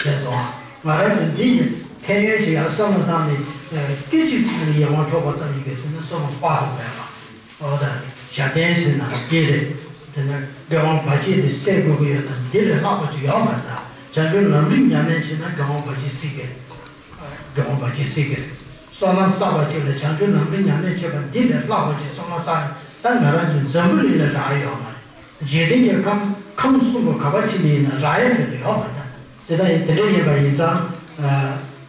རེད་སོང་ང་། ང་རང་ཚོ་འདི་ཡི་ཕན་ཡོན་ཅིག་ཡར་བསམ་བློ་བཏང་ནས་སྐད་ཅིག་ཙམ་ལ་ཡིད་དབང་འཕྲོག་པ་ཙམ་ཡིན་པའི་དོན་ནི་བསམ་བློ་སྤར་དུ་མེད་པ། འོ་ད་ཞབས་བརྟན་ཟེར་ན་འདི་རེད། དེ་ནས་དགེ་བ་བར་ཆད་དེ་སེལ་དགོས་ཀྱི་ཡོད་ན་འདི་ལས་ལྷག་པ་ཅིག་ཡོད་མ་རེད། ད་བྱང་ཆུབ་ལམ་རིམ་ཉམས་ལེན་བྱས་ན་དགེ་བ་བར་ཆད་སེལ་གི། དགེ་བ་བར་ཆད་སེལ་གི། བསོད་ནམས་བསགས་པ་ཅིག་ལ་བྱང་ཆུབ་ལམ་རིམ་ཉམས་ལེན་བྱས་པ་འདི་ལས་ལྷག་པ་ཅིག་བསོད་ནམས་བསགས་ན་ད་ང་རང་ཚོ་འཛམ་བུ་གླིང་ལ་རག་ཡོད་མ་རེད། འཇིག་རྟེན་གྱི་ཁམས་ཁམས་གསུམ་པོ་ག་པར་ཕྱིན་ནས་ཡིན་ན་རག་ཡ་ཁྱོན་ནས་ཡོད་མ་རེད། དེ་ཙང་ཡིན་དེ་འདྲ་ཡིན་པ་ཡིན་ཙང་།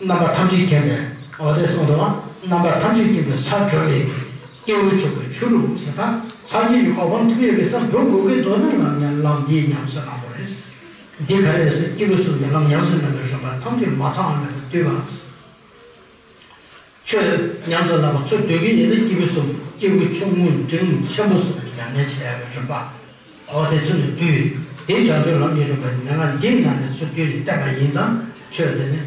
རྣམ་པ་ཐམས་ཅད་མཁྱེན་པའི་འོ་དེ་གསུངས་འདུག་རྣམ་པ་ཐམས་ཅད་མཁྱེན་པའི་ས་གྲོལ་བའི་སྐྱེས་བུ་མཆོག་གི་ཆོས་ལུགས་ཟེར་ད་སངས་རྒྱས་ཀྱི་གོ་འཕང་ཐོབ་ཡས་ཀྱི་སར་འགྲོ་དགོས་ཀྱི་འདུག་ན་ལམ་ལམ་འདིའི་ཉམས་སུ་བླང་དགོས་རེད། འདི་ག་རེ་རེད་ཟེར་སྐྱེས་བུ་གསུམ་གྱི་ལམ་ཉམས་སུ་བླང་བའི་རིམ་པ་ཐམས་ཅད་མ་ཚང་བ་མེད་པར་བསྡུས་པ། ཆོས་ཉམས་སུ་བླང་བ་ཚུར་བསྡུ་གི་ཡིན་ན་སྐྱེས་བུ་གསུམ་སྐྱེས་བུ་ཆུང་ངུ་འབྲིང་ཆེན་པོ་གསུམ་གྱི་ཉམས་ལེན་བྱེད་ཡག་གི་རིམ་པ། འོ་དེ་ཚུལ་དུ་བསྡུས། དེ་བྱང་ཆུབ་ལམ་གྱི་རིམ་པ་ནི་མན་ངག་འདིའི་ནང་ནས་ཚུར་བསྡུས་ནས་བསྟན་པ་ཡིན་ཙང་ཆོས་དེ་ནི་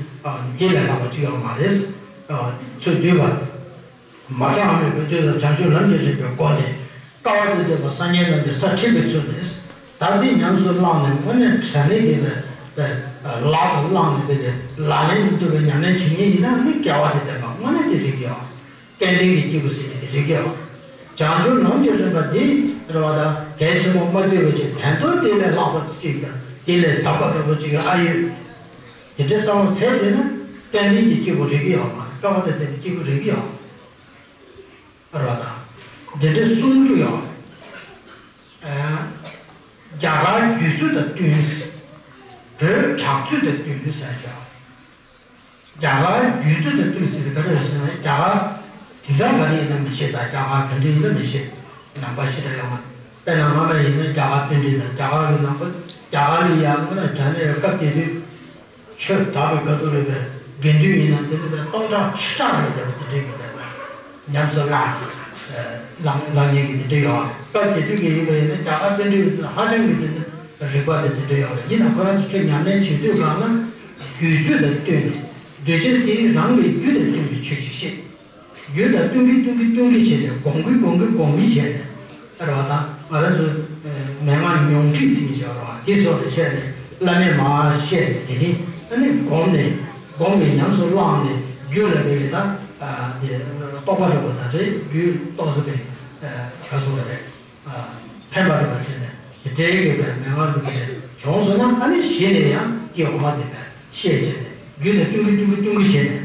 འདི་ལས་ལྷག་པ་ཅིག་ཡོད་མ་རེད། ཚུར་བསྡུས་པ། མ་ཚང་བ་མེད་པའི་དུས་ལ་བྱང་ཆུབ་ལམ་གྱི་རིམ་པའི་སྒོ་ནས་དཀའ་བ་དང་བཅས་པ་སངས་རྒྱས་རྣམས་ཀྱི་ས་ཁྲིད་པའི་ཚུལ་ནི། ད་འདི་ཉམས་སུ་བླངས་ནས་དངོས་གནས་དྲང་གནས་ཀྱི་ལག་ཏུ་བླངས་ནས་དེ་ལག་ལེན་དུ་བའི་ཉམས་ལེན་བྱེད་མཁན་ཡིན་ན་ནི་སྐལ་བ་དང་ལྡན་པ་དངོས་གནས་ཀྱི་རིགས་ཡོད། རྟེན་འབྲེལ་གྱི་སྐྱེས་བུ་ཟེར་ནས་ཀྱི་རིགས་ཡོད། བྱང་ཆུབ་ལམ་གྱི་རིམ་པ་འདི་རེད་བ། ད་གལ་ཆེན་པོ་མ་བརྩི་བའི་ཕྱིར་དོན་དུ་དེ་ལས་ལྷག་པ་ཅིག་དང་དེ་ལས་ཟབ་པ་འདྲ་པོ་ཅིག་ཨ་ཡོད། དེ་འདྲའི་བསམ་བློ་འཚལ་བསྡད་ན་རྟེན་འབྲེལ་གྱི་སྐྱེས་བུ་རིགས་ཡོད་མ་རེད། སྐལ་བ་དང་ལྡན་པའི་སྐྱེས་བུ་རིགས་ཡོད་རེད་བ། ད་འདི་འདྲའི་གསུང་རྒྱུ་ཡོད། རྒྱ་གར་བརྒྱུད་ཚུལ་དང་བསྟུན། བོད་གྲགས་ཚུལ་དང་བསྟུན་ཟེར་ཡོད། རྒྱ་གར་བརྒྱུད་ཚུལ་དང་བསྟུན་ཟེར་དེ་ག་རེ་རེད་ཟེར་ན། རྒྱ་གར་དེང་སང་ག་རེ་ཡིན་ན་མི་ཤེས། ད་རྒྱ་གར་ག་འདྲ་ཡིན་ན་མི་ཤེས། ནང་པ་ཞེ་དྲག་ཡོད་མ་རེད། དཔེར་ན་སྔ་མ་ཡིན་ན་རྒྱ་གར་པཎྜི་ཏ་དང་རྒྱ་གར་གྱི་ནང་པ། རྒྱ་གར་ལ་ཡང་དངོས་གནས་དྲང་གནས་སྐབས་དེ་དུས་ཆོས་དར་བའི་སྐབས་དུ་རེད་པས། དགེ་འདུན་ཡིན་ན་དེ་ནི་པའི་སྟོང་ཕྲག་ཁྲི་ཕྲག་ཡོད་བསྡད་པ་དེ་འདྲའི་གི་པའི་ཉམས་སུ་བླངས། བླངས་མཁན་གྱི་དེ་འདྲ་ཡོད་རེད། སྐབས་དེ་དུས་ཀྱི་ཡིན་པ་ཡིན་ན་རྒྱ་གར་པཎྜི་ཏ་ཧ་ཅང་གི་དེ་ནི་རིག་པ་དེ་དེ་འདྲ་ཡོད་རེད། ཡིན་ན་ཁོ་རང་ཚོ་ཆོས་ཉམས་ལེན་བྱེད་དུས་སྒང་ལ་བརྒྱུད་ཚུལ་དང་བསྟུན་ནས་གདུལ་བྱ་དེའི་རང་གི་རྒྱུད་དང་བསྟུན་པའི་ཆོས་ཤིག་བཤད། རྒྱུད་དང་བསྟུན་གྱིན་བསྟུན་གྱིན་བསྟུན་གྱིན་བྱས་ཏེ་སྒོམ་གྱིན་སྒོམ་གྱིན་སྒོམ་གྱིན་བྱས་ཏེ། ཨ་རེད་བ། ད་ང་རང་ཚོ་མན་ངག་མྱོང་ཁྲིད་ཟེར་མཁན་ཞིག་ཡོད་རེད་བ། དེ་སོགས་ལ་བཤད་ནས་བླ་མས་མར་བཤད་ནས་དེ་ནི་ཨ་ནི་སྒོམ་ནས་སྒོམ་གྱིས་ཉམས་སུ་བླངས་ནས་རྒྱུད་ལ་བས་ད་དེ་རྟོགས་པ་རེད་བ། ད་རེད་རྒྱུད་རྟོགས་ཟེར་བས། ག་སོང་བ་རེད། ཕན་པ་རེད་པ་བྱས་ནས་དེ་འདྲའི་ཡོད་པའི་མན་ངག་ལུགས་དེ་བྱུང་སོང་ན། ཨ་ནི་གཞི་ནས་ཡང་དེའི་འོ་མ་དེ་བས་ཤེས་བྱས་ནས་རྒྱུད་ནས་བཏུང་གི་བཏུང་གི་བཏུང་གི་བྱས་ནས་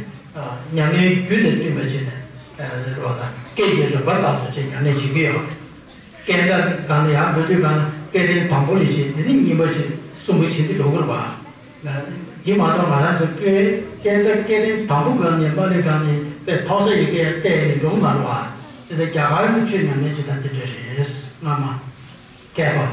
ཉམས་ལེན་རྒྱུད་ནས་བཏུང་བ་བྱས་ནས་རེད་པ། ད་སྐད་ཀྱི་རིམ་པ་ལྟར་དུ་བྱས་ཉམས་ལེན་བྱེད་ཀྱི་ཡོད་རེད། སྐས་འཛེག་སྒང་ལ་ཡང་འགྲོ་དུས་སྒང་ལ་སྐས་རིམ་དང་པོ་ལས་བྱས། དེ་ནས་གཉིས་པ་བྱས། གསུམ་པ་བྱས་ཏེ་འགྲོ་དགོས་རེད་པ། འདི་མ་གཏོགས་ང་རང་ཚོ་སྐས་འཛེག་སྐས་རིམ་དང་པོ་སྒང་ནས་མ་ལས་སྒང་ནས་དཔེ་ཐོག་ས་ཡི་སྐས་བལྟས་ནས་འགྲོ་གི་མ་རེད་པ། དེ་ཚོ་རྒྱ་གར་གྱི་ཆོས་ཉམས་ལེན་བྱེད་སྟངས་འདི་འདྲ་རེད། སྔ་མ་བསྐལ་པ།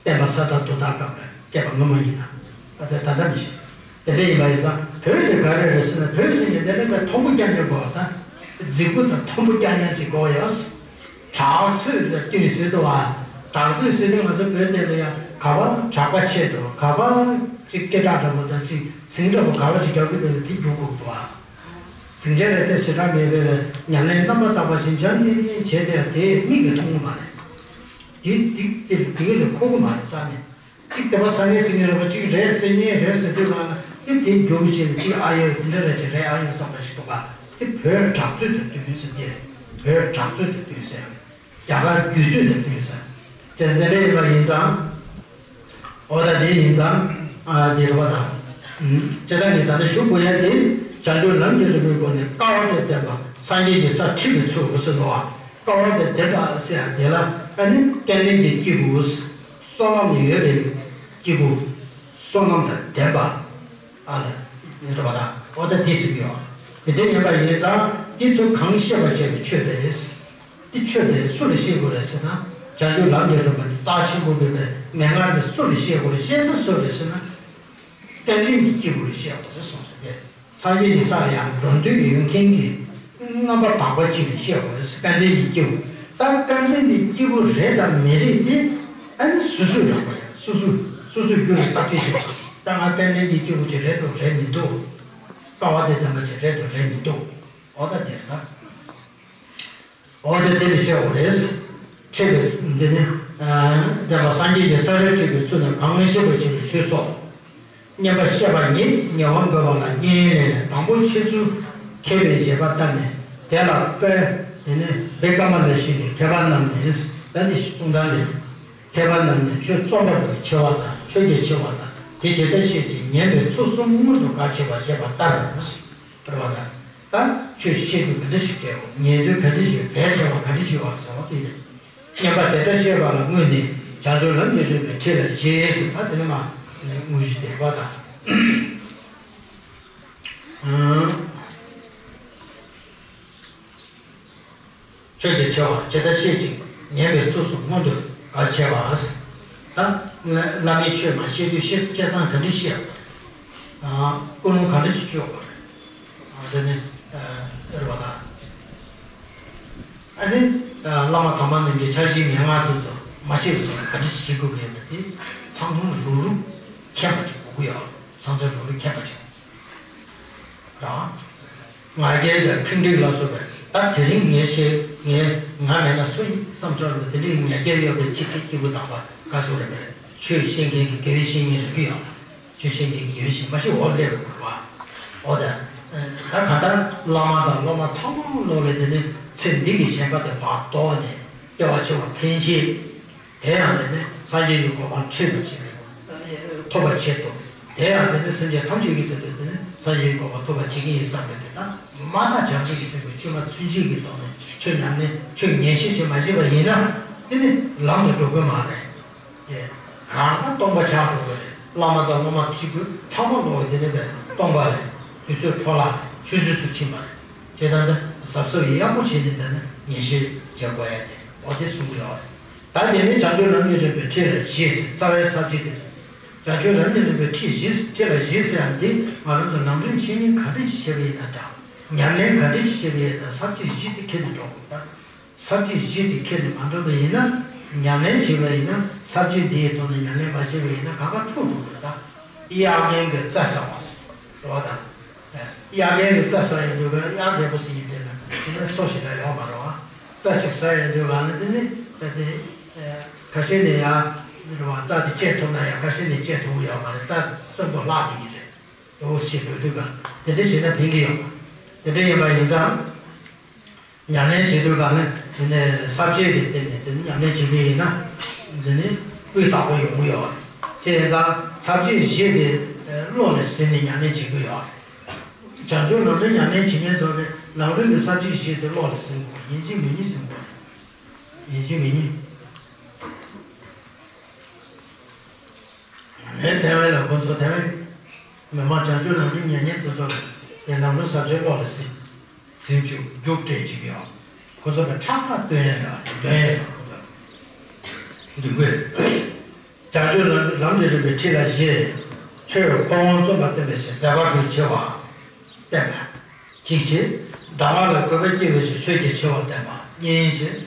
བསྟན་པ་ས་དང་རྡོ་དང་འགགས་པའི་བསྐལ་པ་སྔ་མ་ཡིན་ན། ད་ལྟ་ད་ལྟ་མི་ཤེས། དེ་འདྲ་ཡིན་པ་ཡིན་ཙང་བོད་དེ་ག་རེ་རེད་ཟེར་ན། བོད་ཟེར་མཁན་དེ་ནི་དཔེ་མཐོན་པོ་རྐྱང་རྐྱང་དགོས་པ་དང་། རྫིག་པོ་དང་མཐོན་པོ་རྐྱང་རྐྱང་ཅིག་དགོས་ཡོད། གྲགས་ཚོད་ལ་བསྟུན་ཟེར་འདུག་བ། གྲགས་ཚོད་ཟེར་དུས་ང་ཚོ་བོད་དེ་ལ་ཡང་ག་པར་གྲགས་པ་ཆེ་འདུག་ག་པར་ཅིག་སྐད་གྲགས་འདྲ་པོ་དང་ཅིག་ཟིང་འདྲ་པོ་ག་པར་ཅིག་རྒྱག་གི་འདུག་དེ་རྒྱུག་དགོས་འདུག་བ། ཟིང་ཆ་རེ་ལྟོས་ཞེ་དྲག་མེད་པའི་ཉམས་ལེན་རྣམ་པར་དག་པ་ཞིག་སྦྱངས་ཏེ་བྱས་ཏེ་དེ་མིག་གིས་མཐོང་གི་མ་རེད། དེ་དེ་དེ་དེ་ལ་གོ་གི་མ་རེད་རྩ་ནས། གཅིག་དེ་པ་ས་ངན་ཟིན་ངན་རེད་པ། གཅིག་རེད་ཟེར་ངན་རེད་ཟེར་དུས་ལ་ན་དེ་དེ་རྒྱུག་བྱས་ནས་གཅིག་ཨ་ཡོད་དེ་འདྲ་རེད་ཅེས་རེད་ཨ་ཡོད་བསམ་པ་ཞིག་འདུག་ག་དེ་བོད་གྲགས་ཚོད་དུ་བསྟུན་ཟེར་ཏེ། བོད་གྲགས་ཚོད་དུ་བསྟུན་ཟེར། རྒྱ་གར་རྒྱུད་ཚོད་དུ་བསྟུན་ཟེར། དེ་འདི་འདྲ་ཡིན་པ་ཡིན་ཙང་། འོ་ད་དེ་ཡིན་ཙང་། ཨ་དེ་རེད་པ་ད། ཨུམ། དེ་དག་གི་ད་ལྟ་ཞུ་དགོས་ཡ་དེ་བྱང་ཆུབ་ལམ་གྱི་རིམ་པའི་སྒོ་ནས་དཀའ་བ་དང་ལྡན་པ་སངས་རྒྱས་ཀྱི་ས་ཁྲིད་པའི་ཚུལ་དུ་ཟེར་ནོ། དཀའ་བ་དང་ལྡན་པ་ཟེར་ཡ་དེ་ལ་ཨ་ནི་སྐལ་ལྡན་གྱི་སྐྱེས་བུ། བསོད་ནམས་ཡོད་པའི་སྐྱེས་བུ། བསོད་ནམས་དང་ལྡན་པ། ཨ་ལ་ནི་རེད་པ་ད། འོ་ད་དེ་ཟེར་གྱི་ཡོད། དེ་འདྲ་ཡིན་པ་ཡིན་ཙང་དེ་ཚོ་གང་ཤེས་པར་བྱ་བའི་ཆོས་དེ་རེད། འདི་ཆོས་དེ་སུ་ལ་ཤེས་དགོས་རེད་ཟེར་ན། བྱང་ཆུབ་ལམ་གྱི་རིམ་པ་འདི་རྩ་ཆེན་པོ་དགོས་པའི་མན་ངག་འདི་སུ་ལ་ཤེས་དགོས་རེད། ཤེས་ས་སུ་རེད་ཟེར་ན། སྐལ་ལྡན་གྱི་སྐྱེས་བུ་ལ་ཤེས་དགོས་རེད་གསུངས་སོ། དེ་སངས་རྒྱས་ཀྱི་ས་ལ་ཡང་འགྲོ་འདོད་ཡོད་མཁན་གྱི་རྣམ་པར་དག་པ་ཅིག་ལ་ཤེས་དགོས་རེད། སྐལ་ལྡན་གྱི་སྐྱེས་བུ། ད་སྐལ་ལྡན་གྱི་སྐྱེས་བུ་རེད་དང་མི་རེད་དེ་ཨ་ནི་སོ་སོས་རག་པ་ཡང་སོ་སོས་སོ་སོས་རྒྱུ་ལ་བརྟག་དཔྱད་བྱེད་པ། ད་ང་སྐལ་ལྡན་གྱི་སྐྱེས་བུ་ཅིག་རེད་འདུག་རེད་མི་འདུག་དཀའ་བ་དང་ལྡན་པ་ཅིག་རེད་འདུག་རེད་མི་འདུག་འོ་ད་དེ་ལ། འོ་དེ་དེ་ལས་བཤད་དགོས་རེད། ཁྲིད་པའི་འདི་ནི། བསྟན་པ་སངས་རྒྱས་ཀྱི་ས་རིར་ཁྲིད་པའི་ཚུལ་ནི་གང་ཤེས་པར་བྱེད་པའི་ཆོས་སོ། སྙན་པ་བཤད་པ་ཉིད་ཉེ་བར་འགོད་པ་ལ་བསྙེན་ལས་ནི་དང་པོ་འཆད་ཚུལ་མཁས་པའི་བཞེད་པ་ལྟར་ནས་དེ་ལ་དཔེ་དེ་ནི་བི་ཀ་མ་ལ་ཤི་ནི་མཁས་པ་རྣམས་ནི། ད་ནི་གསུང་སྟངས་དེ། མཁས་པ་རྣམས་ནི་ཆོས་རྩོམ་པར་ཆེ་བ་དང་ཆོས་ཀྱི་ཆེ་བ་དང་དེ་ཇི་ལྟར་ཤེས་ཀྱི་ཉན་པའི་ཚུལ་གསུམ་སྔོན་དུ་ག་ཕྱེ་བ་བཤད་པ་ལྟར། རེད་བ་དང་། ད་ཆོས་བཤད་དུས་ག་འདྲ་ཞིག་བྱེད་དགོས། ཉན་དུས་ག་འདྲ་ཞིག་གལ་ཆེ་བ་ག་འདྲ་ཞིག་ཡོད་ཟེར་བ་དེ་རེད། སྙན་པ་དེ་ལྟར་བཤད་པ་ལ་སྔོན་ནས་བྱང་ཆུབ་ལམ་གྱི་རིམ་པའི་ཁྲིད་ལ་བཞེས་ཟེར་ད་དེ་ནས་མ་དངོས་གཞི་བསྟན་པ་དང་། ཆོས་ཀྱི་ཆེ་བ་ཇི་ལྟར་ཤེས་ཀྱི་ཉན་པའི་ཚུལ་གསུམ་སྔོན་དུ་ག་ཕྱེ་བ། ད་བླ་མའི་ཆོས་མ་བཤད་དུས་བཤད་བཤད་སྟངས་ག་འདྲ་བཤད་དགོས། ཀུན་སློང་ག་འདྲ་ཞིག་བཅོས་དགོས་རེད། དེ་ནི་རེད་བ་དང་། ཨ་ནི་བླ་མ་དམ་པ་རྣམས་ཀྱི་ཕྱག་བཞེས་མན་ངག་དེ་ཚོ་མ་བཤད་པའི་ཐོག་ནས་ག་འདྲ་ཞིག་བྱེད་དགོས་མེད་པ་དེ་ཚང་མ་རུབ་རུབ་མཁྱེན་པ་ཅིག་དགོས་ཀྱི་ཡོད། ཚང་ཚང་རུབ་རུབ་མཁྱེན་པ་ཅིག་རང་། ང་རྒྱལ་དང་ཁེངས་དྲེགས་ལ་སོགས་པའི་ད་དེ་རིང་ངས་ཤེས་ངས་ང་མེད་ན་སུ་ཡིན་བསམ་ཚོར་ལ་དེ་འདྲའི་ང་རྒྱལ་ཡོད་པའི་སྤྱི་སྐད་སྐྱེ་བོ་དམ་པ་ག་སུ་རེད་པས། ཆོས་བཤད་མཁན་གྱི་དགེ་བའི་བཤེས་གཉེན་རེད་ཀྱི་ཡོད། ཆོས་བཤད་མཁན་གྱི་དགེ་བའི་བཤེས་མ་ཤི་འོག་སླེབས་དགོས་པ། འོ་ད། ད་ག་ད་བླ་མ་དང་སློབ་མ་ཚང་མ་ལོག་གི་དེ་ནི་ཚེ་འདི་གི་ཞེན་པ་དེ་ཕར་ལྡོག་ནས་སྐྱེ་བ་ཕྱི་མ་ཕན་ཆེད། དེ་ཡང་དེ་ནི་སངས་རྒྱས་ཀྱི་གོ་འཕང་ཁྲིད་པར་བྱེད་པའི་ཐོབ་པར་བྱེད་དོ། དེ་ཡང་དེ་ནི་སེམས་ཅན་ཐམས་ཅད་ཀྱི་དོན་དུ་དེ་ནི་སངས་རྒྱས་ཀྱི་གོ་འཕང་ཐོབ་པར་བྱེད་ཀྱི་ཡིན་བསམ་པའི་དེ་དག་མ་དང་བྱང་ཆུབ་ཀྱི་སེམས་ཀྱི་བཅོས་མ་ཚུན་ཆད་ཀྱི་ཐོག་ནས་ཆོས་ཉམས་ལེན་ཆོས་ཉན་ཤེས་བྱེད་མ་ཤེས་པ་ཡིན་ན་དེ་ནི་ལམ་དུ་འགྲོ་དགོས་མ་རེད། དེ་གང་ལ་སྟོང་པ་ཆགས་འགྲོ་དགོས་རེད། བླ་མ་དང་སློབ་མ་གཅིག་པུ་ཚང་མ་ལོག་དེ་ནི་བས་སྟོང་པ་རེད། དུས་ཚོད་འཕྲོ་བརླག་ཆུད་ཟོས་སུ་ཕྱིན་པ་རེད། བྱས་ཙང་འདི་གཟབ་གཟབ་ཡག་པོ་བྱས་ནས་འདི་ནི་ཉན་ཤེས་བྱེད་དགོས་ཡ་དེ་འོ་དེ་གསུང་གི་ཡོད་རེད། ད་དེ་ནས་བྱང་ཆུབ་ལམ་གྱི་རིམ་པའི་ཁྲིད་ལ་བཞེས་ཟེར་རྩ་བའི་ས་བཅད་དེ་རེད། བྱང་ཆུབ་ལམ་གྱི་རིམ་པའི་ཁྲིད་བཞེས་ཁྲིད་ལ་བཞེས་ཟེར་ཡང་འདི་ང་རང་ཚོ་ནང་དོན་འཆད་ཉན་ག་འདྲ་ཞིག་བྱེད་པ་ཡིན་ན་འདྲ། ཉམས་ལེན་ག་འདྲ་ཞིག་བྱེད་པ་ཡིན་ན་ས་བཅད་བཞི་དེ་ཁྱེར་ནས་འགྲོ་དགོས། ད་ས་བཅད་བཞི་དེ་ཁྱེར་ནས་མ་འགྲོ་བ་ཡིན་ན། ཉམས་ལེན་བྱེད་པ་ཡིན་ན་ས་བཅད་འདིའི་ཐོག་ནས་ཉམས་ལེན་མ་བྱེད་པ་ཡིན་ན་གང་ག་འཁྲུག་འགྲོ་དགོས། ད་དབྱར་ཁའི་རྩྭ་ཟ་བ་རེད་བ་དང་། དབྱར་ཁའི་རྩྭ་ཟ་ཡོང་དུས་ག་དབྱར་རྒད་པོ་ཟིན་ཡིན་དེ་ན་དེ་ནས་སོ་ཞིག་ལ་ཡོང་མ་རེད་བ། རྩྭ་གཅིག་ཟ་ཡོང་དུས་ག་ན་དེ་ནི་ད་དེ་ཁ་ཤས་ནས་ཡང་རེད་བ། རྩྭ་དེ་བཅད་ཐུབ་ན་ཡང་ཁ་ཤས་ནས་བཅད་ཐུབ་ཀྱི་ཡོད་མ་རེད། རྩྭ་གསོན་པོ་ལྷག་དེ་ཡིན་རེད། འོ་ཞེས་འབོད་དུས་ག་དེ་འདྲ་བྱས་ན་ཕན་གྱི་ཡོད་མ་རེད། དེ་འདྲ་ཡིན་པ་ཡིན་ཙང་། ཉམས་ལེན་བྱེད་དུས་ག་ནས་དེ་ནས་ས་བཅད་དེ་བསྟན་ནས་དེ་ནས་ཉམས་ལེན་བྱེད་ཀྱི་ཡིན་ན་དེ་ནི་སྤུས་དག་པོ་ཡོང་གི་ཡོད། བྱས་ཙང་ས་བཅད་བཞི་དེ་བློ་ལ་ཟིན་ནས་ཉམས་ལེན་བྱེད་ཀྱི་ཡོད། བྱང་ཆུབ་ལམ་རིམ་ཉམས་ལེན་བྱེད་མཁན་ཚོ་གིས་ལམ་རིམ་གྱི་ས་བཅད་བཞི་དེ་བློ་ལ་ཟིན་དགོས། ཡིན་གཅིག་མིན་གཉིས་ཟིན་དགོས། ཡིན་གཅིག་མིན་གཉིས། ངས་ཐེ་ཝན་ལ་ཁོ་ཚོ་ཐེ་ཝན་མི་མང་བྱང་ཆུབ་ལམ་རིམ་ཉན་མཁན་དེ་ཚོ་དེ་ལམ་རིམ་ས་བཅད་བློ་ལ་ཟིན། ཟིན་བཅུག་རྒྱུགས་སྤྲད་བྱེད་ཀྱི་ཡོད། ཁོ་ཚོ་ལ་ཁྲག་པ་སྟོན་ཡ་ཡོད། འདོན་ཡ་ཡོད་ཁོ་ཚོ་ལ། འདུག་གས། བྱང་ཆུབ་ལམ་ལམ་གྱི་རིམ་པའི་ཁྲིད་ལ་བཞེས། ཆོས་འཁོར་དབང་བརྩམ་པ་བསྟན་པའི་ཕྱིར་མཛད་པ་པོའི་ཆེ་བ་བསྟན་པ། གཅིག་བྱས། གདམས་ངག་ལ་བཀོད་པ་སྐྱེ་བའི་ཕྱིར་ཆོས་ཀྱི་ཆེ་བ་བསྟན་པ། གཉིས་བྱས།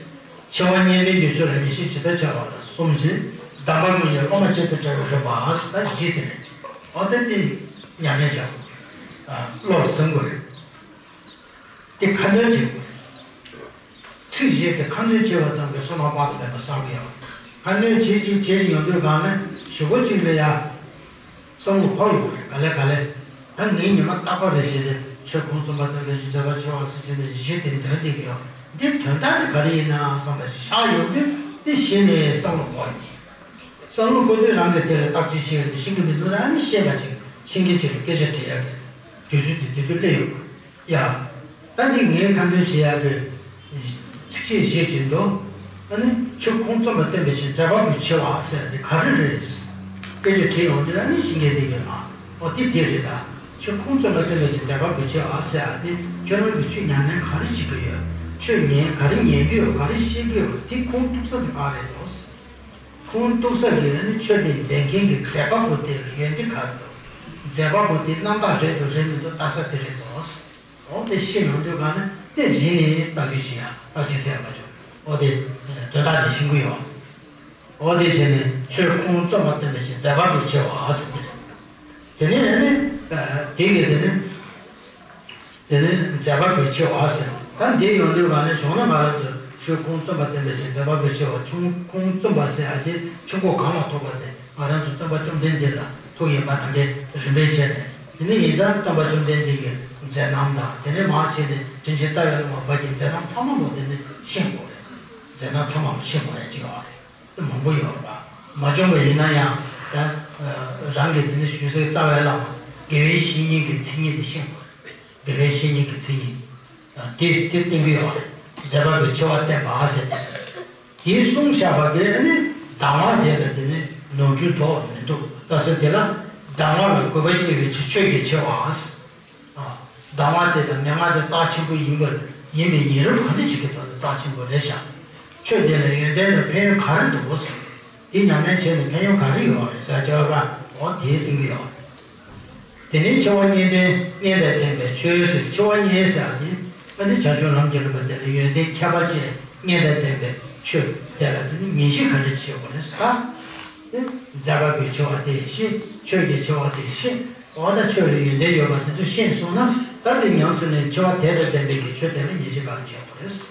འཆི་བ་གཉིས་ལྡན་གྱི་ཆོས་ལ་ཡེ་ཤེས་ཇི་ལྟར་འཆར་བ་ལ། གསུམ་བྱས། གདམས་པ་དངོས་ཀྱི་སློབ་མ་ཇི་ལྟར་བྱ་བའི་རིམ་པ། ད་བཞི་དེ་རེད། འོ་ད་དེ་ཉམས་ལེན་བྱ་དགོས། བློ་ལ་ཟིན་དགོས་རེད། དེ་ཁ་འདོན་བྱེད་དགོས། ཚིག་བཞི་དེ་ཁ་འདོན་བྱས་པ་ཙམ་གྱིས་བསོད་ནམས་དཔག་ཏུ་མེད་པ་བསགས་ཀྱི་ཡོད། ཁ་འདོན་བྱེད་ཀྱིན་བྱེད་ཀྱིན་ཡོང་དུས་གང་ནས་ཞུ་སྒོ་གཅིག་ལ་ཡ་བསམ་བློ་འཁོར་ཡོང་གི་རེད། ག་ལེ་ག་ལེ། ད་ངས་ཉི་མ་རྟག་པར་རེ་བཞིན་དེ་ཆོས་ཁུངས་བཙུན་པ་དང་དེ་བཞིན་མཛད་པ་ཆེ་བ་ཟེར་གྱིན་དེ་བཞི་དེ་འདོན་བསྡད་ཀྱི་ཡོད། འདི་དོན་དག་དེ་ག་རེ་ཡིན་ན་བསམ་པ་ཞིག་ཤར་ཡོང་དུས་དེ་གཞི་ནས་བསམ་བློ་འཁོར་ཡོང་གི། བསམ་བློ་འཁོར་དུས་རང་གིས་དེ་ལ་བརྟག་དཔྱད་བྱེད་ཡོང་དུས་ཤེས་ཀྱི་མི་འདུག་ན་ཨ་ནི་ཤེས་པ་ཅིག་ཤེས་མཁན་ཅིག་ལ་སྐད་ཆ་དྲི་ཡག་གི་དུས་ཚོད་དེ་དེ་དུས་སླེབས་ཡོང་གི། ཡ། ད་འདི་ངས་ཁ་འདོན་བྱེད་ཡག་གི་ཚིགས་བཅད་བཞི་ཅིག་འདུག་ཨ་ནི་ཆོས་ཁུངས་བཙུན་པ་བསྟན་པའི་ཕྱིར་མཛད་པ་པོའི་ཆེ་བ་ཟེར་འདི་ག་རེ་རེད། སྐད་ཆ་དྲིས་ཡོང་དུས་ཨ་ནི་ཤེས་མཁན་འདི་གི་ཨ། ཨོ་དེ་དེ་རེད་ད། ཆོས་ཁུངས་བཙུན་པ་བསྟན་པའི་ཕྱིར་མཛད་པ་པོའི་ཆེ་བ་ཟེར་ཨ་དེ་ཁྱོད་རང་གིས་ཆོས་ཉམས་ལེན་ག་རེ་བྱེད་ཀྱི་ཡོད། ཆོས་ཉན་ག་རེ་ཉན་གྱི་ཡོད། ག་རེ་ཤེས་ཀྱི་ཡོད། དེ་ཁུངས་གཏུགས་ས་དེ་ག་རེད་འདུག་ཁུངས་གཏུགས་ས་གི་ཨ་ནི་ཆོས་དེ་མཛད་མཁན་གྱི་མཛད་པ་པོ་དེ་ཡོན་ཏན་ག་རེ་འདུག་མཛད་པ་པོ་དེ་རྣམ་དག་རེད་འདུག་རེད་མི་འདུག་ལྟ་ས་དེ་རེད་འདུག་འོ་དེ་ཤེས་ཡོང་དུས་ག་ནས་དེ་གཞི་ནས་བརྟག་དཔྱད་བྱེད་ཡ་བརྟག་དཔྱད་ཟེར་ཡ་མ་བྱུང་། འོ་དེ་དོན་དག་དེ་ཤེས་ཀྱི་ཡོད། འོ་དེ་བྱས་ནས་ཆོས་ཁུངས་བཙུན་པ་བསྟན་པའི་ཕྱིར་མཛད་པ་པོའི་ཆེ་བ་ཟེར་དེ་རེད། དེ་ནས་ཨ་ནི་དེ་གི་དེ་ནས་དེ་ནས་མཛད་པ་པོའི་ཆེ་བ་ཟེར། ད་འདི་ཡོང་དུས་ག་ནས་བྱུང་ན་ང་རང་ཚོ་ཆོས་ཁུངས་བཙུན་པ་བསྟན་པའི་ཕྱིར་མཛད་པ་པོའི་ཆེ་བ། ཆོས་ཁུངས་བཙུན་པ་ཟེར་ཡ་དེ་ཆོས་འཁོར་གང་ལ་ཐུག་པ་དེ། ང་རང་ཚོ་སྟོན་པ་བཅོམ་ལྡན་འདས་ལ་ཐུག་ཡིན་པ་དང་འདྲའི་རིམ་པས་བྱས་ནས། དེ་ནས་ཡིན་ཙང་སྟོན་པ་བཅོམ་ལྡན་འདས་ཀྱི་མཛད་རྣམ་དང་། དེ་ནས་མར་ཕྱིན་ནས་དྲིན་ཅན་རྩ་བའི་བླ་མ་བར་གྱི་མཛད་རྣམ་ཚང་མ་ལོ་དེ་ནས་ཤེས་དགོས་རེད། མཛད་རྣམ་ཚང་མ་ལོ་ཤེས་དགོས་ཡ་ཅིག་ཡོད་རེད། དེ་མང་པོ་ཡོད་རེད་པ། མ་བྱུང་བ་ཡིན་ན་ཡང་ད་རང་གིས་དེ་ནས་ཞུ་སའི་རྩ་བའི་བླ་མ་དགེ་བའི་བཤེས་གཉེན་གྱི་མཚན་ཉིད་དེ་ཤེས་དགོས་རེད། དགེ་བའི་བཤེས་གཉེན་གྱི་མཚན་ཉིད་དེ་དེ་བསྟན་གྱི་ཡོད་རེད། མཛད་པ་པོའི་ཆེ་བ་བསྟན་པ་ཟེར་ཏེ། དེའི་གསུངས་བཞག་པ་དེ་ནི་གདམས་ངག་དེ་ལ་དེ་ནི་ནོར་འཁྲུལ་དོགས་མི་འདུག་ད་ཟེར་དེ་ལ་གདམས་ངག་ལ་དགོས་པ་སྐྱེ་བའི་ཕྱིར་ཆོས་ཀྱི་ཆེ་བ། གདམས་ངག་དེ་དང་མན་ངག་དེ་རྩ་ཆེན་པོ་ཡིན་པ་ཡིན་པའི་ཉིན་རེ་ག་འདྲ་ཅིག་གི་ཐོག་ནས་རྩ་ཆེན་པོ་རེད་ཤག་ཆོས་དེ་ལ་ཡོན་ཏན་དང་ཕན་ཡོན་ག་རེ་འདུག་ཟེར། དེ་ཉམས་ལེན་བྱས་ནས་ཕན་ཡོན་ག་རེ་ཡོད་རེད་ཟེར་བྱས་པ་འོ་དེའི་སྟེང་གི་ཡོད་རེད། དེ་ནས་འཆི་བ་གཉིས་ལྡན་གཉིས་ལྡན་བསྟན་པའི་ཆོས་ཟེར། འཆི་བ་གཉིས་ཟེར་བ་ནི་ཨ་ནི་བྱང་ཆུབ་ལམ་གྱི་རིམ་པ་དེ་ལ་ཡོན་ཏན་ཁྱད་པར་ཅན་གཉིས་ལྡན་བསྟན་པའི་ཆོས་དེ་ལ་དེ་ནི་ངེས་ཤེས་ག་འདྲ་ཞིག་དགོས་རེད་ཟེར། དེ་མཛད་པ་པོའི་ཆེ་བ་དེ་ཤེས། ཆོས་ཀྱི་ཆེ་བ་དེ་ཤེས། འོ་ད་ཆོས་ལ་ཡོན་ཏན་ཡོད་པ་དེ་ཚོ་ཤེས་སོང་ན་ད་དེ་ཉམས་སུ་ལེན་འཆི་བ་དེ་དང་ལྡན་པའི་གི་ཆོས་དེ་ལ་ངེས་ཤེས་ག་འདྲ་ཞིག་དགོས་རེད།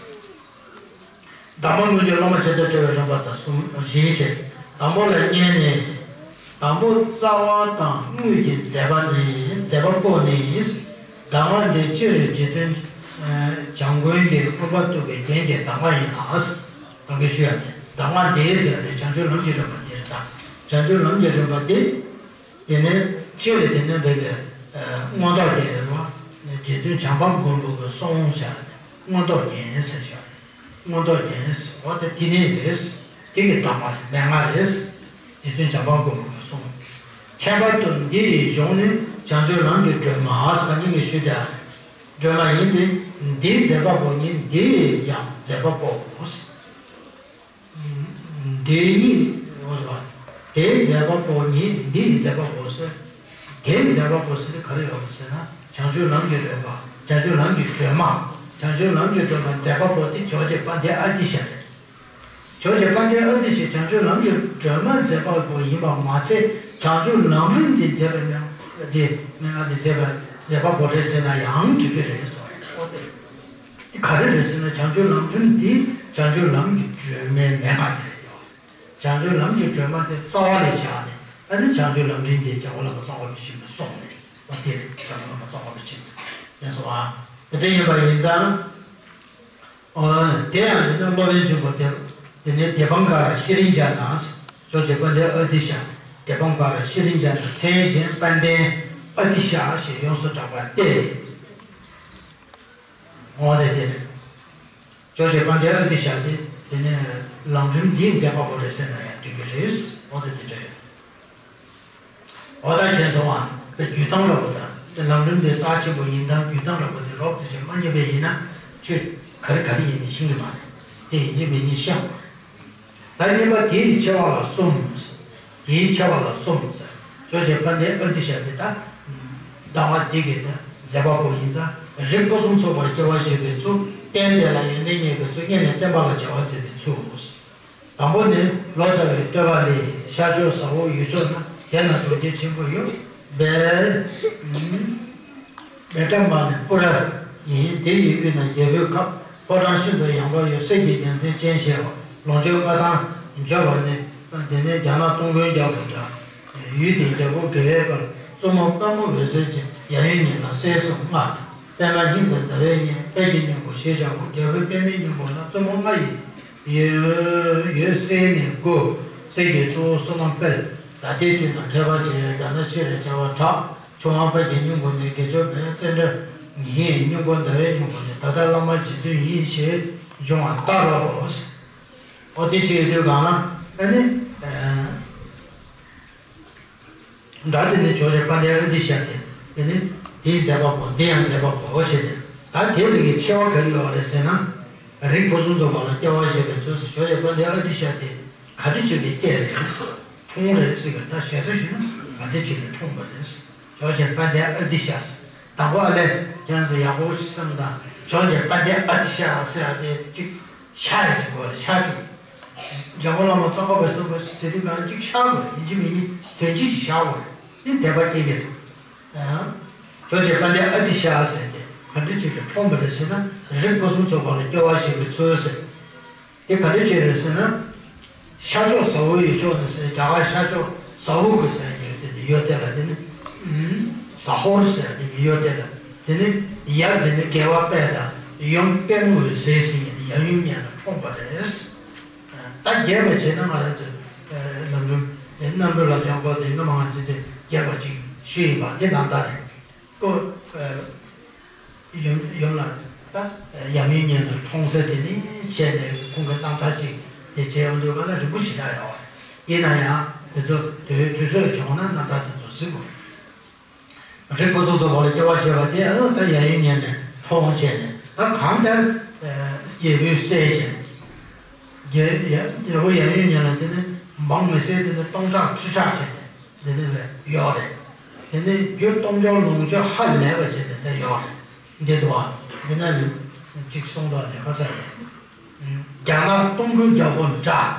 གདམས་པ་དངོས་ཀྱི་སློབ་མ་ཇི་ལྟར་བྱ་བའི་རིམ་པ་དང་གསུམ་བཞི་བྱས། དང་པོ་ལ་བསྙེན་ནས། དང་པོ་རྩ་བ་དང་དངོས་ཀྱི་མཛད་པ་ནི། མཛད་པ་པོ་ནི། གདམས་ངག་འདི་སྤྱིར་རྗེ་བཙུན་འཇམ་མགོན་གྱིས་མངོན་པར་བསྟན་པའི་རྒྱན་གྱི་གདམས་ངག་ཡིན་ལ། གང་གི་ཞུ་ཡ་ནི་གདམས་ངག་འདི་ཟེར་ཏེ་བྱང་ཆུབ་ལམ་གྱི་རིམ་པ་འདི་རེད་ད། བྱང་ཆུབ་ལམ་གྱི་རིམ་པ་འདི། དེ་ནས་སྤྱིར་དེ་ནས་འབད་པའི་མངོན་རྟོགས་རྒྱན་རེད་བ། རྗེ་བཙུན་བྱམས་པ་མགོན་པོ་གི་གསུང་བྱ་མངོན་རྟོགས་རྒྱན་ཟེར་བྱ། མངོན་རྟོགས་རྒྱན་ཟེར་བ་དེ་དེ་ནས་རེད། དེ་གི་གདམས་པ་རེད། མན་ངག་རེད། རྗེ་བཙུན་བྱམས་པ་མགོན་པོ་གི་གསུང་། ཁྱད་པར་དུ་འདི་ཡི་གཞུང་ནི་བྱང་ཆུབ་ལམ་གྱི་སྒྲོན་མ་ཟེར་བ་ཉིད་ཀྱི་ཞུ་དེ་སྒྲོན་མ་ཡིན་ཏེ། འདིའི་མཛད་པ་པོ་ཉིད་འདི་ཡི་ཡང་མཛད་པ་པོའོ། འདི་ཉིད་འོ་ལ། དེའི་མཛད་པ་པོ་ཉིད་འདི་ཡི་མཛད་པ་པོ་ཟེར། དེའི་མཛད་པ་པོ་ཟེར་དེ་ག་རེ་ཡོད་པ་ཟེར་ན་བྱང་ཆུབ་ལམ་གྱི་སྒྲོན་མ། བྱང་ཆུབ་ལམ་གྱི་སྒྲོན་མ། བྱང་ཆུབ་ལམ་གྱི་སྒྲོན་མ་མཛད་པ་པོ་དེ་ཇོ་བོ་རྗེ་དཔལ་ལྡན་ཨ་ཏི་ཤ་རེད། ཇོ་བོ་རྗེ་དཔལ་ལྡན་ཨ་ཏི་ཤས་བྱང་ཆུབ་ལམ་གྱི་སྒྲོན་མ་མཛད་པ་པོ་ཡིན་པ་མ་ཚད་བྱང་ཆུབ་ལམ་རིམ་འདི་མཛད་པའི་མན་འདི་མན་ངག་འདི་མཛད་པ་མཛད་པ་པོ་རེད་ཟེར་ན་ཡང་འགྲིག་གི་རེད་གསུངས་རེད། འོ་དེ། དེ་ག་རེ་རེད་ཟེར་ན་བྱང་ཆུབ་ལམ་རིམ་འདི་བྱང་ཆུབ་ལམ་གྱི་སྒྲོན་མའི་མན་ངག་དེ་རེད་དོ། བྱང་ཆུབ་ལམ་གྱི་སྒྲོན་མ་དེ་རྩ་བ་ལས་བཞག་ནས་ཨ་ནི་བྱང་ཆུབ་ལམ་རིམ་དེ་རྒྱལ་བ་བླ་མ་ཙོང་ཁ་པ་ཆེན་པོས་གསུངས་ནས་འོ་དེ་རེད། རྒྱལ་བ་བླ་མ་ཙོང་ཁ་པ་ཆེན་པོས་དེ་གསུངས་པ་དེ་འདྲ་ཡིན་པ་ཡིན་ཙང་། ཨོ། དེ་ཡང་དེ་ནི་སློབ་དཔོན་ཆེན་པོ་དེ། དེ་ནི་དྷི་པཾ་ཀ་ར་ཤྲཱི་ཛྙཱ་ན། ཇོ་བོ་རྗེ་དཔལ་ལྡན་ཨ་ཏི་ཤ། དྷི་པཾ་ཀ་ར་ཤྲཱི་ཛྙཱ་ན་མཚན་གཞན་དཔལ་ལྡན་ཨ་ཏི་ཤ་ཞེས་ཡོངས་སུ་གྲགས་པ་སྟེ། འོ་དེ་དེ་རེད། ཇོ་བོ་རྗེ་དཔལ་ལྡན་ཨ་ཏི་ཤ་དེ་དེ་ནི་ལམ་རིམ་འདིའི་མཛད་པ་པོ་རེད་ཟེར་ན་ཡང་འགྲིག་གི་རེད། འོ་དེ་དེ་འདྲ་རེད། འོ་ད་ཁྱེད་ཚོ་བ་དཔེ་བརྒྱུད་སྟངས་འདྲ་པོ་དང་དེ་ལམ་རིམ་དེ་རྩ་ཆེན་པོ་ཡིན་སྟངས་བརྒྱུད་སྟངས་འདྲ་པོ་དེ་རོབ་ཙམ་ཞིག་མ་རྙེད་པ་ཡིན་ན་ཁྱོད་ག་རེ་ག་རེ་ཡིན་ནི་ཤེས་ཀྱི་མ་རེད། དེ་ཡིན་གཅིག་མིན་གཉིས་ཤེས་དགོས་རེད། ད་གཉིས་པ་དེའི་ཆེ་བ་ལ་གསུམ། དེའི་ཆེ་བ་ལ་གསུམ་ཟེར། ཇོ་བོ་རྗེ་དཔལ་ལྡན་ཨ་ཏི་ཤ་དེ་ད། ཟླ་བ་འདི་གི་ད་མཛད་པ་པོ་ཡིན་ཙང་རིགས་ཕུན་སུམ་ཚོགས་པར་སྐྱེ་བ་བཞེས་པའི་ཚུལ། རྟེན་དེ་ལ་ཡོན་ཏན་རྙེད་པའི་ཚུལ། སྔོན་ནས་བསྟན་པ་ལ་བྱ་བ་མཛད་པའི་ཚུལ། དང་པོ་ནི་ལོ་ཙཱ་བའི་བསྟོད་པ་ལས། ཤར་ཕྱོགས་ཟ་ཧོར་ཡུལ་ཕྱོགས་ན། དེ་ན་གྲོང་ཁྱེར་ཆེན་པོ་ཡོད། བེ་བེ་ཏྲ་མ་ནི་པུ་ར་ཡིན། དེ་ཡི་དབུས་ན་རྒྱལ་པོའི་ཁབ། ཕོ་བྲང་ཤིན་ཏུ་ཡངས་པ་ཡོད། གསེར་གྱི་རྒྱལ་མཚན་ཅན་བཞད་པ། ལོངས་སྤྱོད་མངའ་ཐང་འབྱོར་བ་ནི། དེ་ནས་རྒྱ་ནག་སྟོང་དཀོན་རྒྱལ་པོ་འདྲ། ཡུལ་དེའི་རྒྱལ་པོ་དགེ་བའི་བཀའ། བཙུན་མོ་དཔལ་མོ་འོད་ཟེར་ཅན། ཡབ་ཡུམ་གཉིས་ལ་སྲས་སུ་ལྔ། པདྨ་སྙིང་པོ་ཟླ་བའི་གཉེན། དཔལ་གྱི་སྙིང་པོ་ཞེས་བྱ་བ། རྒྱལ་པོའི་པདྨའི་སྙིང་པོ་ན་བཙུན་མོ་ལྔ་ཡི། ཡོད་ཡོད་སྲས་ནི་དགུ། སྲས་ཀྱི་གཙོ་བོ་བསོད་ནམས་དཔལ། ད་ལྟའི་དུས་ན་མཁས་པ་ཆེ་བའི་རྒྱ་ནག་ཤེས་རབ་བྱ་བ་གྲགས། ཆུང་བ་དཔལ་གྱི་སྙིང་པོ་ནི་དགེ་སྦྱོར་བའི་བརྩོན་འགྲུས་ཡིན། སྙིང་པོ་ཟླ་བའི་སྙིང་པོ་ནི་ད་ལྟ་བླ་མ་རྗེ་བཙུན་ཡིན་ཞེས་འབྱུང་བ་ལྟར་རོ། འོ་དེ་ཞེས་དུས་གང་ལ་ཨ་ནི། ད་དེ་ནི་ཇོ་བོ་རྗེ་དཔལ་ལྡན་ཨ་ཏི་ཤ་སྟེ། དེ་ནི་དེའི་མཛད་པ་པོ། འདི་ཡང་མཛད་པ་པོ་ཞེས་ཏེ། ད་དེ་རིགས་ཀྱི་ཆེ་བ་ག་རེ་ཡོད་རེད་ཟེར་ན། རིགས་ཕུན་སུམ་ཚོགས་པ་ལ་སྐྱེ་བ་བཞེས་པའི་ཚུལ་ཟེར། ཇོ་བོ་རྗེ་དཔལ་ལྡན་ཨ་ཏི་ཤ་དེ་ག་འདྲ་ཅིག་གི་སྐད་རེད། འཁྲུངས་རེད་ཟེར་གི། ད་ཞེ་ས་ཞུས་ན་ག་འདྲ་ཅིག་ལ་འཁྲུངས་པ་རེད། ཇོ་བོ་རྗེ་དཔལ་ལྡན་ཨ་ཏི་ཤ་ཟེར། དང་པོ་ཨ་ལས་ཁྱེད་རང་ཚོ་ཡག་པོ་ཞིག་བསམ་དང་། ཇོ་བོ་རྗེ་དཔལ་ལྡན་ཨ་ཏི་ཤ་ཟེར་ཡ་དེ་ཅིག་ཤ་ཡི་དགོས་རེད། ཤ་བཅུག་འཇམ་མགོན་བླ་མ་ཙོང་ཁ་པ་གསུམ་པོ་ཟེར་དུས་གང་གཅིག་ཤ་དགོས་རེད། ཡིན་གཅིག་མིན་གཉིས་དོན་གཅིག་ཅིག་ཤ་དགོས་རེད། དེ་དད་པ་སྐྱེ་གི་འདུག་ཇོ་བོ་རྗེ་དཔལ་ལྡན་ཨ་ཏི་ཤ་ཟེར་ཏེ་ག་འདྲ་ཅིག་ལ་འཁྲུངས་པ་རེད་ཟེར་ན། རིགས་ཕུན་སུམ་ཚོགས་པ་ལ་སྐྱེ་བ་བཞེས་པའི་ཚུལ་ཟེར། དེ་ག་འདྲ་ཅིག་རེད་ཟེར་ན། ཤར་ཕྱོགས་ཟ་ཧོར་ཡུལ་ཕྱོགས་ནས་ཟེར། རྒྱ་གར་ཤར་ཕྱོགས་ཟ་ཧོར་གྱི་ཟེར་ཡོད་དེ་ཡོད་དེ་ལ། དེ་ནི་ཟ་ཧོར་ཟེར་དེ་ཡོད་དེ་ལ། དེ་ནི་ཡབ་དེ་ནི་རྒྱལ་བ་དཔལ་དང་ཡུམ་པད་མ་འོད་ཟེར་ཟེར་ཡབ་ཡུམ་གཉིས་ལ་འཁྲུངས་པ་རེད། ད་རྒྱས་པ་བྱས་ན་ང་རང་ཚོའི་ལམ་རིམ་དེ་རྣམ་གྲོལ་ལ་སྦྱང་དགོས་དེ་སྔ་མ་ང་ཚོས་དེ་རྒྱས་པ་ཅིག་ཞུས་ཡིན་པ་དེ་ནང་ལྟར་རེད། ཁོ་ཡུམ་ཡུམ་ལ་ད་ཡབ་ཡུམ་གཉིས་ལ་འཁྲུངས་ས་དེ་ནི་བྱས་ནས་ཁོང་གི་རྣམ་ཐར་ཅིག་དེ་བྱས་ཡོང་དུས་ག་ལ་རིང་པོ་ཞེ་དྲག་ཡོད་རེད། ཡིན་ན་ཡང་དེ་ཚོ་དུས་དུས་ཚོད་བྱུང་ན་རྣམ་ཐར་དེ་ཚོ་གཟིགས་དགོས། རིགས་ཕུན་སུམ་ཚོགས་པ་ལ་སྐྱེ་བ་བཞེས་པ་དེ། ཨ། ད་ཡབ་ཡུམ་གཉིས་ནས་འཁྲུངས་བྱས་ནས་ད་གང་ལྟར་རྒྱལ་པོའི་སྲས་བྱས། རྒྱལ་རྒྱལ་པོ་ཡབ་ཡུམ་གཉིས་ལ་དེ་ནི་འབངས་མི་སེར་དེ་ནི་སྟོང་ཕྲག་ཁྲི་ཕྲག་བྱས་ནས། འདི་ནི་ལས་ཡོད་རེད། དེ་ནི་རྒྱུ་སྟོང་འབྱོར་ལོངས་སྤྱོད་ཧ་ལས་པ་ཅིག་དེ་འདྲ་ཡོད་རེད། འདི་འདུག་བ། འདི་ན་ནི་གཅིག་གསུང་དོགས་ལས་ཁ་ཚ་རེད། རྒྱ་ནག་སྟོང་མགོན་རྒྱལ་པོ་འདྲ།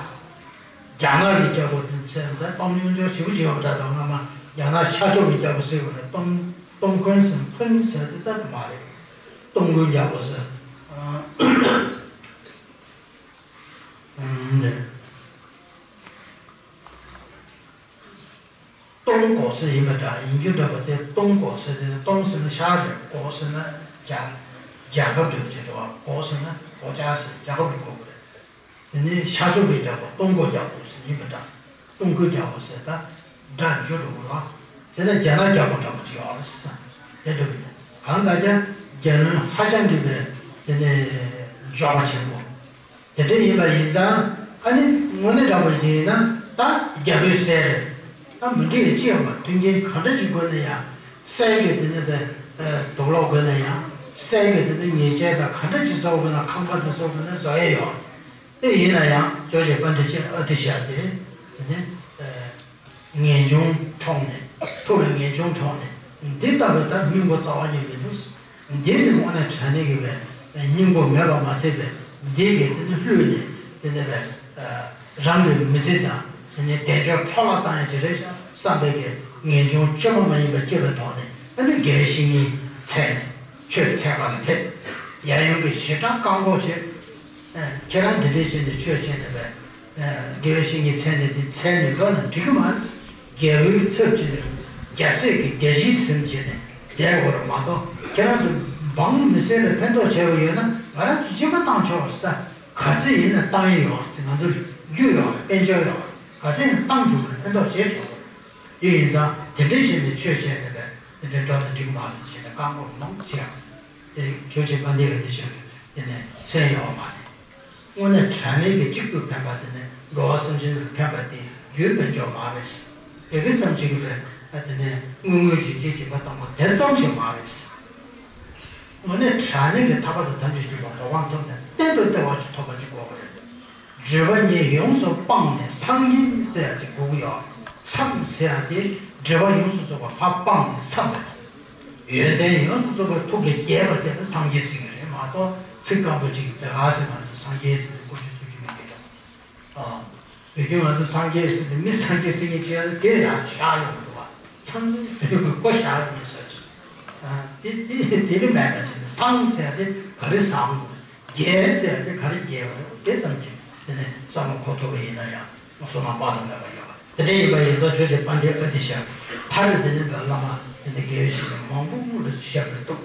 རྒྱ་ནག་གི་རྒྱལ་པོ་དེ་ཚོས་ད་སྟོང་མགོན་འདྲ་ཞེ་པོ་ཅིག་ཡོད་པ་འདྲ། དང་སྔ་མ་རྒྱ་ནག་ཤར་ཕྱོགས་ཀྱི་རྒྱལ་པོ་ཟེར་བ་རེད། སྟོང་སྟོང་མགོན་ཟེར་མཁན་ཟེར་དེ་ལྟ་བུ་མ་རེད། སྟོང་མགོན་རྒྱལ་པོ་ཟེར། ཨ། ཨ། འདི། སྟོང་གོ་ཟེར་ཡིན་པ་འདྲ། ཡིན་རྒྱུ་འདྲ་པོ་དེ། སྟོང་གོ་ཟེར་དེ། སྟོང་ཟེར་ན་ཤར་རེད། གོ་ཟེར་ན་རྒྱ་རྒྱལ་ཁབ་འདྲ་པོ་ཅིག་རེད་བ། གོ་ཟེར་ན་གོ་ཅག་ཟེར། རྒྱལ་ཁབ་ལ་གོ་དགོས་རེད། དེ་ནས་ཤར་ཕྱོགས་པའི་རྒྱལ་པོ་སྟོང་གོ་རྒྱལ་པོ་ཟེར་ཡིན་པ་འདྲ། སྟོང་མགོན་རྒྱལ་པོ་ཟེར་ད་འདྲ་འགྱུར་འགྲོ་གི་རེད་བ། དེ་ལ་རྒྱ་ནག་རྒྱལ་པོ་འདྲ་པོ་ཅིག་ཡོད་རེད་ཟེར། དེ་འདྲ་པོ་ཡིན། གང་ལྟར་ཀྱང་རྒྱལ་བློན་ཧ་ཅང་གི་བས་དེ་ནས་འབྱོར་པ་ཆེན་པོ། དེ་འདྲ་ཡིན་པ་ཡིན་ཙང་། ཨ་ནི་དངོས་གནས་དྲང་པོ་ཡིན་ན་ད་རྒྱལ་པོའི་སྲས་རེད། ད་མི་འགྲིག་ཡ་ཅི་ཡང་མ། མཐུན་རྐྱེན་ག་འདྲ་ཅིག་དགོས་ན་ཡང་། སྲས་ཀྱི་དེ་ནི་བས་དུག་ལོག་དགོས་ན་ཡང་། སྲས་ཀྱི་དེ་ནི་ཉེས་ཆད་དང་ག་འདྲ་ཅིག་བཟོ་དགོས་ན། ཁང་པ་དེ་བཟོ་དགོས་ན་བཟོ་ཡ་ཡོད། དེ་ཡིན་ན་ཡང་ཇོ་བོ་རྗེ་དཔལ་ལྡན་ཨ་ཏི་ཤ་དེ་དེ་ནི། ངེས་འབྱུང་འཁྲུངས་ནས། ཐུགས་ལ་ངེས་འབྱུང་འཁྲུངས་ནས། འདི་ལྟ་བུའི་ད་སྙིང་པོ་རྩ་བ་ཉིད་མི་འདུག་འདི་ནི་དངོས་གནས་དྲང་གནས་ཀྱི་བས་སྙིང་པོ་མེད་པ་མ་ཚད་པས། འདི་གིས་དེ་ནི་བསླུས་ནས་དེ་ནི་བས་རང་གི་མི་ཚེ་དང་དེ་ནི་དལ་འབྱོར་འཕྲོ་བརླག་བཏང་ཡ་ཅིག་རེད་ཤག་བསམ་པའི་གི་ངེས་འབྱུང་བཅོས་མ་མ་ཡིན་པ་སྐྱེས་པའི་ཐོག་ནས། ཨ་ནི་དགེ་བའི་བཤེས་གཉེན་འཚོལ་ནས་ཆོས་འཚོལ་བ་ལ་ཕེབས། ཡབ་ཡུམ་གྱིས་ཞེ་དྲག་བཀག་འགོག་བྱས། ཁྱེད་རང་འདི་འདྲས་བྱས་ནས་ཆོས་བྱས་ནས་བས། དགེ་བའི་བཤེས་གཉེན་འཚོལ་ནས་འདི་འཚོལ་ནས་འགྲོ་ན་འགྲིག་གི་མ་རེད། རྒྱལ་པོའི་ཚབ་བྱས་ནས་རྒྱལ་སྲས་ཀྱི་རྒྱལ་བྱེད་ཟིན་བྱས་ནས་བསྡད་དགོས་རེད་མ་གཏོགས། ཁྱེད་རང་ཚོ་འབངས་མི་སེར་ལ་ཕན་ཐོགས་བྱས་པ་ཡོད་ན། ང་ ང་རང་ཚོ་སྦྱིན་པ་བཏང་ཆོག་ཟེར། ག་ཚད་ཡིན་ན་བཏང་ཡས་ཡོད་རེད། ང་ཚོ་རྒྱུ་ཡོད་རེད། དཔལ་འབྱོར་ཡོད་རེད། ག་ཚད་ཡིན་ན་བཏང་ཆོག་གི་རེད། ཕན་ཐོགས་བྱེད་ཆོག་གི་རེད། དེ་ཡིན་ཙང་དེ་འདྲའི་བྱས་ནས་ཆོས་བྱས་ནས་པས་དེ་འདྲའི་འགྲོ་ན་འགྲིག་མ་རེད་ཟེར་བྱས་ནས་བཀག་འགོག་གནང་བྱས། དེ་ཆོས་བྱེད་པ་འདི་ལ་དེ་བྱས་ནས་དེ་ནས་སེམས་ཡོད་མ་རེད། དངོས་གནས་དྲང་གནས་ཀྱི་གཅིག་ཏུ་ཕན་པ་དེ་ནི་འགྲོ་བ་སེམས་ཅན་ལ་ཕན་པ་དེ་རྒྱུའི་དཔལ་འབྱོར་མ་རེད། དེ་ག་ཙམ་ཞིག་ལས་དེ་ནི་དངོས་དངོས་གཞི་གཅིག་སྦྱིན་པ་བཏང་བ་དེ་ཙམ་ཞིག་མ་རེད། དངོས་གནས་དྲང་གནས་ཀྱི་ཐར་པ་དང་ཐམས་ཅད་མཁྱེན་པའི་གོ་འཕང་ཐོབ་ནས་གཏན་དུ་བདེ་བ་ཞིག་ཐོབ་པ་ཅིག་དགོས་པ་རེད། སྒྲིབ་པ་གཉིས་ཡོངས་སུ་སྤངས་ནས་སངས་རྒྱས་ཟེར་ཡ་ཅིག་དགོས་ཀྱི་ཡོད། སངས་ཟེར་ཡ་དེ་སྒྲིབ་པ་ཡོངས་སུ་རྫོགས་པ་ཕར་སྤངས་ནས་སངས་རྒྱས། ཡོན་ཏན་ཡོངས་སུ་རྫོགས་པའི་ཐུགས་ཀྱིས་རྒྱས་པ་དེ་ལ་སངས་རྒྱས་ཟེར་གྱི་རེད་མ་གཏོགས། ཚིག་སྐམ་པོ་ཅིག་དེ་ག་ཟེར་ང་ཚོ་སངས་རྒྱས་ཟེར་ནས་བཀོལ་སྤྱོད་བྱེད་རྒྱུ་མེད་ཀྱི་རེད། ཨ། བོད་སྐད་ང་ཚོ་སངས་རྒྱས་ཟེར་ནས་མི་སངས་རྒྱས་ཟེར་མཁན་ཅིག་ཡང་དེ་ཡང་བཞག་ཡོང་འདུག་བ། སངས་རྒྱས་ཟེར་དགོས་གོ་བཞག་ཡོང་ཟེར། ཨ། དེ་དེ་དེ་ནི་མེད་པ་བྱས་ནས་སངས་ཟེར་དེ་ག་རེ་སངས། རྒྱས་ཟེར་དེ་ག་རེ་རྒྱས་པ་རེད། དེ་ཙམ་གྱིས་དེ་ནས་བསམ་བློ་འཁོར་ཐུབ་པ་ཡིན་ན་ཡང་བསོད་ནམས་དཔག་ཏུ་མེད་པ་ཡོད་པ། དེ་འདྲ་ཡིན་པ་ཡིན་ཙང་ཆོས་ཀྱི་དཔལ་ལྡན་ཨ་ཏི་ཤ་ཐར་རེ་དེ་ནས་བླ་མ་དེ་འདྲ་དགེ་བའི་བཤེས་གཉེན་མང་པོ་ལ་ཤར་བའི་སྟོབས།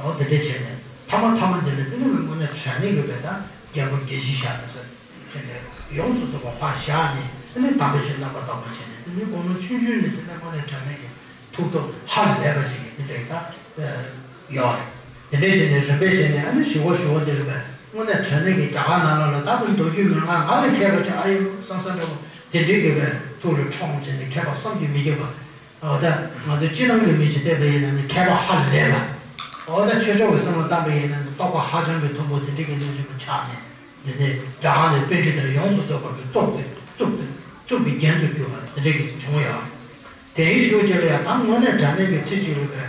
འོ་དེ་འདྲ་བྱས་ནས་ཐ་མ་ཐ་མ་འདི་ལ་དེ་ནས་དངོས་གནས་དྲང་གནས་ཀྱི་བས་ད་རྒྱལ་པོ་རྒྱལ་བཞི་ཤར་ནས་ཟེར། དེ་འདྲ་ཡོངས་སུ་རྫོགས་པ་ཕར་བཞག་ནས་དེ་ནས་དམ་པའི་ཆོས་རྣམ་པར་དག་པ་བྱས་ནས་དེ་ནས་དགུང་ལོ་ཆུང་ཆུང་ནས་དེ་ནས་དངོས་གནས་དྲང་གནས་ཀྱི་ཐུགས་སྟོབས་ཧ་ལས་པ་ཅིག་གིས་དེ་འདྲའི་ད་ཡོད་རེད། དེ་འདྲའི་བྱས་ནས་རིམ་པས་བྱས་ནས་ཨ་ནི་ཞི་བ་ཞི་བ་འདི་རེད་པས། དངོས་གནས་དྲང་གནས་ཀྱི་རྒྱ་གར་ནང་ལོགས་ལ་ད་དུང་མདོ་རྒྱུད་མན་ངག་ང་ལས་མཁས་པ་ཅིག་ཨ་ཡོད་བསམ་ས་འདྲ་བོ་དེ་འདྲའི་གི་བས་ཐུགས་ལ་འཁྲུངས་བྱས་ནས་མཁས་པ་བསམ་གྱིས་མི་ཁྱབ་པ། འོ་ད་ང་ཚོ་སྤྱི་བཏང་གི་མི་ཞིག་བལྟས་པ་ཡིན་ན་ནི་མཁས་པ་ཧ་ལས་པ། འོ་ད་ཆོས་ཕྱོགས་ཀྱི་བསམ་བློ་བཏང་པ་ཡིན་ན་ནི་རྟོགས་པ་ཧ་ཅང་གི་མཐོན་པོ་དེ་འདྲའི་གི་གནས་ཚུལ་དུ་ཆགས་ནས། འདི་ནི་རྒྱ་གར་ནས་པཎྜི་ཏ་ཡོངས་སུ་རྫོགས་པ་གི་གཙུག་ཏུ་གཙུག་ཏུ་གཙུག་གི་རྒྱན་དུ་གྱུར་བ་དེ་འདྲ་གི་བྱུང་ཡོད། དེ་ཡི་ཞུ་བྱས་ལ་ཡང་ད་དངོས་གནས་དྲང་གནས་ཀྱི་ཚེ་གཅིག་ལུས་པའི།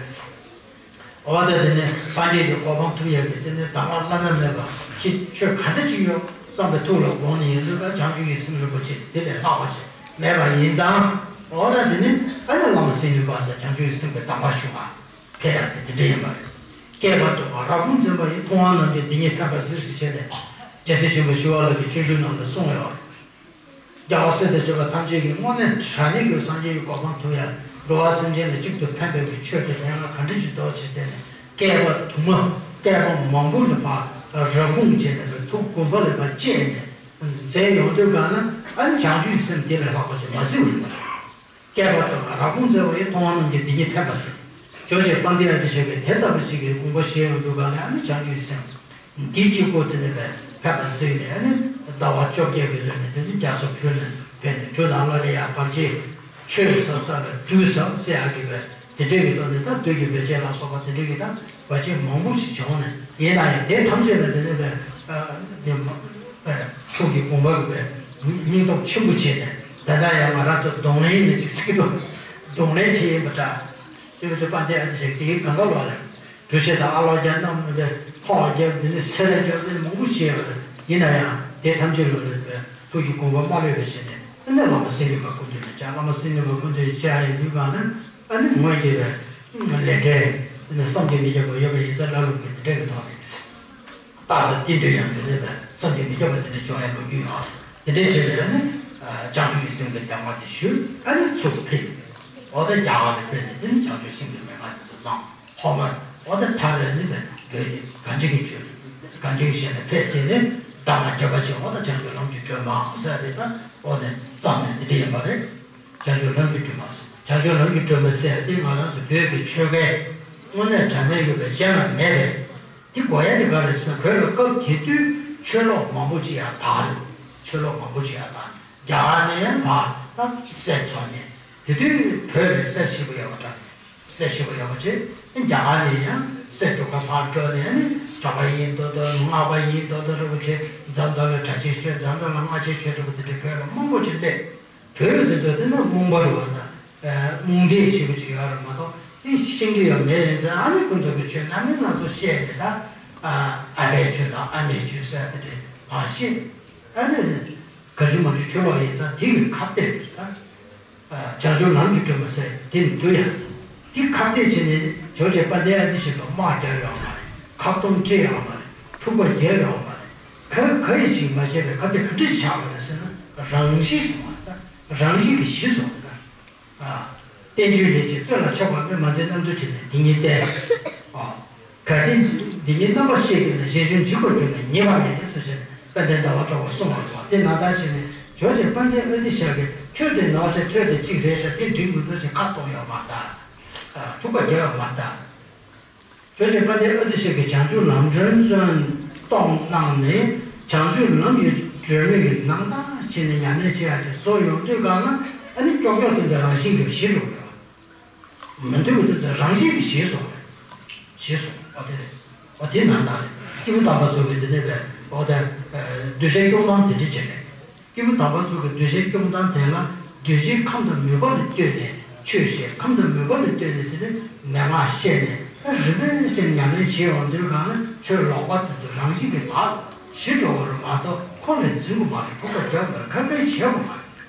འོ་ད་དེ་ནི་སངས་རྒྱས་ཀྱི་གོ་འཕང་ཐོབ་ཡག་གི་དེ་ནི་གདམས་ངག་བླ་ན་མེད་པ་ཅིག་ཆོས་ག་འདྲ་ཅིག་ཡོད་བསམ་པའི་ཐུགས་ལ་དགོངས་ནས་ཡིན་ལུས་པ་བྱང་ཆུབ་ཀྱི་སེམས་རིན་པོ་ཆེ་དེ་ལས་ལྷག་པ་ཅིག་མེད་པ་ཡིན་ཙང་། འོ་ད་དེ་ནི་ཨ་ནི་བླ་མ་སེམས་ནུས་པ་ཟེར་བྱང་ཆུབ་ཀྱི་སེམས་ཀྱི་གདམས་ངག་ཞུ་བ། ཕེབས་ཡག་དེ་དེ་འདྲ་ཡིན་པ་རེད། བསྐལ་པ་དུ་མར་རབ་དགོངས་མཛད་པ་ཡིས། མཐོང་བ་རྣམས་ཀྱིས་འདི་ཉིད་ཕན་པར་གཟིགས་ཟེར་བྱས་ནས་རྒྱལ་སྲས་ཆེན་པོ་ཞི་བ་ལྷ་གི་སྤྱོད་འཇུག་ནང་ལ་གསུངས་ཡོད་རེད། རྒྱལ་བ་སྲས་དང་བཅས་པ་ཐམས་ཅད་ཀྱིས་དངོས་གནས་དྲང་གནས་ཀྱི་སངས་རྒྱས་ཀྱི་གོ་འཕང་ཐོབ་ཡག་འགྲོ་བ་སེམས་ཅན་ལ་གཅིག་ཏུ་ཕན་པའི་གི་ཆོས་དེ་མན་ངག་ག་འདྲ་ཅིག་འདུག་ཅེས་བལྟས་ནས་བསྐལ་པ་དུ་མ་བསྐལ་པ་མང་པོ་ལ་ཕར་རབ་དགོངས་བྱས་ནས་ཐུགས་དགོངས་པ་ལ་ཕར་བཅས་ནས་མཛད་ཡོང་དུས་གང་ན་ཨ་ནི་བྱང་ཆུབ་ཀྱི་སེམས་དེ་ལས་ལྷག་པ་ཅིག་མ་གཟིགས་པ་ཡིན་པ་རེད། བསྐལ་པ་དུ་མར་རབ་དགོངས་མཛད་པ་ཡིས། མཐོང་བ་རྣམས་ཀྱིས་འདི་ཉིད་ཕན་པར་གཟིགས། ཇོ་བོ་རྗེ་དཔལ་ལྡན་ཨ་ཏི་ཤ་གིས་དེ་ལྟ་བུ་ཞིག་གི་དགོངས་པ་བཞེས་ཡོང་དུས་གང་ལ་ཨ་ནི་བྱང་ཆུབ་སེམས་འདི་གཅིག་པོ་དེ་ནི་ཕན་པར་གཟིགས་ནས་ཨ་ནི་ཟླ་བ་བཅོ་བརྒྱད་ཀྱི་རིང་ནས་དེ་ནི་རྒྱ་མཚོ་བོད་ནས་ཕེབས་ནས་ཇོ་ནང་ལ་ལ་ཡ་བར་ཆད་ཆོས་ཟབ་ས་ལ་བདུད་ཟབ་ཟེར་ཡག་གི་བས་དེ་འདྲའི་གི་ཐོག་ནས་ད་བདུད་ཀྱི་བར་ཆད་ལ་སོགས་པ་དེ་འདྲའི་གི་ད་བར་ཆད་མང་པོ་ཞིག་བྱུང་ནས་ཡིན་ན་ཡང་དེ་ཐམས་ཅད་ལ་དེ་ནི་བས་དེ་མ། ཐུགས་ཀྱི་དགོངས་པ་རུ་བས་སྙིང་སྟོབས་ཆེན་པོ་བྱས་ནས་ད་ལྟ་ཡང་ང་རང་ཚོ་གདོང་ལེན་ནས་ཅིག་ཚིག་ཏུ་གདོང་ལེན་བྱས་ཡིན་པ་འདྲ། ཅེས་པ་ཚོ་དཔལ་ལྡན་ཨ་ཏི་ཤ་དེ་གའི་གང་ག་ལོག་ལ་གྲོས་བཤད་དང་ཨ་ལོག་རྒྱག་གནམ་ལ་ཕོག་རྒྱག་འདི་ནི་སེ་ར་རྒྱག་འདི་ནི་མང་པོ་བྱས་ཡོད་རེད། ཡིན་ན་ཡང་དེ་ཐམས་ཅད་ལོ་ལ་བས་ཐུགས་ཀྱི་དགོངས་པ་མ་ལྷོད་པ་བྱས་ནས་ཨ་ནི་བླ་མ་སེམས་ནུས་པ་ཀུན་འདུས་ལ་བཅར། བླ་མ་སེམས་ནུས་པ་ཀུན་འདུས་ལ་བཅར་ཡིན་དུས་གང་ན་ཨ་ནི་ངོས་ཀྱི་བས་ལས་འབྲས་ཨ་ནི་བསམ་གྱིས་མི་ཁྱབ་པ་ཡོད་པ་ཡིན་ཙང་ལ་ལུགས་ཀྱི་དེ་འདྲ་གི་ཐོག་ནས། རྟག་ཏུ་བསྟན་དུས་ཡང་དེ་ནས་བསམ་གྱིས་མི་ཁྱབ་པ་དེ་འདྲ་བྱུང་ཡང་ལོ་རྒྱུས་ཡོད། དེ་འདྲའི་ཆེད་དུ་ནི་བྱང་ཆུབ་ཀྱི་སེམས་ཀྱི་གདམས་ངག་དེ་ཞུས། ཨ་ནི་ཚུར་ཕེབས། འོ་ད་རྒྱ་གར་ལ་ཕེབས་ནས་དེ་ནི་བྱང་ཆུབ་སེམས་ཀྱི་མན་ངག་དེ་ཚོ་བླངས། ཐོག་མར་འོ་ད་ཐར་རེ་ནི་བོད་ཀྱི་གངས་ཅན་གྱི་ཆོས། གངས་ཅན་གྱི་ཞལ་ནས་ཕེབས་བྱས་ནས་གདམས་ངག་རྒྱས་པ་ཅིག་འོ་ད་བྱང་ཆུབ་ལམ་གྱི་སྒྲོན་མ་ཟེར་དེ་ད་འོ་ནས་བརྩམས་ནས་དེ་འདྲ་ཡིན་པ་རེད། བྱང་ཆུབ་ལམ་གྱི་སྒྲོན་མ། བྱང་ཆུབ་ལམ་གྱི་སྒྲོན་མ་ཟེར་དེ་ང་རང་ཚོ་བོད་ཀྱི་ཆོལ་ཁའི་དངོས་གནས་དྲང་གནས་ཡོད་པའི་གཞན་ལ་མེད་པའི། དེ་དགོས་ཡ་དེ་ག་རེ་ཟེར་བོད་ལ་སྐབས་དེ་དུས་ཆོས་ལོག་མང་པོ་ཅིག་ཡང་དར་རེད། ཆོས་ལོག་མང་པོ་ཅིག་ཡང་དར། རྒྱ་གར་ནས་ཡང་ཕར་ད་སྲས་འཚོ་ནས་དེ་དུས་བོད་ལ་སྲས་ཞེ་པོ་ཡོད་པ་འདྲ། སྲས་ཞེ་པོ་ཡོད་པ་ཅིག་རྒྱ་གར་ནས་ཡང་སྲས་འགྲོ་ཁ་ཕར་འགྲོ་ནས་ནི་གྲྭ་པ་ཡིན་མདོག་མདོག་སྔགས་པ་ཡིན་མདོག་མདོག་རེ་བོ་ཅིག་མཛའ་མཛའ་ལ་གྲྭ་ཆས་མཆོད་མཛའ་མཛའ་ལ་སྔགས་ཆས་མཆོད་རེ་བོ་དེ་འདྲ་བོད་ལ་མང་པོ་ཅིག་སླེབས། བོད་དེ་ཚོ་དེ་ནི་རྨོངས་པ་རེད་བ་ད། རྨོངས་དད་ཆེན་པོ་ཅིག་ཡོད་རེད་མ་གཏོགས་དེ་ཤེས་ཀྱི་ཡོད་མེད་རེད་ཟེར། ཨ་ནི་ཁོ་ཚོ་གི་ཆོས་སྣ་མིན་སྣ་ཚོགས་བཤད་དེ་ད། ཨ་ཕའི་ཆོས་དང་ཨ་མའི་ཆོས་ཟེར་དེ་འདྲས་མ་བཤད། ཨ་ནི་ག་ཅི་མ་ཅི་ཆོས་ལོག་ཡིན་ཙང་དེ་གི་ཁ་གཏད་ད། བྱང་ཆུབ་ལམ་གྱི་སྒྲོན་མ་ཟེར་དེ་ནི་འདུག་ཡ། དེ་ཁ་གཏད་བྱས་ནས་ཇོ་བོ་རྗེ་དཔལ་ལྡན་ཨ་ཏི་ཤ་ལ་དམག་རྒྱག་ཡོད་མ་རེད། ཁ་སྟོང་སྤྲད་ཡོད་མ་རེད། འཁྲུག་པ་རྒྱག་ཡོད་མ་རེད། ག་ག་ཡིས་ཅིག་མ་བྱས་པའི་ཁ་གཏད་ག་འདྲས་བཞག་པ་རེད་ཟེར་ན་རང་གཤིས་སོང་བ་ད། རང་གཤིས་ཀྱི་གཞི་སོང་བ་ད། བསྟན་བཅོས་ལས་ཀྱི་རྩོད་ལ་ཆགས་པ་མེད། མ་འཛེམ་རྣམ་དཔྱོད་བྱས་ནས་དེ་ཉིད་བསྟན། གལ་ཏེ་ འདི་ཉིད་རྣམ་པར་ཤེས་ཀྱི་ནི། ཞེས་བྱུང་འཇིག་པར་གྱུར་ནས་ཉེས་པ་མེད་ཟེར་བྱས་ནས་དཔལ་ལྡན་ཟླ་བ་གྲགས་པས་གསུངས་པ་རེད་བ། དེ་ནང་ལྟར་བྱས་ནས་ཇོ་བོ་རྗེ་དཔལ་ལྡན་ཨ་ཏི་ཤ་གིས་ཁྱོད་དེ་ནོར་བྱ་ཁྱོད་དེ་གཅིག་རེད་ཤག་དེ་འགྲིག་མི་འདུག་ཅེས་ཁ་གཏོང་ཡོད་མ་རེད། ཨ། འཁྲུག་པ་རྒྱག་ཡོད་མ་རེད། ཇོ་བོ་རྗེ་དཔལ་ལྡན་ཨ་ཏི་ཤ་གིས་བྱང་ཆུབ་ལམ་སྒྲོན་གསུངས་གཏོང་གནང་ནས་བྱང་ཆུབ་ལམ་གྱི་སྒྲོན་མེ་གི་ནང་ལྟར་བྱས་ནས་ཉམས་ལེན་བྱེད་ཡག་ཅིག་བཟོ་ཡོང་དུས་གང་ན། ཨ་ནི་ཀྱོག་ཀྱོག་དེ་ཚོ་རང་བཞིན་གྱིས་ཞི་འགྲོ་གི་ཡོད། མི་འདུག་གི་འདུག་རང་བཞིན་གྱིས་ཞི་སོང་། ཞི་སོང་། ཨོ་དེ་རེད། ཨོ་དེ་ནང་ལྟར་རེད། སྐྱེས་བུ་དམ་པ་ཚོ་གི་འདི་ནས་བས་ཨོ་ད། གདུལ་བྱའི་སྐྱོང་སྟངས་དེ་འདྲ་བྱས་རེད། སྐྱེས་བུ་དམ་པ་ཚོ་གི་གདུལ་བྱའི་སྐྱོང་སྟངས་དེ་ལ་གདུལ་བྱའི་ཁམས་དང་མོས་པ་ལ་ལྟོས་ནས་ཆོས་བཤད། ཁམས་དང་མོས་པ་ལ་ལྟོས་ནས་དེ་ནས་མན་ངག་བཤད་ནས། ད་རིམ་པས་བཤད་ཉམས་ལེན་བྱེད་འོང་དུས་གང་ན་ཆོས་ལོག་པ་དེ་ཚོ་རང་བཞིན་གྱིས་ལག་ཞི་འགྲོ་བ་རེད་མ་གཏོགས་ཁོ་ལས་འཛིན་དགོས་མ་རེད། འཁྲུག་པ་རྒྱག་དགོས་མ་རེད། ཁ་འགེལ་བྱེད་དགོས་མ་རེད།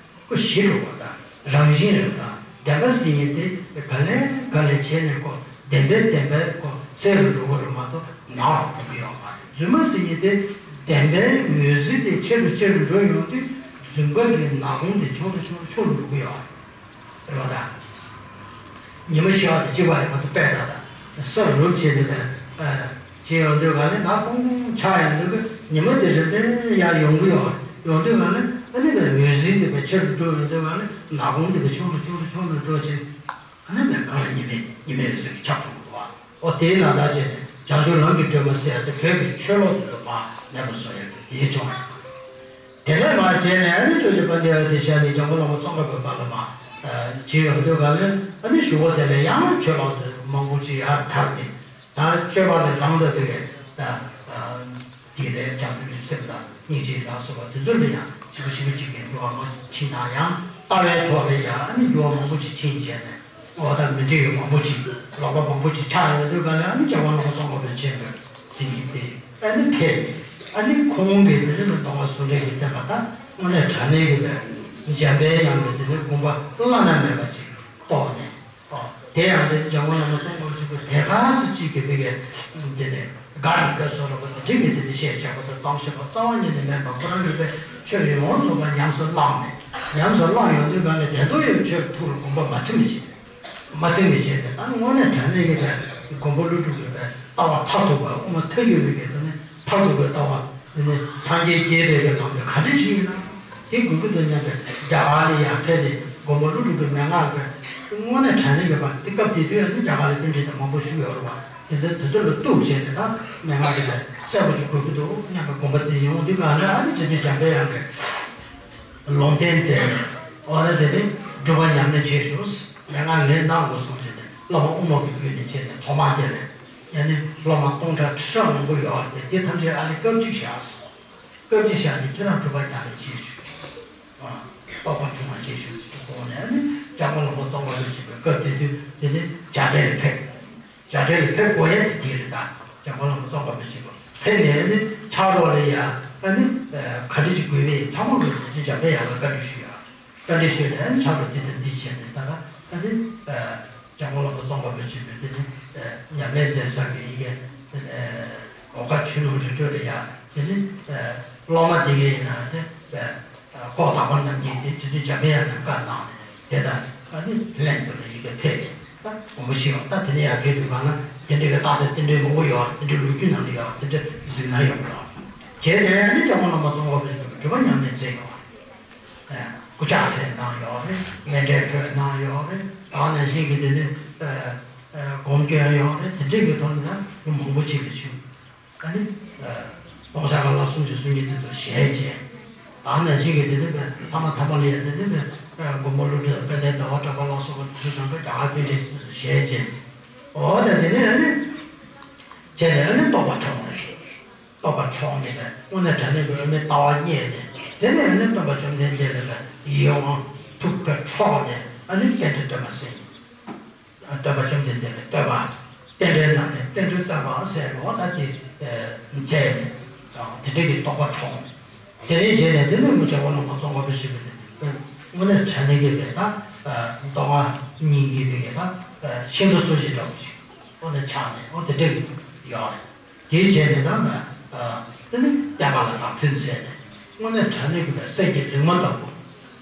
ཁོ་ཞི་འགྲོ་བ་དང་རང་བཞིན་རེད་དང་། བདེན་པ་ཟེར་མཁན་དེ་ག་ལེ་ག་ལེ་བྱས་ནས་ཁོ་བདེན་པའི་བདེན་པའི་ཁོ་གསལ་རུ་འགྲོ་གི་རེད་མ་གཏོགས་ནག་རུ་འགྲོ་གི་ཡོད་མ་རེད། རྫུན་མ་ཟེར་མཁན་དེ་བདེན་པའི་ངོས་ཟིན་དེ་ཆེ་རུ་ཆེ་རུ་འགྲོ་ཡོང་དུས་རྫུན་པ་གི་ནག་ཁུང་དེ་ཆུང་རུ་ཆུང་རུ་ཆུང་རུ་འགྲོ་གི་ཡོད་རེད་པ། ད་ཉི་མ་ཤར་བ་དང་གཅིག་པ་རེད་མ་གཏོགས། དཔེ་ད་ལྟ་ས་རུབ་བྱས་ནས་ད་བྱས་ཡོང་དུས་ག་ལེ་ནག་ཁུང་ཆགས་ཡོང་དུས་ཉི་མ་དེ་རིམ་པས་ཡར་ཡོང་གི་ཡོད་རེད། ཡོང་དུས་ག་ལེ་ཨ་ནི་ད་ངོས་ཟིན་དེ་བས་ཆེ་རུ་འགྲོ་ཡོང་དུས་ག་ལེ་ནག་ཁུང་དེ་བས་ཆུང་རུ་ཆུང་རུ་ཆུང་རུ་འགྲོ་བྱས། ཨ་ནི་མེད་གང་ལ་ཉི་མའི་ཉི་མའི་འོད་ཟེར་གྱིས་ཁྱབ་འགྲོ་གི་འདུག་བ། ཨོ་དེའི་ནང་ལྟར་བྱས་ནས་བྱང་ཆུབ་ལམ་གྱི་སྒྲོན་མ་ཟེར་ཡ་དེ་བོད་ཀྱི་ཆོས་ལུགས་དེ་ཚོ་མར་མེད་པ་བཟོ་ཡ་གི་དེའི་བྱུང་བ། དེ་ནས་མར་བྱས་ནས་ཨ་ནི་ཇོ་བོ་རྗེ་དཔལ་ལྡན་ཨ་ཏི་ཤ་ནས་འཇམ་མགོན་བླ་མ་ཙོང་ཁ་པའི་བར་ལ་མར་བྱས་ཡོང་དུས་ག་ལེ་ཨ་ནི་གཞུག་གུ་དེ་ལ་ཡང་ཆོས་ལུགས་དེ་མང་པོ་ཅིག་ཡར་དར་ཏེ། ད་སྤྱོད་པ་ལས་རང་དང་དེ་གའི་ད། དེ་ལས་བྱང་ཆུབ་ཀྱི་སེམས་དང་སྙིང་རྗེ་ལ་སོགས་པ་དེ་ཚོ་ལ་ཡང་ཞིབ་པོ་ཞིབ་པོ་ཅིག་གི་འགྱུར་བ་མང་ཕྱིན་ན་ཡང་། ལྟ་བའི་ཐོག་ལ་ཡང་ཨ་ནི་འགྱུར་བ་མང་པོ་ཅིག་ཕྱིན་བྱས་ནས། འོ་ད་མི་འགྲིག་ཡོད་མང་པོ་ཅིག་ལོག་པ་མང་པོ་ཅིག་ཆགས་ཡོང་དུས་ག་ལ་ཨ་ནི་འཇམ་མགོན་བླ་མ་ཙོང་ཁ་པ་ཆེན་པོས་ཟིན་གྱི་དེ་ཨ་ནི་ཕེབས་ཏེ། ཨ་ནི་ཁོང་གིས་དེ་ནི་མི་སྟོང་པ་གསུམ་ལྡན་གྱི་བསྟན་པ་དང་དངོས་གནས་དྲང་གནས་ཀྱི་བའི་འཇམ་པའི་དབྱངས་ཀྱི་དེ་ནི་དགོངས་པ་བླ་ན་མེད་པ་ཅིག་རྟོགས་ནས། དེ་ཡང་དེ་འཇམ་མགོན་བླ་མ་ཙོང་ཁ་པ་ཆེན་པོས་དེ་ག་སུ་གཅིག་གིས་དེ་གའི་དེ་ནས་དགའ་རིག་པའི་བཟོ་འདྲ་པོ་དེ་འདྲ་གི་དེ་ནས་བཤད་བྱས་པ་དང་། རྩོམ་ཤེས་པ་རྩ་བ་ཉིད་ནས་མེད་པ། ཁོ་རང་གིས་དཔེ་ཆོས་ཡོངས་རྫོགས་པ་ཉམས་སུ་བླངས་ནས། ཉམས་སུ་བླངས་ཡོང་དུས་ག་ནས་དེ་ཚོ་ཡང་ཆོས་ཐུགས་ལ་དགོངས་པ་མ་ཚིམ་ནས་བྱས། མ་ཚིམ་ནས་བྱས་ཏེ་ད་དངོས་གནས་དྲང་གནས་ཀྱི་དེ་མགོན་པོ་ཀླུ་སྒྲུབ་ཀྱི་དཔེ་ལྟ་བ་མཐར་ཐུག་པ། དབུ་མ་མཐའ་དག་པའི་གི་དེ་ནས་མཐར་ཐུག་པའི་ལྟ་བ། དེ་ནས་སངས་རྒྱས་བསྐྱེད་པའི་གི་ལམ་དེ་ག་འདྲ་ཞིག་ཡིན་ན། དེ་དགོས་ཀྱི་འདུག་སྙམ་པའི་རྒྱ་གར་ལ་ཡར་ཕེབས་ཏེ་མགོན་པོ་ཀླུ་སྒྲུབ་ཀྱི་མན་ངག་གི་དངོས་གནས་དྲང་གནས་ཀྱི་བར་དེ། སྐབས་དེ་དུས་ཨ་ནི་རྒྱ་གར་ལ་པཎྜི་ཏ་མང་པོ་བཞུགས་ཡོད་རེད་བ། དེ་ཚོ་དེ་ཚོ་ལ་གཏུགས་བྱས་ཏེ་ད་མན་ངག་དེ་ལ་གསལ་པོ་ཅིག་དགོས་ཀྱི་འདུག་སྙམ་པའི་དགོངས་པ་དེ་ཡོང་དུས་ག་ལ་ཨ་ནི་རྗེ་བཙུན་འཇམ་པའི་དབྱངས་ཀྱིས་ལུང་བསྟན་མཛད་ནས། འོ་ན་དེ་ནི་སྒྲུབ་པ་ཉམས་ལེན་བྱེད་ཤོག་མན་ངག་ངས་གནང་དགོས་གསུངས་བྱས་ཏེ་སློབ་མ་དབུ་མ་གི་བརྒྱུད་ནས་བྱས་ཏེ་ཐོག་མར་དེ་ལས། ཡང་ནི་སློབ་མ་སྟོང་ཕྲག་ཁྲི་ཕྲག་མང་པོ་ཡོད་རེད་དེ། དེ་ཐམས་ཅད་ཨ་ནི་སྐབས་གཅིག་བཞག་སྐབས་གཅིག་བཞག་ནས་ཁྱེད་རང་སྒྲུབ་པ་ཉམས་ལེན་བྱེད་ཤོག་རྟོགས་པ་འབྱུང་བ་བྱེད་ཤོག་ཟེར་གོ་ནས། ཨ་ནི་འཇམ་མགོན་བླ་མ་ཙོང་ཁ་པ་ཆེན་པོས་སྐབས་དེ་དུས་དེ་ནི་རྒྱ་གྲལ་ལ་ཕེབས། རྒྱ་གྲལ་ལ་ཕེབས་དགོས་ཡ་དེ་དེ་རེད། ད་འཇམ་མགོན་བླ་མ་ཙོང་ཁ་པ་ཆེན་པོ་ཕེབས་ནས་ཨ་ནི་ཕྱག་རོགས་ལ་ཡ་ཨ་ནི་ག་འདྲ་ཞིག་དགོས་པས་ཚང་མ་ལ་རྗེ་བཙུན་འཇམ་པའི་དབྱངས་ལ་བཀའ་འདྲི་ཞུས་ཡ། བཀའ་འདྲི་ཞུས་ནས་ཕྱག་རོགས་འདི་དང་འདི་བྱས་ནས། ད་ལྟ་ཨ་ནི་འཇམ་མགོན་བླ་མ་ཙོང་ཁ་པ་ཆེན་པོས་དེ་ནི་ཉམས་ལེན་མཛད་ས་གི་ཡི་གེ་འོ་ཀ་ཆོས་ལུང་རི་ཁྲོད་ལ་ཡ། དེ་ནི་སློབ་མ་དེ་གའི་ཡིན་ན་དེ་ཁོག་དག་པ་རྣམས་ཀྱིས་དེ་རྗེ་བཙུན་འཇམ་པའི་དབྱངས་ལ་བཀའ་གནང་ནས་དེ་ལྟར་ཨ་ནི་ལན་དུ་ལ་ཡི་གེ་ཕེབས་ནས། ད་དགོངས་པ་བཞེས་པ། ད་དེ་ནས་ཡར་ཕེབས་དུས་གང་ན་དེ་འདྲའི་གི་རྟགས་དེ་དེ་འདྲའི་མང་པོ་ཡོད་རེད། དེ་འདྲའི་ལོ་རྒྱུས་ནང་ལ་ཡོད་རེད། དེ་འདྲ་གཟིགས་ན་ཡོད་རེད། བྱས་ནས་ཨ་ནི་འཇམ་མགོན་བླ་མ་ཙོང་ཁ་པ་ཆེན་པོས་སྒྲུབ་པ་ཉམས་ལེན་མཛད་ཡོད་རེད། སྐུ་ཕྱག་འཚལ་གནང་ཡོད་རེད། མཎྜལ་འབོད་གནང་ཡོད་རེད། ད་ནང་བཞིན་གྱི་དེ་ནི་སྒོམ་སྐྱོན་ཡོད་རེད། དེ་འདྲའི་གི་ཐོག་ནས་ད་མང་པོ་ཅིག་ལ་བྱུང་། ད་ནི་ལྟུང་བཤགས་ཀ་ལ་གསུམ་བཞི་གསུམ་གཉིས་དེ་ཚོ་ཞལ་མཇལ། ད་ནང་བཞིན་གྱི་དེ་ནི་ཐ་མ་ཐ་མ་ལ་ཡ་དེ་ནི་མགོན་པོ་ཀླུ་སྒྲུབ་དཔལ་ལྡན་ཟླ་བ་གྲགས་པ་ལ་སོགས་པ་དེ་ཚོ་ནང་པའི་རྒྱ་གར་པཎྜི་ཏ་དེ་ཚོ་ཞལ་མཇལ། འོ་ད་དེ་ནི་ཨ་ནི་བྱས་ནས་ཨ་ནི་རྟོགས་པ་འཕྲོག་ནས། རྟོགས་པ་འཕྲོག་ནས་པས་དངོས་གནས་དྲང་གནས་ཀྱི་དབུ་མའི་ལྟ་བ་རྙེད་ནས། དེ་ནས་ཨ་ནི་སྟོན་པ་བཅོམ་ལྡན་འདས་ལ་ཡི་དབང་ཐུགས་ཀྱིས་འཕྲོག་ནས་ཨ་ནི་རྟེན་འབྲེལ་སྟོན་པ་ཟེར། སྟོན་པ་བཅོམ་ལྡན་འདས་ལ་བསྟོད་པ། རྟེན་འབྲེལ་གནང་ནས་རྟེན་འབྲེལ་སྟོན་པ་ཟེར་ནོ། ད་དེ་མཛད་ནས་དེ་འདྲ་གི་རྟོགས་པ་འཕྲོག་ནས། དེ་ནས་བྱས་ནས་དེ་ནས་མི་འཇམ་པ་བླ་མ་ཙོང་ཁ་པ་ཆེན་པོ་དེ་དངོས་གནས་དྲང་གནས་ཀྱི་པས་ད་མདོ་སྔགས་གཉིས་ཀྱི་པའི་གི་ད་ཤིང་རྟ་སོར་བཞི་འདྲ་བོ་ཞིག་འོ་ན་ཆགས་ནས་འོ་དེ་འདྲ་གི་ཡོད་རེད། དེ་བྱས་ནས་ད་ང་དེ་ནི་བསྟན་པ་ལ་བདག་མདུན་མཛད་ནས་དངོས་གནས་དྲང་གནས་ཀྱི་ནས་གསེར་གྱི་ལིང་མ་ལྟ་བུ།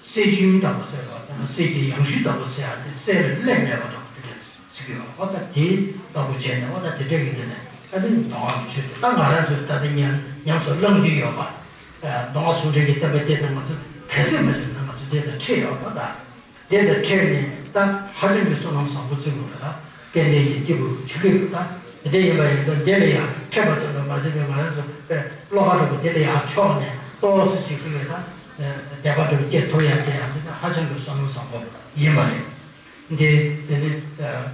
གསེར་ཞུན་ལྟ་བུ་ཟེར་བ་དང་གསེར་གྱི་ཡང་ཞུན་ལྟ་བུ་ཟེར་ཡ་དེ་གསེར་ལས་མེད་པ་འདྲ་བོ་དེ་འདྲ་ཟེར་གྱི་ཡོད་རེད། འོ་ད་དེ་ལྟ་བུ་བྱས་ནས་འོ་ད་དེ་འདྲ་གི་དེ་ནས་ ཨ་ནི་མདོ་སྔགས་ཀྱི་ཆོས་དེ་ད་ང་རང་ཚོས་ད་ལྟ་ཉམས་ཉམས་སུ་བླང་གི་ཡོད་པ། ཨ་མདོ་སྔགས་ཟུང་འབྲེལ་གྱི་བསྟན་པ་དེ་དང་ང་ཚོ་གལ་སྲིད་མ་ཡིན་ན་ང་ཚོ་དེ་དང་འཕྲད་ཡོད་པ་ད། དེ་དང་འཕྲད་ནས་ད་ཧ་ཅང་གི་བསོད་ནམས་བཟང་པོ་བརྩི་དགོས་པ་ད། སྐལ་ལྡན་གྱི་སྐྱེས་བུ་ཆོས་སྐྱིད་པ་ད། དེ་འདྲ་ཡིན་པ་ཡིན་ཙང་དེ་ལ་ཡང་འཕྲད་པ་ཙམ་དུ་མ་ཟད་པའི་ང་རང་ཚོ་དཔེ་བློ་ཁ་རུ་དེ་ལ་ཡང་ཕྱོགས་ནས་ཏོག་ཙམ་ཅིག་གི་ད་དད་པ་འདྲ་བོ་སྐྱེ་ཐུབ་ཡག་དེ་ཡང་དེ་ད་ཧ་ཅང་གི་བསོད་ནམས་བཟང་པོ་ཡིན་པ་རེད། འདི་དེ་ནི་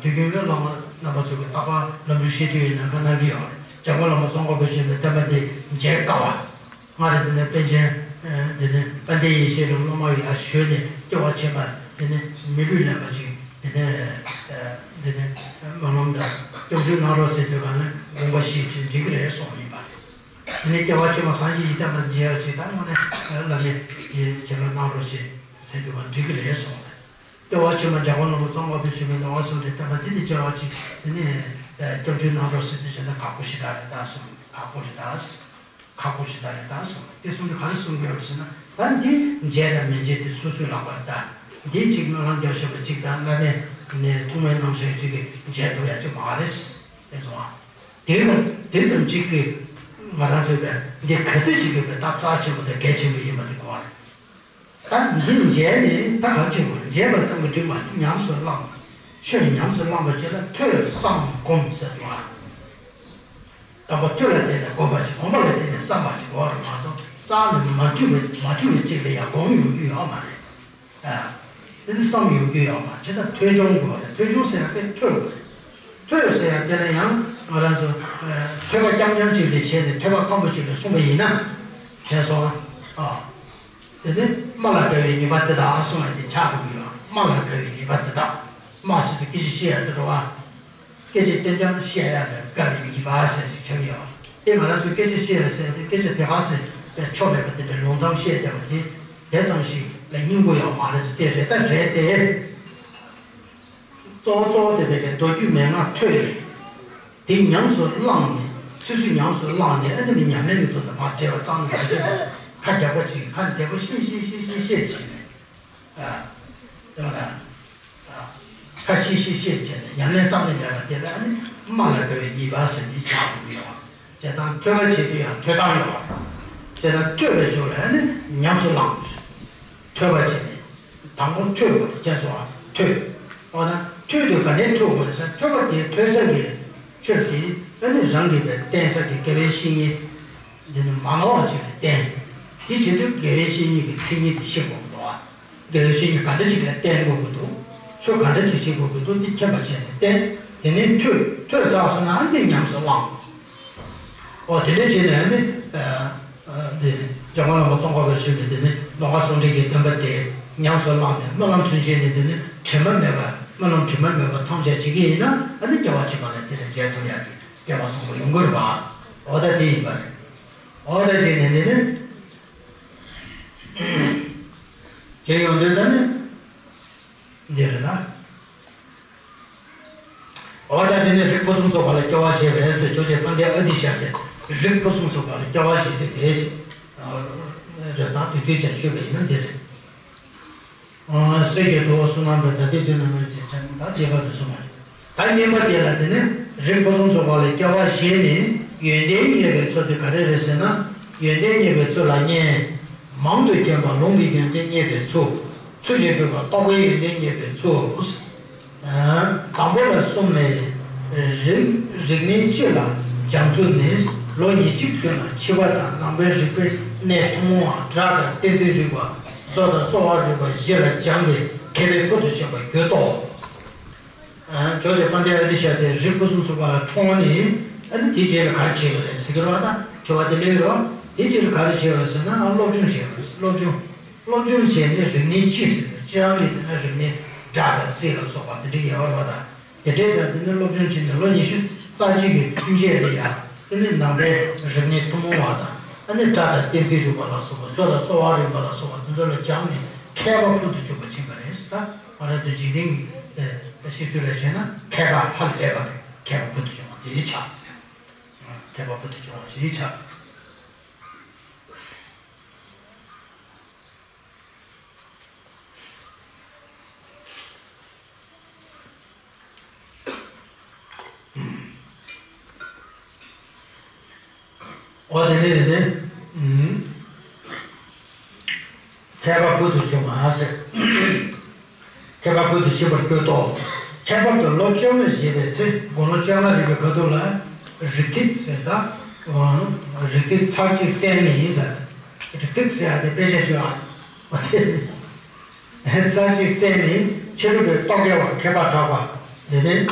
དུས་རྒྱུན་ལ་བླ་མ་རྣམ་པ་ཚོ་གི་རྟག་པར་ལམ་འགྲོ་བཤད་དུས་ཡིན་ན་ཁ་ནང་གི་ཡོད་རེད། འཇམ་མགོན་བླ་མ་ཙོང་ཁ་པ་ཆེན་པོའི་བསྟན་པ་འདི་མཇལ་དཀའ་བ། སྔར་དེ་ནས་པཎ་ཆེན་དེ་ནས་དཔལ་ལྡན་ཡེ་ཤེས་རབ་སློབ་མ་ཡར་བཞུགས་ནས་སྐྱེ་བ་ཕྱི་མ་དེ་ནས་མི་ལུས་ལེན་པ་ཅིག་དེ་ནས་དེ་ནས་སྨོན་ལམ་དང་སྐྱབས་འཇུག་གནང་རོགས་ཟེར་དུས་ག་ནས་དགོངས་པ་བཞེས་ཅིག་འགྲིག་གི་རེད་གསུངས་ཡིན་པ། དེ་ནས་སྐྱེ་བ་ཕྱི་མ་སངས་རྒྱས་ཀྱི་བསྟན་པ་མཇལ་ཡག་ཅིག་ད་དངོས་གནས་བླ་མས་ཀྱི་བྱིན་རླབས་གནང་རོགས་ཞེས་ཟེར་དུས་ག་འགྲིག་གི་རེད་གསུངས། སྐྱེ་བ་ཕྱི་མ་འཇམ་མགོན་བླ་མ་ཙོང་ཁ་པ་ཆེན་པོའི་ནང་པ་སངས་རྒྱས་བསྟན་པ་འདི་ནི་སྐྱེ་བ་གཅིག་དེ་ནི་སྐྱབས་འཇུག་གནང་རོགས་ཟེར་དུས་བྱས་ན་ཁག་པོ་ཞེ་དྲག་རེད་ད་གསུངས། ཁག་པོ་རེད་ད། ཁག་པོ་ཞེ་དྲག་རེད་ད་གསུངས། དེ་གསུངས་དུས་ག་རེ་གསུང་གི་ཡོད་རེད་ཟེར་ན། ད་འདི་མཇལ་དང་མི་མཇལ་དེ་སོ་སོའི་ལག་པར་ད། འདི་གཅིག་སྨོན་ལམ་རྒྱག་ཤེས་པ་གཅིག་དང་བླ་མས་ནས་ཐུགས་སྨོན་གནང་ཤེས་ཅིག་གིས་མཇལ་ཐུབ་ཡག་ཅིག་མ་རེད། དེ་སོང་ཨ། དེ་ལ་དེ་ཙམ་གཅིག་གིས་ང་རང་ཚོའི་བས་འདི་ག་ཚོད་ཅིག་གིས་བས་ད་རྩ་ཆེན་པོ་དང་གལ་ཆེན་པོ་ཡིན་པ་དེ་གོ་བ་རེད། ད་འདི་མཇལ་ནས་ད་ག་བྱེད་དགོས་རེད། མཇལ་བ་ཙམ་གྱིས་འགྲིག་མ་རེད། ཉམས་སུ་བླངས། ཆོས་ཉམས་སུ་བླངས་པ་བྱས་ན་ཐོས་བསམ་སྒོམ་ཟེར་བ། དང་པོ་ཐོས་ལ་བརྟེན་ནས་སྒོམ་པ་ཞིག་སྒོམ་པ་ལ་བརྟེན་ནས་བསམ་པ་ཞིག་དགོས་རེད་མ་གཏོགས་རྩ་ནས་མ་ཐོས་པའི་མ་ཐོས་པའི་ཅིག་ལ་ཡང་སྒོམ་ཡོང་རྒྱུ་ཡོད་མ་རེད། ཨ། དེ་ནི་བསམ་ཡོང་རྒྱུ་ཡོད་མ་རེད། བྱས་ཙང་ཐོས་སྦྱོང་དགོས་རེད། ཐོས་སྦྱོང་ཟེར་ཡག་དེ་ཐོས་དགོས་རེད། ཐོས་ཟེར་ཡག་དེ་ལ་ཡང་ང་རང་ཚོ་ཐོས་པ་རྐྱང་རྐྱང་ཅིག་ལ་བྱས་ནས་ཐོས་པ་སྐམ་པོ་ཅིག་ལ་གསུངས་པ་ཡིན་ན། བྱས་སོང་ཨ། དེ་ནི་སྨྲ་ལ་དགའ་བའི་ཉེས་པ་དེ་དག་གསུངས་པ་དེ་ཆགས་འགྲོ་གི་ཡོད། སྨྲ་ལ་དགའ་བའི་ཉེས་པ་དེ་དག་སྨྲ་ཟེར་དུས་སྐད་ཆ་བཤད་ཡག་དེ་རེད་བ། སྐད་ཆ་རྐྱང་རྐྱང་བཤད་ཡག་ལ་དགའ་བའི་ཉེས་པ་ཟེར་ཞིག་ཆགས་ཡོད། དེ་ང་རང་ཚོས་སྐད་ཆ་བཤད་ཡག་ཟེར་ཏེ་སྐད་ཆ་དེ་ག་ཟེར་པའི་ཆོ་མེད་པ་དེ་འདྲ་ལུང་གཏམ་བཤད་བསྡད་པ་དེ་དེ་ཙམ་ཞིག་ལ་སྙིང་པོ་ཡོད་མ་རེད། དེ་རེད་ད་རེད་དེ། གཙོ་བོ་གཙོ་བོ་དེ་བས་ཀྱང་མདོ་རྒྱུད་མན་ངག་ཐོས་ནས་དེ་ཉམས་སུ་བླངས་ནས་ཆོས་སྲིད་ཉམས་སུ་བླངས་ནས་ཨ་ནི་མི་ཉམས་ལེན་གྱི་དོན་དུ་མར་བྲེལ་བ་ཙམ་མ་བྱས་པར་ཁ་རྒྱག་པ་ཅིག་ཁ་བདེ་པོ་ཤེས་ཤེས་ཤེས་ཤེས་ཤེས་བྱས་ནས། ཨ། དེ་བ་ད། ཨ། ཁ་ཤེས་ཤེས་ཤེས་བྱས་ནས་ཉམས་ལེན་རྩ་ནས་མེད་པ་དེ་ལ་ཨ་ནི་སྨྲ་ལ་དགའ་བའི་ཉེས་པ་ཟེར་ནས་ཆགས་འགྲོ་གི་ཡོད་པ། བྱས་ཙང་ཐོས་པ་བྱེད་དུས་ཡང་ཐོས་སྟངས་ཡོད་པ། བྱས་ཙང་ཐོས་པའི་རྒྱུ་ལ་ཨ་ནི་ཉམས་སུ་བླངས། ཐོས་པ་བྱས་ནས་དང་པོ་ཐོས་དགོས་རེད། བྱས་ཙང་ཐོས། འོ་ན་ཐོས་དུས་ག་ནས་ཐོས་དགོས་རེད་ཟེར་ན་ཐོས་པ་དེ་ཐོས་ས་གི་ཆོས་དེ་ཨ་ནི་རང་གི་བས་བསྟེན་ས་གི་དགེ་བའི་བཤེས་གཉེན་འདི་ནི་མ་ནོར་བ་ཅིག་ལ་བསྟེན། དེ་བྱེད་དུས་དགེ་བའི་བཤེས་གཉེན་གྱི་མཚན་ཉིད་དེ་ཤེས་དགོས་འདུག་ཨ། དགེ་བའི་བཤེས་གཉེན་ག་འདྲ་ཅིག་ལ་བསྟེན་དགོས་ཀྱི་འདུག་ཆོས་ག་འདྲ་ཅིག་བྱེད་དགོས་ཀྱི་འདུག་འདི་མཁྱེན་པ་བྱས་ནས་བསྟེན། དེ་ནས་ཐོས། ཐོས་ཚར་སོང་ན་ཨ་འདི་ཉམས་སུ་བླངས། ཨོ་དེ་འདྲ་བྱས་ནས་ཨ་ནི་ཨ་ཨ་འདི་འཇམ་མགོན་བླ་མ་ཙོང་ཁ་པ་ཆེན་པོས་འདི་ནི་ལོ་ཀ་གསུང་འགྲེལ་གྱི་བསྟན་པ་དེ་ཉམས་སུ་བླངས་ནས་སྨོན་ལམ་ཚུན་ཆད་ནས་འདི་ནི་དྲི་མ་མེད་པ་སྨོན་ལམ་དྲི་མ་མེད་པ་མཚམས་བཞག་བྱེད་ཀྱི་ཡིན་ན་ཨ་ནི་སྐྱེ་བ་ཕྱི་མ་ལ་དེ་ལ་མཇལ་ཐུབ་ཡག་གི་སྐལ་བ་བཟང་པོ་ཡོང་གི་རེད་པ། ཨོ་ད་དེ་ཡིན་པ་རེད། ཨོ་ད་བྱས་ནས་འདི་ནི། དེ་ཡོང་དུས་ད་ནི་འདི་རེད་ད། འོ་ད་དེ་ནས་རིགས་ཕུན་སུམ་ཚོགས་པ་ལ་སྐྱེ་བ་བཞེས་པས་ཟེར་ཇོ་བོ་རྗེ་དཔལ་ལྡན་ཨ་ཏི་ཤ་དེ་རིགས་ཕུན་སུམ་ཚོགས་པ་ལ་སྐྱེ་བ་བཞེས་དུས་དེའི་རེ་དང་དུས་དུས་ཀྱང་ཆོད་པ་ཡིན་ན་འདི་རེད། གསེར་གྱི་ཏོག་བསོད་ནམས་པའི་ད་ལྟའི་དུས་ན་མོད་ཅེས་བྱ་ད་དེ་བར་དུ་གསུངས་པ་རེད། ད་གཉིས་པ་དེ་ལ་དེ་ནི་རིགས་ཕུན་སུམ་ཚོགས་པ་ལ་སྐྱེ་བ་བཞེས་ནས་ཡོན་ཏན་རྙེད་པའི་ཚུལ་དེ་ག་རེ་རེད་ཟེར་ན། ཡོན་ཏན་རྙེད་པའི་ཚུལ་ལ་གཉེན་མང་དུ་བསྟེན་པ་ལུང་གི་ཡོན་ཏན་རྙེད་པའི་ཚུལ། ཚུལ་བཞིན་སྒྲུབ་པ་རྟོགས་པའི་ཡོན་ཏན་རྙེད་པའི་ཚུལ། དང་པོ་ལ་གསུམ་ལས། རིགས་རིགས་ངན་སྤྱི་ལ་སྦྱང་ཚུལ་ནི། ལོ་ཉེར་གཅིག་ཚུན་ལ་འཆི་བ་དང་ནང་པའི་རིག་པའི་གནས་ཐུན་མོང་བ་སྒྲ་དང་གཏན་ཚིགས་རིག་པ་བཟོ་དང་གསོ་བ་རིག་པ་བཞི་ལ་སྦྱངས་པའི་མཁས་པའི་ཁུར་དུ་ཕྱིན་པ་རྒྱུད་ཐོག་ཇོ་བོ་རྗེ་དཔལ་ལྡན་ཨ་ཏི་ཤ་དེ་རིགས་ཕུན་སུམ་ཚོགས་པ་ལ་འཁྲུངས་ནས་ཨ་ནི་དེ་རྗེས་ལ་ག་རེ་བྱས་པ་རེད་ཟེར་གྱི་རེད་པ། ད་དྲི་བ་དེ་སླེབས་ཀྱི་རེད་པ། དེ་རྗེས་ལ་ག་རེ་བྱས་པ་རེད་ཟེར་ན་སློབ་སྦྱོང་བྱས་པ་རེད། སློབ་སྦྱོང་། སློབ་སྦྱོང་བྱས་ནས་རིག་གནས་སྤྱི་ཟེར་ན་སྤྱི་ཡང་ལས་དེ་ན་རིག་གནས་སྒྲ་དང་རྩལ་ལ་སོགས་པ་དེ་འདྲ་ཡོད་རེད་པ། ད་དེ་འདྲའི་ཡང་དེ་ནས་སློབ་སྦྱོང་བྱས་ནས་ལོ་ཉི་ཤུ་རྩ་གཅིག་གི་ཐུན་རྗེས་ལ་ཡང་དེ་ནས་ནང་པའི་རིག་གནས་ཐུན་མོང་བ་དང་ཨ་ནི་སྒྲ་དང་གཏན་ཚིགས་རིག་པ་ལ་སོགས་པ་བཟོ་དང་གསོ་བ་རིག་པ་ལ་སོགས་པ་དེ་ཚོ་ལ་སྦྱངས་ནས་མཁས་པ་ཕུལ་དུ་བྱུང་བ་ཕྱིན་པ་རེད། ད་ང་རང་ཚོ་འཇིག་རྟེན་གྱི་ཤེས་ཚུལ་ལ་བྱས་ན་མཁས་པ་ཧ་ལས་པ་མཁས་པ་ཕུལ་དུ་བྱུང་བ་དེ་ཆགས། མཁས་པ་ཕུལ་དུ་བྱུང་བ་དེ་ཆགས། དེ་ནས་དེ་ནས་ཨུམ། མཁས་པ་ཕུལ་དུ་བྱུང་བ་ཟེར། མཁས་པ་ཕུལ་དུ་ཕྱིན་པར་གྱུར་ཏོ། ཁྱད་པར་དུ་ལོ་བཅོ་ལྔ་བཞེས་པའི་ཚེ། དགུང་ལོ་བཅོ་ལྔ་རིང་གི་ཁ་ཐུག་ལ། རིགས་ཐིགས་ཟེར་ད། རིགས་ཐིགས་ཚར་གཅིག་གསན་མི་ཡིན་ཟེར། རིགས་ཐིགས་ཟེར་ཡ་དེ་དཔེ་ཆ་ཞུ་ཨ། ཚར་གཅིག་གསན་མི་ཕྱི་རོལ་པའི་རྟོག་གེ་བ་མཁས་པ་གྲགས་པ། དེ་ནས།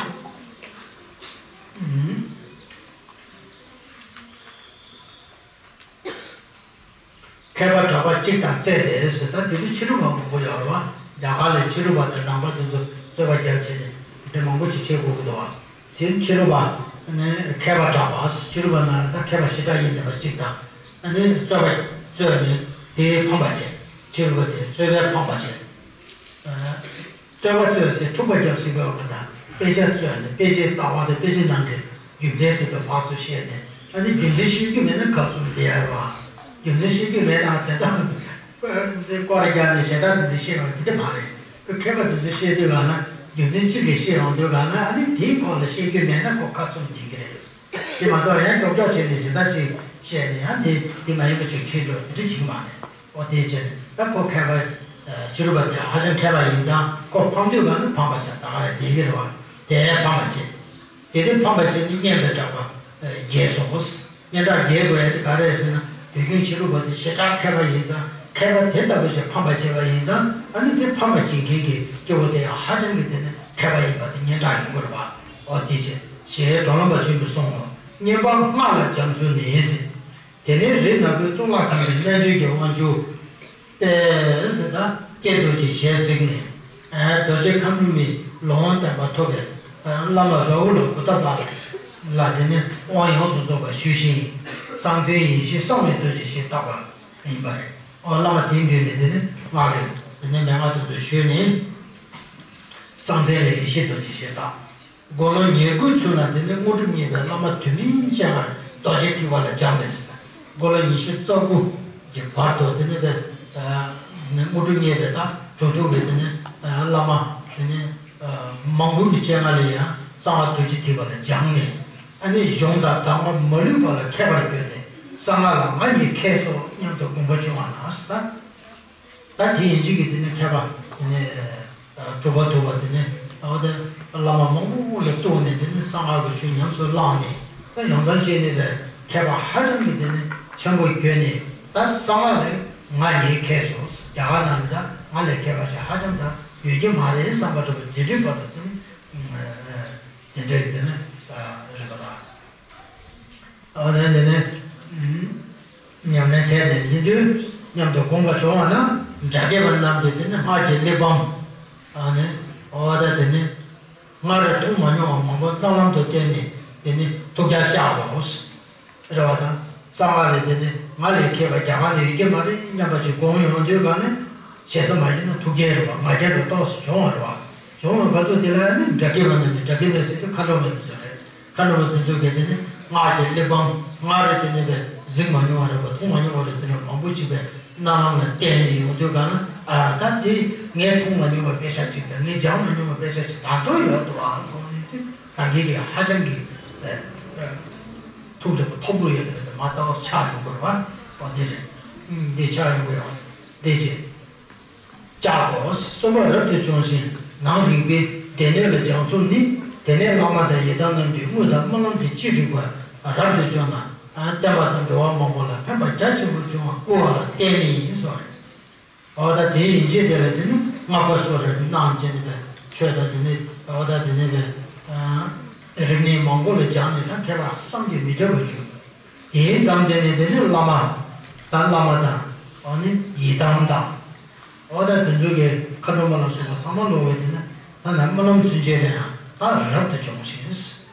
མཁས་པ་གྲགས་པ་གཅིག་དང་རྩེས་ཏེ་ཟེར། ད་དེ་དུས་ཕྱི་རོལ་པ་མང་པོ་ཡོད་རེད་བ། རྒྱ་གར་ལ་ཕྱི་རོལ་པ་དང་ནང་པ་དེ་ཚོ་རྩོད་པ་རྒྱབ་བྱས་ནས་དེ་འདྲ་མང་པོ་ཅིག་བྱེད་དགོས་ཀྱི་འདུག་བ། དེ་ཕྱི་རོལ་པ་ནི་མཁས་པ་གྲགས་པ། ཕྱི་རོལ་པ་ན་ད་མཁས་པ་ཞེ་དྲག་ཡིན་བསྡད་པ་གཅིག་དང་། ཨ་ནི་རྩོད་པ་རྩོད་ནས་དེ་ཕམ་པ་བྱས། ཕྱི་རོལ་པ་དེ་རྩོད་པས་ཕམ་པ་བྱས། རྩོད་པ་རྩོད་ཟེར་འཁྲུག་པ་རྒྱབ་ཟེར་བའི་འོག་ལ། དཔེ་ཆ་རྩོད་ནས་དཔེ་ཆའི་ལྟ་བ་དང་དཔེ་ཆའི་ནང་གི་རྒྱུ་མཚན་དེ་ཚོ་ཕར་ཚུར་བཤད་ནས། ཨ་ནི་རྒྱུ་མཚན་ཤེས་རྒྱུ་མེད་ན་ག་ཚོད་བསྡད་ཡ་རེད་བ། རྒྱུ་མཚན་ཤེས་རྒྱུ་མེད་ན་དེ་དག་འདི་སྐོར་རྒྱག་ནས་གཞན་དག་འདི་འདི་བཤད་པ་འདི་འདྲ་མ་རེད། མཁས་པ་འདི་ཚོ་བཤད་དུས་ག་ན་རྒྱུ་མཚན་གཅིག་གིས་བཤད་ཡོང་དུས་ག་ན། ཨ་ནི་དེའི་སྐོར་ལ་བཤད་རྒྱུ་མེད་ན་ཁོ་ག་ཚོད་འགྲིག་གི་རེད། དེ་མ་གཏོགས་ཡང་ཀྱོག་ཀྱོག་བྱས་ནས་གཞན་དག་ཅིག་བཤད་ནས་ཡང་དེ་དེ་མ་ཡིན་པ་ཅིག་ཁྲིད་འགྲོ་དེ་འདྲ་བྱེད་ཀྱི་མ་རེད། ཨོ་དེ་བྱས་ནས་ད་ཁོ་མཁས་པ་ཕྱི་རོལ་པ་དེ་ཧ་ཅང་མཁས་པ་ཡིན་ཙང་ཁོ་ཕམ་དུས་ག་ན་ཕམ་པ་བྱས། ད་ག་རེ་བསྡད་ཀྱི་རེད་བ། དེ་ཕམ་པ་བྱས། དེ་དེ་ཕམ་པ་བྱས་ནས་སྙན་པའི་གྲགས་པ་རྒྱས་སོ། སྙན་གྲགས་རྒྱས་དགོས་ཡ་དེ་ག་རེ་རེད་ཟེར་ན། དུས་རྒྱུན་ཕྱི་རོལ་པ་དེ་ཞེ་དྲག་མཁས་པ་ཡིན་ཙང་། མཁས་པ་དེ་ལྟ་བུ་ཞིག་ཕམ་པ་བྱས་པ་ཡིན་ཙང་། ཨ་ནི་དེ་ཕམ་པ་བྱེད་མཁན་གྱི་སྐྱེ་བོ་དེ་ཡང་ཧ་ཅང་གི་དེ་ནི་མཁས་པ་ཡིན་པ་དེ་སྙན་གྲགས་ཡོང་གི་རེད་བ། ཨོ་དེ་བྱས། ཞེས་གྲོགས་ལམ་པ་ཆེན་པོས་གསུངས་ལོ། བསྙེན་པ་སྔགས་ལ་སྦྱང་ཚུལ་ནི་ཟེར། དེ་ནས་རི་ནག་པོའི་གཙུག་ལག་ཁང་གི་རྣལ་འབྱོར་གྱི་དབང་ཕྱུག་པས་ཟེར། ད་ཀྱེ་རྡོ་རྗེ་ཞལ་གཟིགས་ནས། རྡོ་རྗེ་མཁའ་འགྲོ་མའི་ལུང་བསྟན་པ་ཐོབ་པའི་བླ་མ་རཱ་ཧུ་ལ་གུ་ཏ་པ་ལ་དེ་ནས་དབང་ཡོངས་སུ་རྫོགས་པ་ཞུས་ཤིང་། གསང་མཚན་ཡེ་ཤེས་གསང་བའི་རྡོ་རྗེ་ཞེས་བཏགས་པ་ཡིན་པ་རེད། ཨོ་བླ་མ་དེའི་མདུན་ནས་དེ་ནས་སྔགས་ཀྱི་དེ་ནས་མན་ངག་དེ་ཚོ་ཞུས་ནས། གསང་མཚན་ལས་ཡེ་ཤེས་རྡོ་རྗེ་ཞེས་བཏགས། དགུང་ལོ་ཉེར་དགུའི་ཚུན་ལ་དེ་ནས་དངོས་གྲུབ་བརྙེས་པའི་བླ་མ་དུ་མའི་སྤྱན་སྔར་རྡོ་རྗེ་ཐེག་པ་ལ་སྦྱངས་པས། དགུང་ལོ་ཉི་ཤུ་རྩ་དགུ་གི་བར་དུ་དེ་ནས་དེ་ནས་དངོས་གྲུབ་བརྙེས་པའི་ད་གྲུབ་ཐོབ་ཀྱི་དེ་ནས་བླ་མ་དེ་ནས་མང་པོ་གི་སྤྱན་སྔར་ལ་ཡང་གསང་སྔགས་རྡོ་རྗེ་ཐེག་པ་ལ་སྦྱངས་ནས། ཨ་ནི་གཞུང་དང་གདམས་ངག་མ་ལུས་པ་ལ་མཁས་པར་གྱུར་ཏེ། གསང་སྔགས་ལ་ང་ཉིད་མཁས་སོ་སྙམ་དུ་དགོངས་པ་བྱུང་བ་ན་ཟེར། ད་དེ་ཡིན་གཅིག་གིས་དེ་ནས་མཁས་པ་དེ་ནས་གྲུབ་པ་ཐོབ་པ་དེ་ནས། ཨོ་དེ་བླ་མ་མང་པོ་ལ་གཏུགས་ནས་དེ་ནས་གསང་སྔགས་ཀྱི་ཆོས་ཉམས་སུ་བླངས་ནས། ད་ཡོངས་གྲགས་བྱས་ནས་པའི་མཁས་པ་ཧ་ཅང་གི་དེ་ནས་ཆེན་པོ་གྱུར་ནས། ད་གསང་སྔགས་ལ་ང་ཉིད་མཁས་སོ། རྒྱ་གར་ནང་ལ་ད་ང་ལས་མཁས་པ་ཞིག་ཧ་ཅང་ད་ཡོད་ཀྱི་མ་རེད་བསམ་པ་འདྲ་པོ་དེ་འདྲའི་བར་དུ་དེ་ནས་དེ་འདྲའི་དེ་ནས་རེད་པ་ད། ཨ་ནི་དེ་ནས་ཉམས་ལེན་བྱས་ནས་ཡིན་དུས་སྙམ་དུ་དགོངས་པ་བྱུང་བ་ན། སྒྲ་སྐད་པ་རྣམས་ཀྱིས་དེ་ནས་སྔགས་ཀྱི་གླེགས་བམ། ཨ་ནི་འོ་ད་དེ་ནས་སྔར་མཐོང་མ་མྱོང་བ་མང་པོ་རྣ་ལམ་དུ་བསྟན་ནས་དེ་ནས་ཐུགས་རྒྱལ་བཅག་གོ། རེད་བ་དང་། གསང་སྔགས་ལས་དེ་ནས་ང་ལས་མཁས་པ་རྒྱ་གར་ནས་ཡོད་ཀྱི་མ་རེད་སྙམ་པ་ཞིག་དགོངས་ཡོང་དུས་ག་ནས། བྱས་ས་མ་ཡིན་ན་ཐུགས་རྒྱལ་རེད་བ། ང་རྒྱལ་དུ་རྟོགས་སུ་བྱུང་བ་རེད་བ། བྱུང་བ་ག་ཚོད་དེ་ལ་ནི་སྒྲ་སྐད་པ་རྣམས་ནི། སྒྲ་སྐད་པ་ཟེར་དུས་མཁའ་འགྲོ་མ་དེ་ཚོ་རེད། མཁའ་འགྲོ་མ་དེ་ཚོ་གིས་དེ་ནི་སྔགས་ཀྱི་གླེགས་བམ། སྔར་དེ་ནི་པའི་གཟིགས་མ་མྱོང་བ་རེད་བ། མཐོང་མ་མྱོང་བ་རེད། དེ་འདྲ་མང་པོ་ཅིག་པའི་རྣ་ལམ་ལ་བསྟན་ནས་ཡོང་དུས་ག་ན། ཨ་ད་དེ་ངས་མཐོང་མ་མྱོང་བ་དཔེ་ཆ་ཅིག་དང་། ངས་སྦྱང་མ་མྱོང་བ་དཔེ་ཆ་ཅིག་ད་དུང་ཡོད་འདུག་ཨ། དགོངས་ནས་དེ་གང་གིས་ཀྱི་ཧ་ཅང་གི་ཐུགས་དེ་ཐོག་རུ་ཡོད་པ་དེ་མ་ལྟ་བ་ཆགས་ཡོང་དགོས་རེད་བ། འོ་དེ་རེད། འདི་ཆགས་ཡོང་དགོས་ཡོད་དེ་ཅེས། བཅག་གོ། གསུམ་པ་རབ་ཏུ་བྱུང་ཞིང་ནང་རིག་པའི་སྡེ་སྣོད་ལ་སྦྱང་ཚུལ་ནི། དེ་ནས་བླ་མ་དང་ཡི་དམ་རྣམས་ཀྱི་དངོས་དང་རྨི་ལམ་དེ་ཅི་རིགས་པ་རབ་ཏུ་བྱུང་ན། བསྟན་པ་དང་འགྲོ་བ་མང་པོ་ལ་ཕན་པ་རྒྱ་ཆེན་པོ་བྱུང་བར་བསྐུལ་བ་ལ་བརྟེན་ནས་ཡིན་གསུངས་རེད། འོ་ད་དེ་ཡིན་ཕྱིར་དེ་ལ་དེ་ནི་བསྔགས་པ་སོགས་རེ་གནང་བྱས་ནས་པའི་ཆོས་དང་། དེ་ནི་འོ་ད་དེ་ནི་པའི་རིག་གནས་མང་པོ་ལ་སྦྱངས་ནས་ད་མཁས་པ་བསམ་གྱིས་མི་ཁྱབ་པ་བྱུང་། དེའི་མཚམས་དེ་ནས་དེ་ནི་བླ་མ་དང་། བླ་མ་དང་། འོ་ནི་ཡི་དམ་དང་། འོ་ད་དེ་ཚོ་གི་མཁའ་འགྲོ་མ་ལ་སོགས་པ་ཚང་མ་ལོག་པའི་དེ་ནི་ད་ནི་རྨི་ལམ་ཚུན་ཆད་ལ་ཡང་ད་རབ་ཏུ་བྱུང་ཞིང་།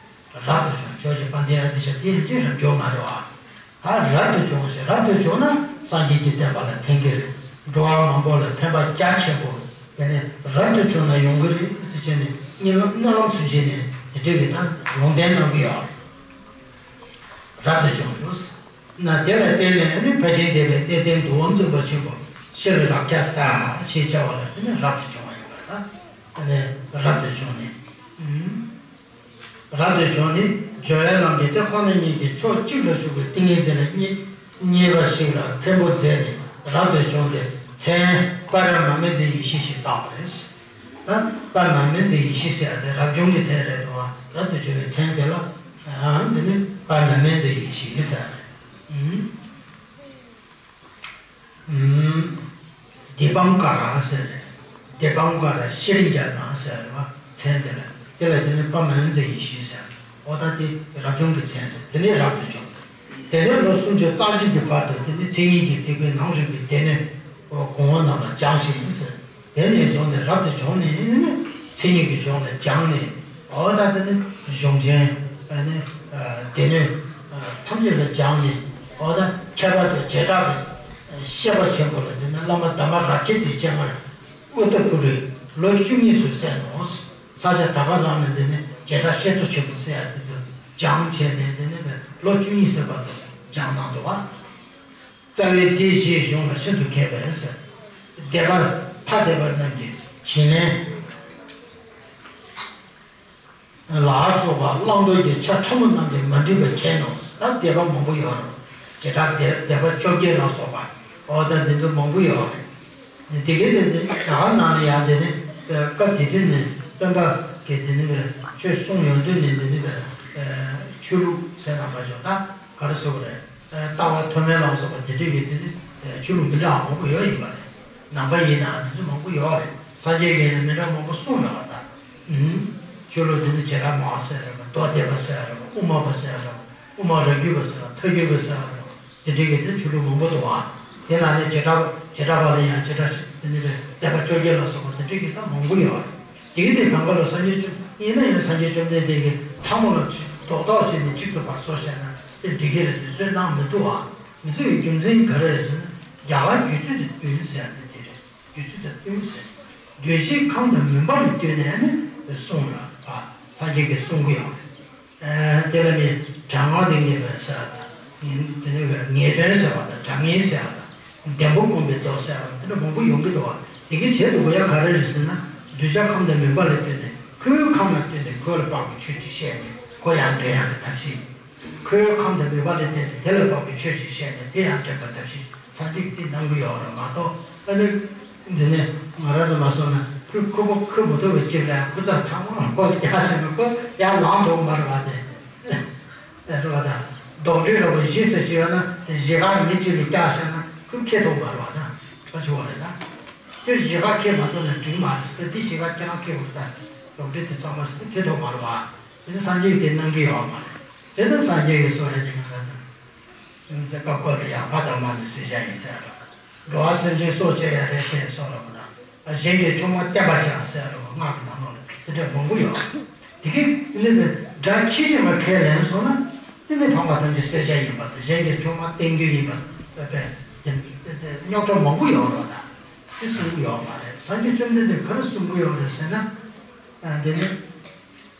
རབ་ཏུ་བྱུང་། ཆོས་ཀྱི་དཔལ་ལྡན་ཨ་ཏི་ཤ་དེ་ཡང་ཅི་རབ་འབྱོར་མ་རེད་བ། ད་རབ་ཏུ་བྱུང་ཞེས། རབ་ཏུ་བྱུང་ན་སངས་རྒྱས་ཀྱི་བསྟན་པ་ལ་ཕན་གྱི་རེད། འགྲོ་བ་མང་པོ་ལ་ཕན་པ་རྒྱ་ཆེན་པོ། དེ་ནས་རབ་ཏུ་བྱུང་ན་ཡོང་གི་རེད་ཟེར་བྱས་ནས་རྨི་ལམ་རྨི་ལམ་ཚུན་ཆད་ནས་དེ་འདྲའི་གི་ད་ལུང་བསྟན་གནང་གི་ཡོད། རབ་ཏུ་བྱུང་ཞུ། ན་དེ་ལ་བརྟེན་ནས་ནི་ཕལ་ཆེར་འདས་པའི་གནས་བརྟན་འདུལ་བ་འཛིན་པ་ཆེན་པོ་ཤེས་རབ་བརྒྱ་སྟར་ཞེས་བྱ་བ་ལ་བརྟེན་ནས་རབ་ཏུ་བྱུང་བ་ཡིན་པར་ཐལ། ཨ་ནི་རབ་ཏུ་བྱུང་ནས། ཨུམ། རབ་ཏུ་བྱུང་ནས་ སྦྱོར་བའི་ལམ་གྱིས་དེ་ཁོ་ན་ཉིད་ཀྱི་ཕྱོགས་གཅིག་ལ་ཞུགས་པའི་ཏིང་ངེ་འཛིན་ལ་མཉེས་པ་ཞིག་ལ་མཁན་པོ་མཛད་ནས་རབ་ཏུ་བྱུང་སྟེ་མཚན་པ་ར་མ་མི་འཛིན་ཡེ་ཤེས་ཞེས་བཏགས་པ་རེད། ད་པ་མ་མི་འཛིན་ཡེ་ཤེས་ཟེར་ཡ་དེ་རབ་བྱུང་གི་མཚན་རེད་དོ། རབ་ཏུ་བྱུང་བའི་མཚན་དེ་ལ་འདི་ནི་པ་མ་མི་འཛིན་ཡེ་ཤེས་ཟེར་བ་རེད། དེ་བང་ཀ་ར་ཟེར་རེད། དེ་བང་ཀ་ར་ཤེར་རྒྱ་ན་ཟེར་བ་མཚན་དེ་ལ་དེ་ལ་དེ་ནི་པ་མན་ཛེ་ཡེ་ཤེས་ཟེར། འོ་ད་དེ་རབ་བྱུང་གི་མཚན་རེད། དེ་ནས་རབ་ཏུ་བྱུང་། དེ་ནས་ལོ་སུམ་ཅུ་རྩ་བཞི་གི་བར་དུ་དེ་ནི་མཚན་ཉིད་ཀྱི་ཐེག་པའི་ནང་རིག་པའི་སྡེ་སྣོད་གོང་འོག་རྣམས་ལ་སྦྱངས་ཤིང་ཟེར། དེ་ནས་བཟུང་ནས་རབ་ཏུ་བྱུང་ནས་ནི་མཚན་ཉིད་ཀྱི་གཞུང་ལ་སྦྱངས་ནས། འོ་ད་དེ་ནི་གཞུང་ཆེན་ནི་སྡེ་སྣོད་ཐམས་ཅད་ལ་སྦྱངས་ནས། འོ་ད་ཁྱད་པར་དུ་བྱེ་བྲག་གི་ཤེས་པ་ཆེན་པོ་ལ་དེ་ནི་བླ་མ་དྷརྨ་རཀྵི་ཏའི་སྤྱན་སྔར་ཨུ་ཏ་ཀུ་རུས་ལོ་བཅུ་གཉིས་སུ་གསན་ནོ། ས་སྐྱ་དྷ་རམ་ས་ལ་དེ་ནི་བྱེ་བྲག་བཤད་མཛོད་ཆེན་པོ་ཟེར་ཡ་དེ་དུ་སྦྱངས་བྱས་ནས་དེ་ནི་ལོ་བཅུ་གཉིས་སུ་བར་དུ་སྦྱངས་གནང་འདུག་བ། རྩ་བའི་སྡེ་བཞིའི་གཞུང་ལ་ཤིན་ཏུ་མཁས་པས་ཟེར། སྡེ་པ་ཐ་དད་པ་རྣམས་ཀྱི་བྱིན་ལེན་ལ་སོགས་པ་བླང་དོར་གྱི་ཆ་ཕྲ་མོ་རྣམས་ཀྱིས་མ་འགྲིག་པ་མཁྱེན་ནོ། ད་སྡེ་པ་མང་པོ་ཡོད་རེད། བྱེ་བྲག་སྡེ་སྡེ་པ་བཅོ་བརྒྱད་ལ་སོགས་པ། འོ་ད་འདི་ཚོ་མང་པོ་ཡོད་རེད། དེ་གའི་དེ་ནི་ད་ག་ནང་ལ་ཡང་དེ་ནི་སྐབས་དེ་དུས་ནས་སྟོན་པ་གིས་དེ་ནི་བས་ཆོས་གསུངས་ཡོང་དུས་ནས་དེ་ནི་བས་ཆོས་ལུགས་ཟེར་ན་མ་བྱུང་ད་ག་རེ་ཟེར་དགོས་རེད། ལྟ་བ་མཐོ་དམན་ལ་སོགས་པ་དེ་འདྲ་གི་དེ་ནི་ཆོས་ལུགས་མི་འདྲ་བ་མང་པོ་ཡོད་ཡིན་པ་རེད། ནང་པ་ཡིན་ནའང་དེ་ཚོ་མང་པོ་ཡོད་རེད། སངས་རྒྱས་ཀྱིས་ཡང་མི་འདྲ་མང་པོ་གསུངས་ཡོད་པ་དང་། ཆོས་ལུགས་དེ་ནི་བྱེ་བྲག་སྨྲ་བ་ཟེར་རེད་པ། མདོ་སྡེ་པ་ཟེར་རེད་པ། དབུ་མ་པ་ཟེར་རེད་པ། དབུ་མ་རབ་བརྒྱུད་པ་ཟེར་རེད་པ། ཐལ་འགྱུར་བ་ཟེར་རེད་པ། དེ་འདྲ་གི་དེ་ཆོས་ལུགས་མང་པོ་འདུག་བ། དེ་ནང་ནས་བྱེ་བྲག་བྱེ་བྲག་པ་ལ་ཡང་བྱེ་བྲག་དེ་ནི་བས་སྡེ་པ་བཅོ་བརྒྱད་ལ་སོགས་པ་དེ་འདྲ་གི་ད་མང་པོ་ཡོད་རེད། དེ་གི་དེ་གང་ག་ལ་སངས་རྒྱས་བཅོམ་ཡིན་ན་ཡང་སངས་རྒྱས་བཅོམ་ལྡན་འདས་ཀྱིས་ཕྲ་མོ་ལ་རྡོག་རྡོག་བྱས་ནས་གཅིག་ཏུ་ཕར་བཟོ་བྱས་ན་དེ་འགྲིག་གི་རེད། དེ་ཚོས་གནང་མི་འདུག་བ། མི་ཟེར་བའི་རྒྱུ་མཚན་ག་རེ་རེད་ཟེར་ན། རྒྱ་གར་སྒྱུ་རྩལ་དེ་བདུན་ཟེར་ཡ་དེ་དེ་རེད། སྒྱུ་རྩལ་དེ་བདུན་ཟེར། གདོན་བཞིའི་ཁམས་དང་མུན་པ་ལས་བཏུལ་ནས་ནི་གསུངས་ལ་བ། སངས་རྒྱས་ཀྱིས་གསུང་གི་ཡོད་རེད། དེ་ལ་ནི་དྲག་སྔགས་ཏིང་ངེ་འཛིན་ཟེར་བ་དང་། དེ་ནི་ངེས་དོན་ཟེར་བ་དང་དྲག་ངེས་ཟེར་བ་དང་། ལྡེམ་པོ་བཀུམ་པའི་མདོ་ཟེར་བ་དེ་འདྲ་མང་པོ་ཡོང་གི་འདུག་བ། དེ་གའི་བྱེད་དུ་དགོས་ཡ་ག་རེ་རེད་ཟེར་ན། གདུལ་བྱ་ཁམས་དང་མུན་པ་ལས་བཏུལ་ནས་ཁོའི་ཁམས་ལ་བཏུལ་ནས་ཁོ་ལ་དཔག་པའི་ཆོས་ཅིག་བཤད་ནས་ཁོ་ཡང་འདྲེན་ཡག་གི་ཐབས་ཤེས། ཁོའི་ཁམས་དང་མུན་པ་ལས་བཏུལ་ནས་དེ་ལ་དཔག་པའི་ཆོས་ཅིག་བཤད་ནས་དེ་ཡང་འདྲེན་པའི་ཐབས་ཤེས་སངས་རྒྱས་ཀྱིས་དེ་གནང་གི་ཡོད་རེད་མ་གཏོགས། ཨ་ནི་འདི་ནས་ང་རང་ཚོ་མ་སོང་ན་ཁོའི་ཁུ་བོ་ཁུ་མི་ཐུབ་པའི་ཅིག་ལ་ཁུ་ཚ་ཚང་མ་ཁོ་རྒྱག་བྱས་ན་ཁོ་ཡར་ལངས་ཐུབ་མ་རེད་བ་དེ། རེད་བ་ད། རྡོག་སྒྲིལ་ར་བ་བཞི་ཙམ་ཅིག་ཡོད་ན་དེ་བཞི་ག་མི་གཅིག་ལ་བཀྱགས་བཞག་ན་ཁོས་འཁྱེར་ཐུབ་མ་རེད་བ་ད། ཁ་ཆུ་བ་རེད་ད། དེ་བཞི་ག་འཁྱེར་མ་ཐུབ་ན་འགྲིག་མ་རེད་ཟེར་ཏེ་དེ་བཞི་ག་ཁྱེད་རང་འཁྱེར་དགོས་རེད་ད། རྡོག་སྒྲིལ་དེ་ཚང་མ་ཟེར་ཏེ་འཁྱེར་ཐུབ་མ་རེད་བ། དེ་ཚོ་སངས་རྒྱས་ཀྱིས་གནང་གི་ཡོད་མ་རེད། དེ་ནི་སངས་རྒྱས་ཀྱིས་གསུངས་ཡ་དེ་ང་ཚོ་ཚེ་སྐབས་སྐབས་ལ་ཡང་ཕ་དང་མ་ནི་བསད་བྱ་ཡིན་ཟེར་ར། འགྲོ་བ་སེམས་ཅན་སྲོག་བཅད་ཡ་རེད་ཟེར་སོགས་ར་མ་དང་། གཞན་གྱི་ཆུང་མ་བསྟན་པར་བྱ་ཟེར་ར་སྔགས་ཀྱི་ནང་ལོགས་ལ་དེ་འདྲ་མང་པོ་ཡོད། དེ་གི་ནི་ནི་སྒྲ་ཆེ་ཆུང་ལ་ཁས་ལེན་སོང་ན་དེ་ནི་ཕམ་པ་ཐམས་ཅད་བསད་བྱ་ཡིན་པ་དང་གཞན་གྱི་ཆུང་མ་བསྟན་རྒྱུ་ཡིན་པ་དེ་རྙོག་དྲ་མང་པོ་ཡོད་ར་ད། དེ་གསུང་གི་ཡོད་མ་རེད། སངས་རྒྱས་བཅོམ་ལྡན་འདས་ག་རེ་གསུང་གི་ཡོད་རེད་ཟེར་ན། དེ་ནི།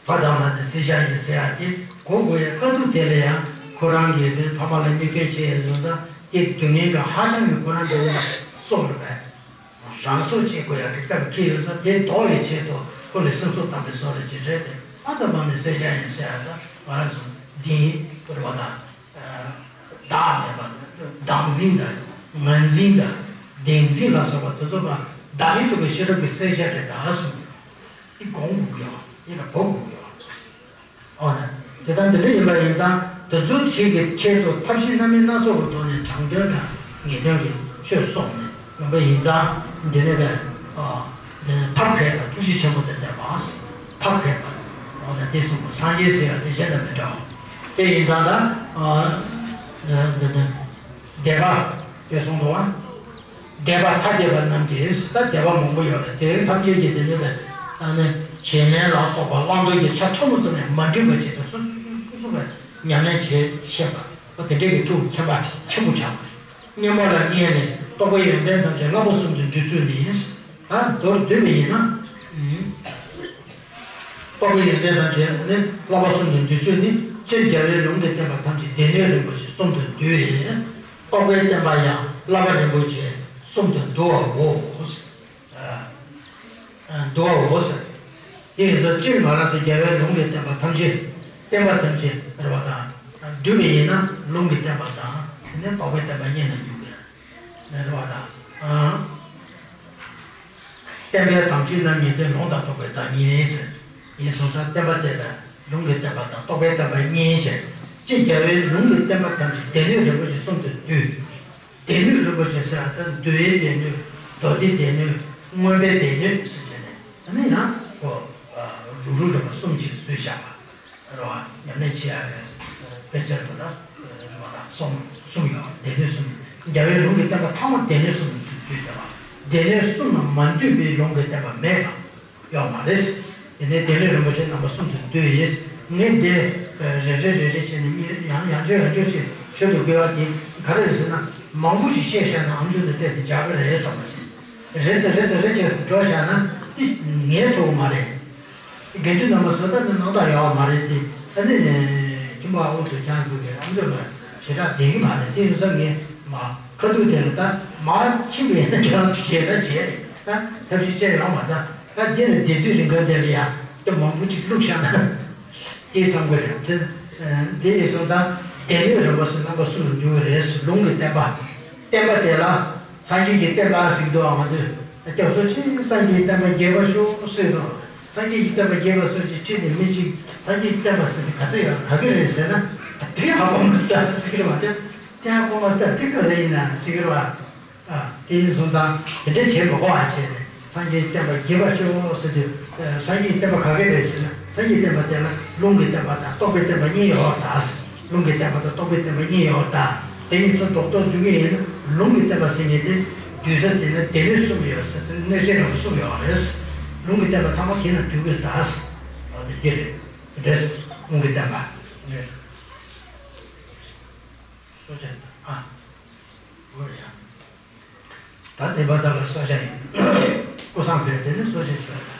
བ་དང་མ་ནི་བསད་བྱ་ཡིན་ཟེར་ཡ་དེ་གོ་དགོས་ཡ་དཀའ་སྡུག་དེ་ལ་ཡང་ཁོ་རང་གིས་དེ་ཕ་མ་ལ་མིག་སྟོན་བྱས་ཡོད་ཙང་དེ་སྡུག་བསྔལ་གྱི་ཧ་ཅང་གི་ཁོ་རང་དེ་ནས་སོགས་རེད་པས། རང་སྲོག་བཅད་དགོས་ཡ་གི་སྐབས་འཁེལ་ཡོད་ཙང་དེ་ལྡོག་ཡའི་ཆེད་དུ་ཁོ་ལ་སེམས་གསོ་བཏང་བའི་བཟོ་འདྲ་ཅིག་རེད་དེ། བ་དང་མ་ནི་བསད་བྱ་ཡིན་ཟེར་ཡ་ད་ང་རང་ཚོ་འདི་རེད་བ་ད། བདག་མེད་པ། བདག་འཛིན་དང་ངར་འཛིན་དང་བདེན་འཛིན་ལ་སོགས་པ་དེ་ཚོ་ལ་བདག་མེད་རྟོགས་པའི་ཤེས་རབ་ཀྱི་གསལ་བྱེད་རེད་ད་གསུངས། འདི་སྒོམ་དགོས་ཀྱི་ཡོད། འདི་ལ་གོ་དགོས་ཀྱི་ཡོད། འོ་ན། དེ་ལྟར་འདི་འདྲ་ཡིན་པ་ཡིན་ཙང་དེ་ཚོ་ཞིག་གི་ཆེད་དུ་ཐབས་ཤེས་སྣ་མིན་སྣ་ཚོགས་ཀྱི་ཐོག་ནས་དྲང་དོན་དང་ངེས་དོན་གྱི་ཆོས་གསུངས་ནས་ཡོང་པ་ཡིན་ཙང་འདི་ནས་པས། འདི་ནས་ཐབས་མཁས་དང་ཐུགས་རྗེ་ཆེན་པོ་དེ་ལྡན་པ། ཐབས་མཁས་པ། འོ་ན་དེ་གསུངས་པ་སངས་རྒྱས་ཟེར་ཡ་དེ་གཞན་དང་མི་འདྲ་བ། དེ་ཡིན་ཙང་ད། འདི་ནས། སྡེ་པ་དེ་གསུངས་འདུག་བ། སྡེ་པ་ཐ་དད་པ་རྣམས་ཀྱིས་ད་སྡེ་པ་མང་པོ་ཡོད་རེད། དེ་ཐམས་ཅད་ཀྱིས་དེ་ནི་བས་ཨ་ནི་བྱིན་ལེན་ལ་སོགས་པ་བླང་དོར་གྱི་ཆ་ཕྲ་མོ་ཙམ་ཡང་མ་འགྲིག་པ་ཅིག་དང་སོ་སོ་སོ་སོ་བས་ཉམས་ལེན་བྱེད་ཤེས་པ་འོ་དེ་འདྲས་ཀྱི་ཐུགས་མཁྱེན་པ་ཆེན་པོ་ཆགས་པ་རེད། བསྙེན་པ་ལ་བསྙེན་ནས་རྟོགས་པའི་ཡོན་ཏན་ཐམས་ཅད་བསླབ་པ་གསུམ་དུ་འདུས་ཚུལ་ནི། ད་མདོར་བསྡུས་པ་ཡིན་ན། རྟོགས་པའི་ཡོན་ཏན་ཐམས་ཅད་ནི་བསླབ་པ་གསུམ་དུ་འདུས་ཚུལ་ནི། སྤྱིར་རྒྱལ་བའི་ལུང་གིས་བསྟན་པ་ཐམས་ཅད་སྡེ་སྣོད་རིམ་པ་བཞིན་གསུམ་དུ་འདུས། རྟོགས་པའི་བསྟན་པ་ཡང་བསླབ་པ་རིན་པོ་ཆེ་གསུམ་དུ་འདུ་བའོ། འདུ་བའོ་ཟེར། དེ་ཡིན་ཙང་སྤྱིར་ང་རང་ཚོ་རྒྱལ་བའི་ལུང་གིས་བསྟན་པ་ཐམས་ཅད་ བསྟན་པ་ཐམས་ཅད་རེད་བ་དང་། བསྡུས་པ་ཡིན་ན་ལུང་གི་བསྟན་པ་དང་། དེ་ནས་རྟོགས་པའི་བསྟན་པ་གཉིས་ལ་འདུས་ཀྱི་རེད་བ་དང་། བསྟན་པའི་དམ་ཆོས་རྣམ་གཉིས་ཏེ། ལུང་དང་རྟོགས་པའི་བདག་ཉིད་ཟེར། ཡིན་སོང་ཙང་བསྟན་པ་སྟེ་ལུང་གི་བསྟན་པ་དང་རྟོགས་པའི་བསྟན་པ་གཉིས་བྱས། ཅེས་རྒྱལ་བས་ལུང་གི་བསྟན་པ་ཐམས་ཅད་སྡེ་སྣོད་རིན་པོ་ཆེ་གསུམ་དུ་བསྡུས། སྡེ་སྣོད་རིན་པོ་ཆེ་ཟེར་བ་ད་འདུལ་བའི་སྡེ་སྣོད། མདོ་སྡེའི་སྡེ་སྣོད། མངོན་པའི་སྡེ་སྣོད་ཟེར་གྱི་ནས། ཨ་ནི་ཡང་ཁོ་རུག་རུག་རིམ་པ་གསུམ་ཅིག་བཟོས་བཞག་པ་རེད་བ། ཉམས་ལེན་བྱེད་ཡག་གི་དཔེ་ཆ་རེད་བ། ད་རེད་བ། ད་གསུམ་གསུམ་ཡོད། སྡེ་སྣོད་གསུམ། རྒྱལ་བའི་ལུང་གི་བསྟན་པ་ཚང་མ་སྡེ་སྣོད་གསུམ་དུ་བསྡུས་བསྡད་པ། སྡེ་སྣོད་གསུམ་ལ་མ་འདུས་པའི་ལུང་གི་བསྟན་པ་མེད་པ། ཡོད་མ་རེད། དེ་ནས་སྡེ་སྣོད་རིན་པོ་ཆེ་རྣམ་པ་གསུམ་དུ་བསྡུས་ཡིན། ངས་འདི་རེ་རེ་རེ་རེ་བྱས་ནས་ཡང་ཡང་བསྐྱར་ཡང་བསྐྱར་ཅིག་ཞུ་དགོས་པ་དེ་ག་རེ་རེད་ཟེར་ན། མང་པོ་ཞིག་བཤད་བཞག་ན་ཨམ་ཅོག་འདི་ཏོག་ཙམ་འཇགས་ཀྱི་རེད་བསམ་པ་ཞིག་རེད་ཟེར་རེད་ཟེར་རེད་ཅེས་སུ་འགྲོ་བཞག་ན་དེ་ངས་ཐུབ་ཀྱི་མ་རེད། དགེ་འདུན་རྣམ་པ་ཚོ་ད་ནི་སྣང་དག་ཡོད་མ་རེད་དེ། ཨ་ནི་ཁྱིམ་པ་འུ་ཚོ་ཀྱང་ཚུགས་ཀྱི་ཨམ་ཅོག་ལ་ཞེ་དྲག་བསྡད་ཀྱི་མ་རེད། དེ་ཡིན་ཙང་ངས་མ་ཁ་ཐུག་དེ་ལ་ད་མ་ཁྱིམ་པའི་ཁྱོད་རང་ཚོ་བྱས་ད་བྱས་ད་ཐབས་ཤེས་བྱས་ཡོང་བ། ད་ད་འདི་ནས་སྡེ་ཚན་རིམ་ཁག་དེ་ལ་ཡང་ད་མང་པོ་ཅིག་བླུགས་བཞག་ན་དེ་བསམ་གྱི་རེད། དེ་དེ་ཡིན་སོང་ཙང་སྡེ་སྣོད་རིམ་པ་ཟེར་རྣམ་པ་གསུམ་ལ་འདུས་པ་རེད། ལུང་གི་བསྟན་པ། བསྟན་པ་དེ་ལ། སངས་རྒྱས་ཀྱི་བསྟན་པ་ཟེར་གྱི་འདུག་ཨ། ང་ཚོས་སྐྱབས་སུ་མཆི། སངས་རྒྱས་བསྟན་པ་རྒྱས་པར་ཤོག་ཟེར་དང་། སངས་རྒྱས་ཀྱི་བསྟན་པ་རྒྱས་པར་ཤོག་ཅེས་ཁྲིད་ནས་མི་གཅིག་སངས་རྒྱས་ཀྱི་བསྟན་པ་ཟེར་དེ་ག་ཚོད་ཡོད་ག་གི་རེད་ཟེར་ན། དེ་ཧ་གོ་མ་ཐུབ་ཟེར་གྱི་རེད་བ། དེ་དེ་ཧ་གོ་མ་ཐུབ་དེ་ག་རེ་ཡིན་ན་ཟེར་གྱི་རེད་བ། ཨ། དེ་ཡིན་སོང་ཙང་དེ་འདྲ་བྱེད་མི་དགོས་པ་བྱས་ནས་སངས་རྒྱས་བསྟན་པ་རྒྱས་པར་ཤོག་ཟེར་དུས། སངས་རྒྱས་བསྟན་པ་ག་གི་རེད་ཟེར་ན། སངས་རྒྱས་བསྟན་པ་དེ་ལ་ལུང་གི་བསྟན་པ་དང་རྟོགས་པའི་བསྟན་པ་གཉིས་ཡོད་ད། ལུང་གི་བསྟན་པ་དང་རྟོགས་པའི་བསྟན་པ་གཉིས་ཡོད་ད། དེ་གཉིས་ཚོ་རྡོག་རྡོག་བསྡུ་གི་ཡིན་ན་ལུང་གི་བསྟན་པ་ཟེར་མཁན་དེ་བསྡུས་ས་དེ་ནི་སྡེ་སྣོད་གསུམ་ཡོད་ཟེར་དེ་གནས་ཆེན་རིམ་པ་གསུམ་ཡོད་རེད། ལུང་གི་བསྟན་པ་ཚང་མ་དེ་ན་བསྡུ་དགོས་ད། འོ་དེ་འདི་རེད། རེད། ལུང་གི་བསྟན་པ། རེད། སོ་བྱས་ཨ། འོ་ཡ། ད་དེ་བར་ད་ལ་གསོལ་ཇ་ཡིན། སྐུ་བཟང་ཕེབས་དེ་ནི་གསོལ་ཇ་མཆོད།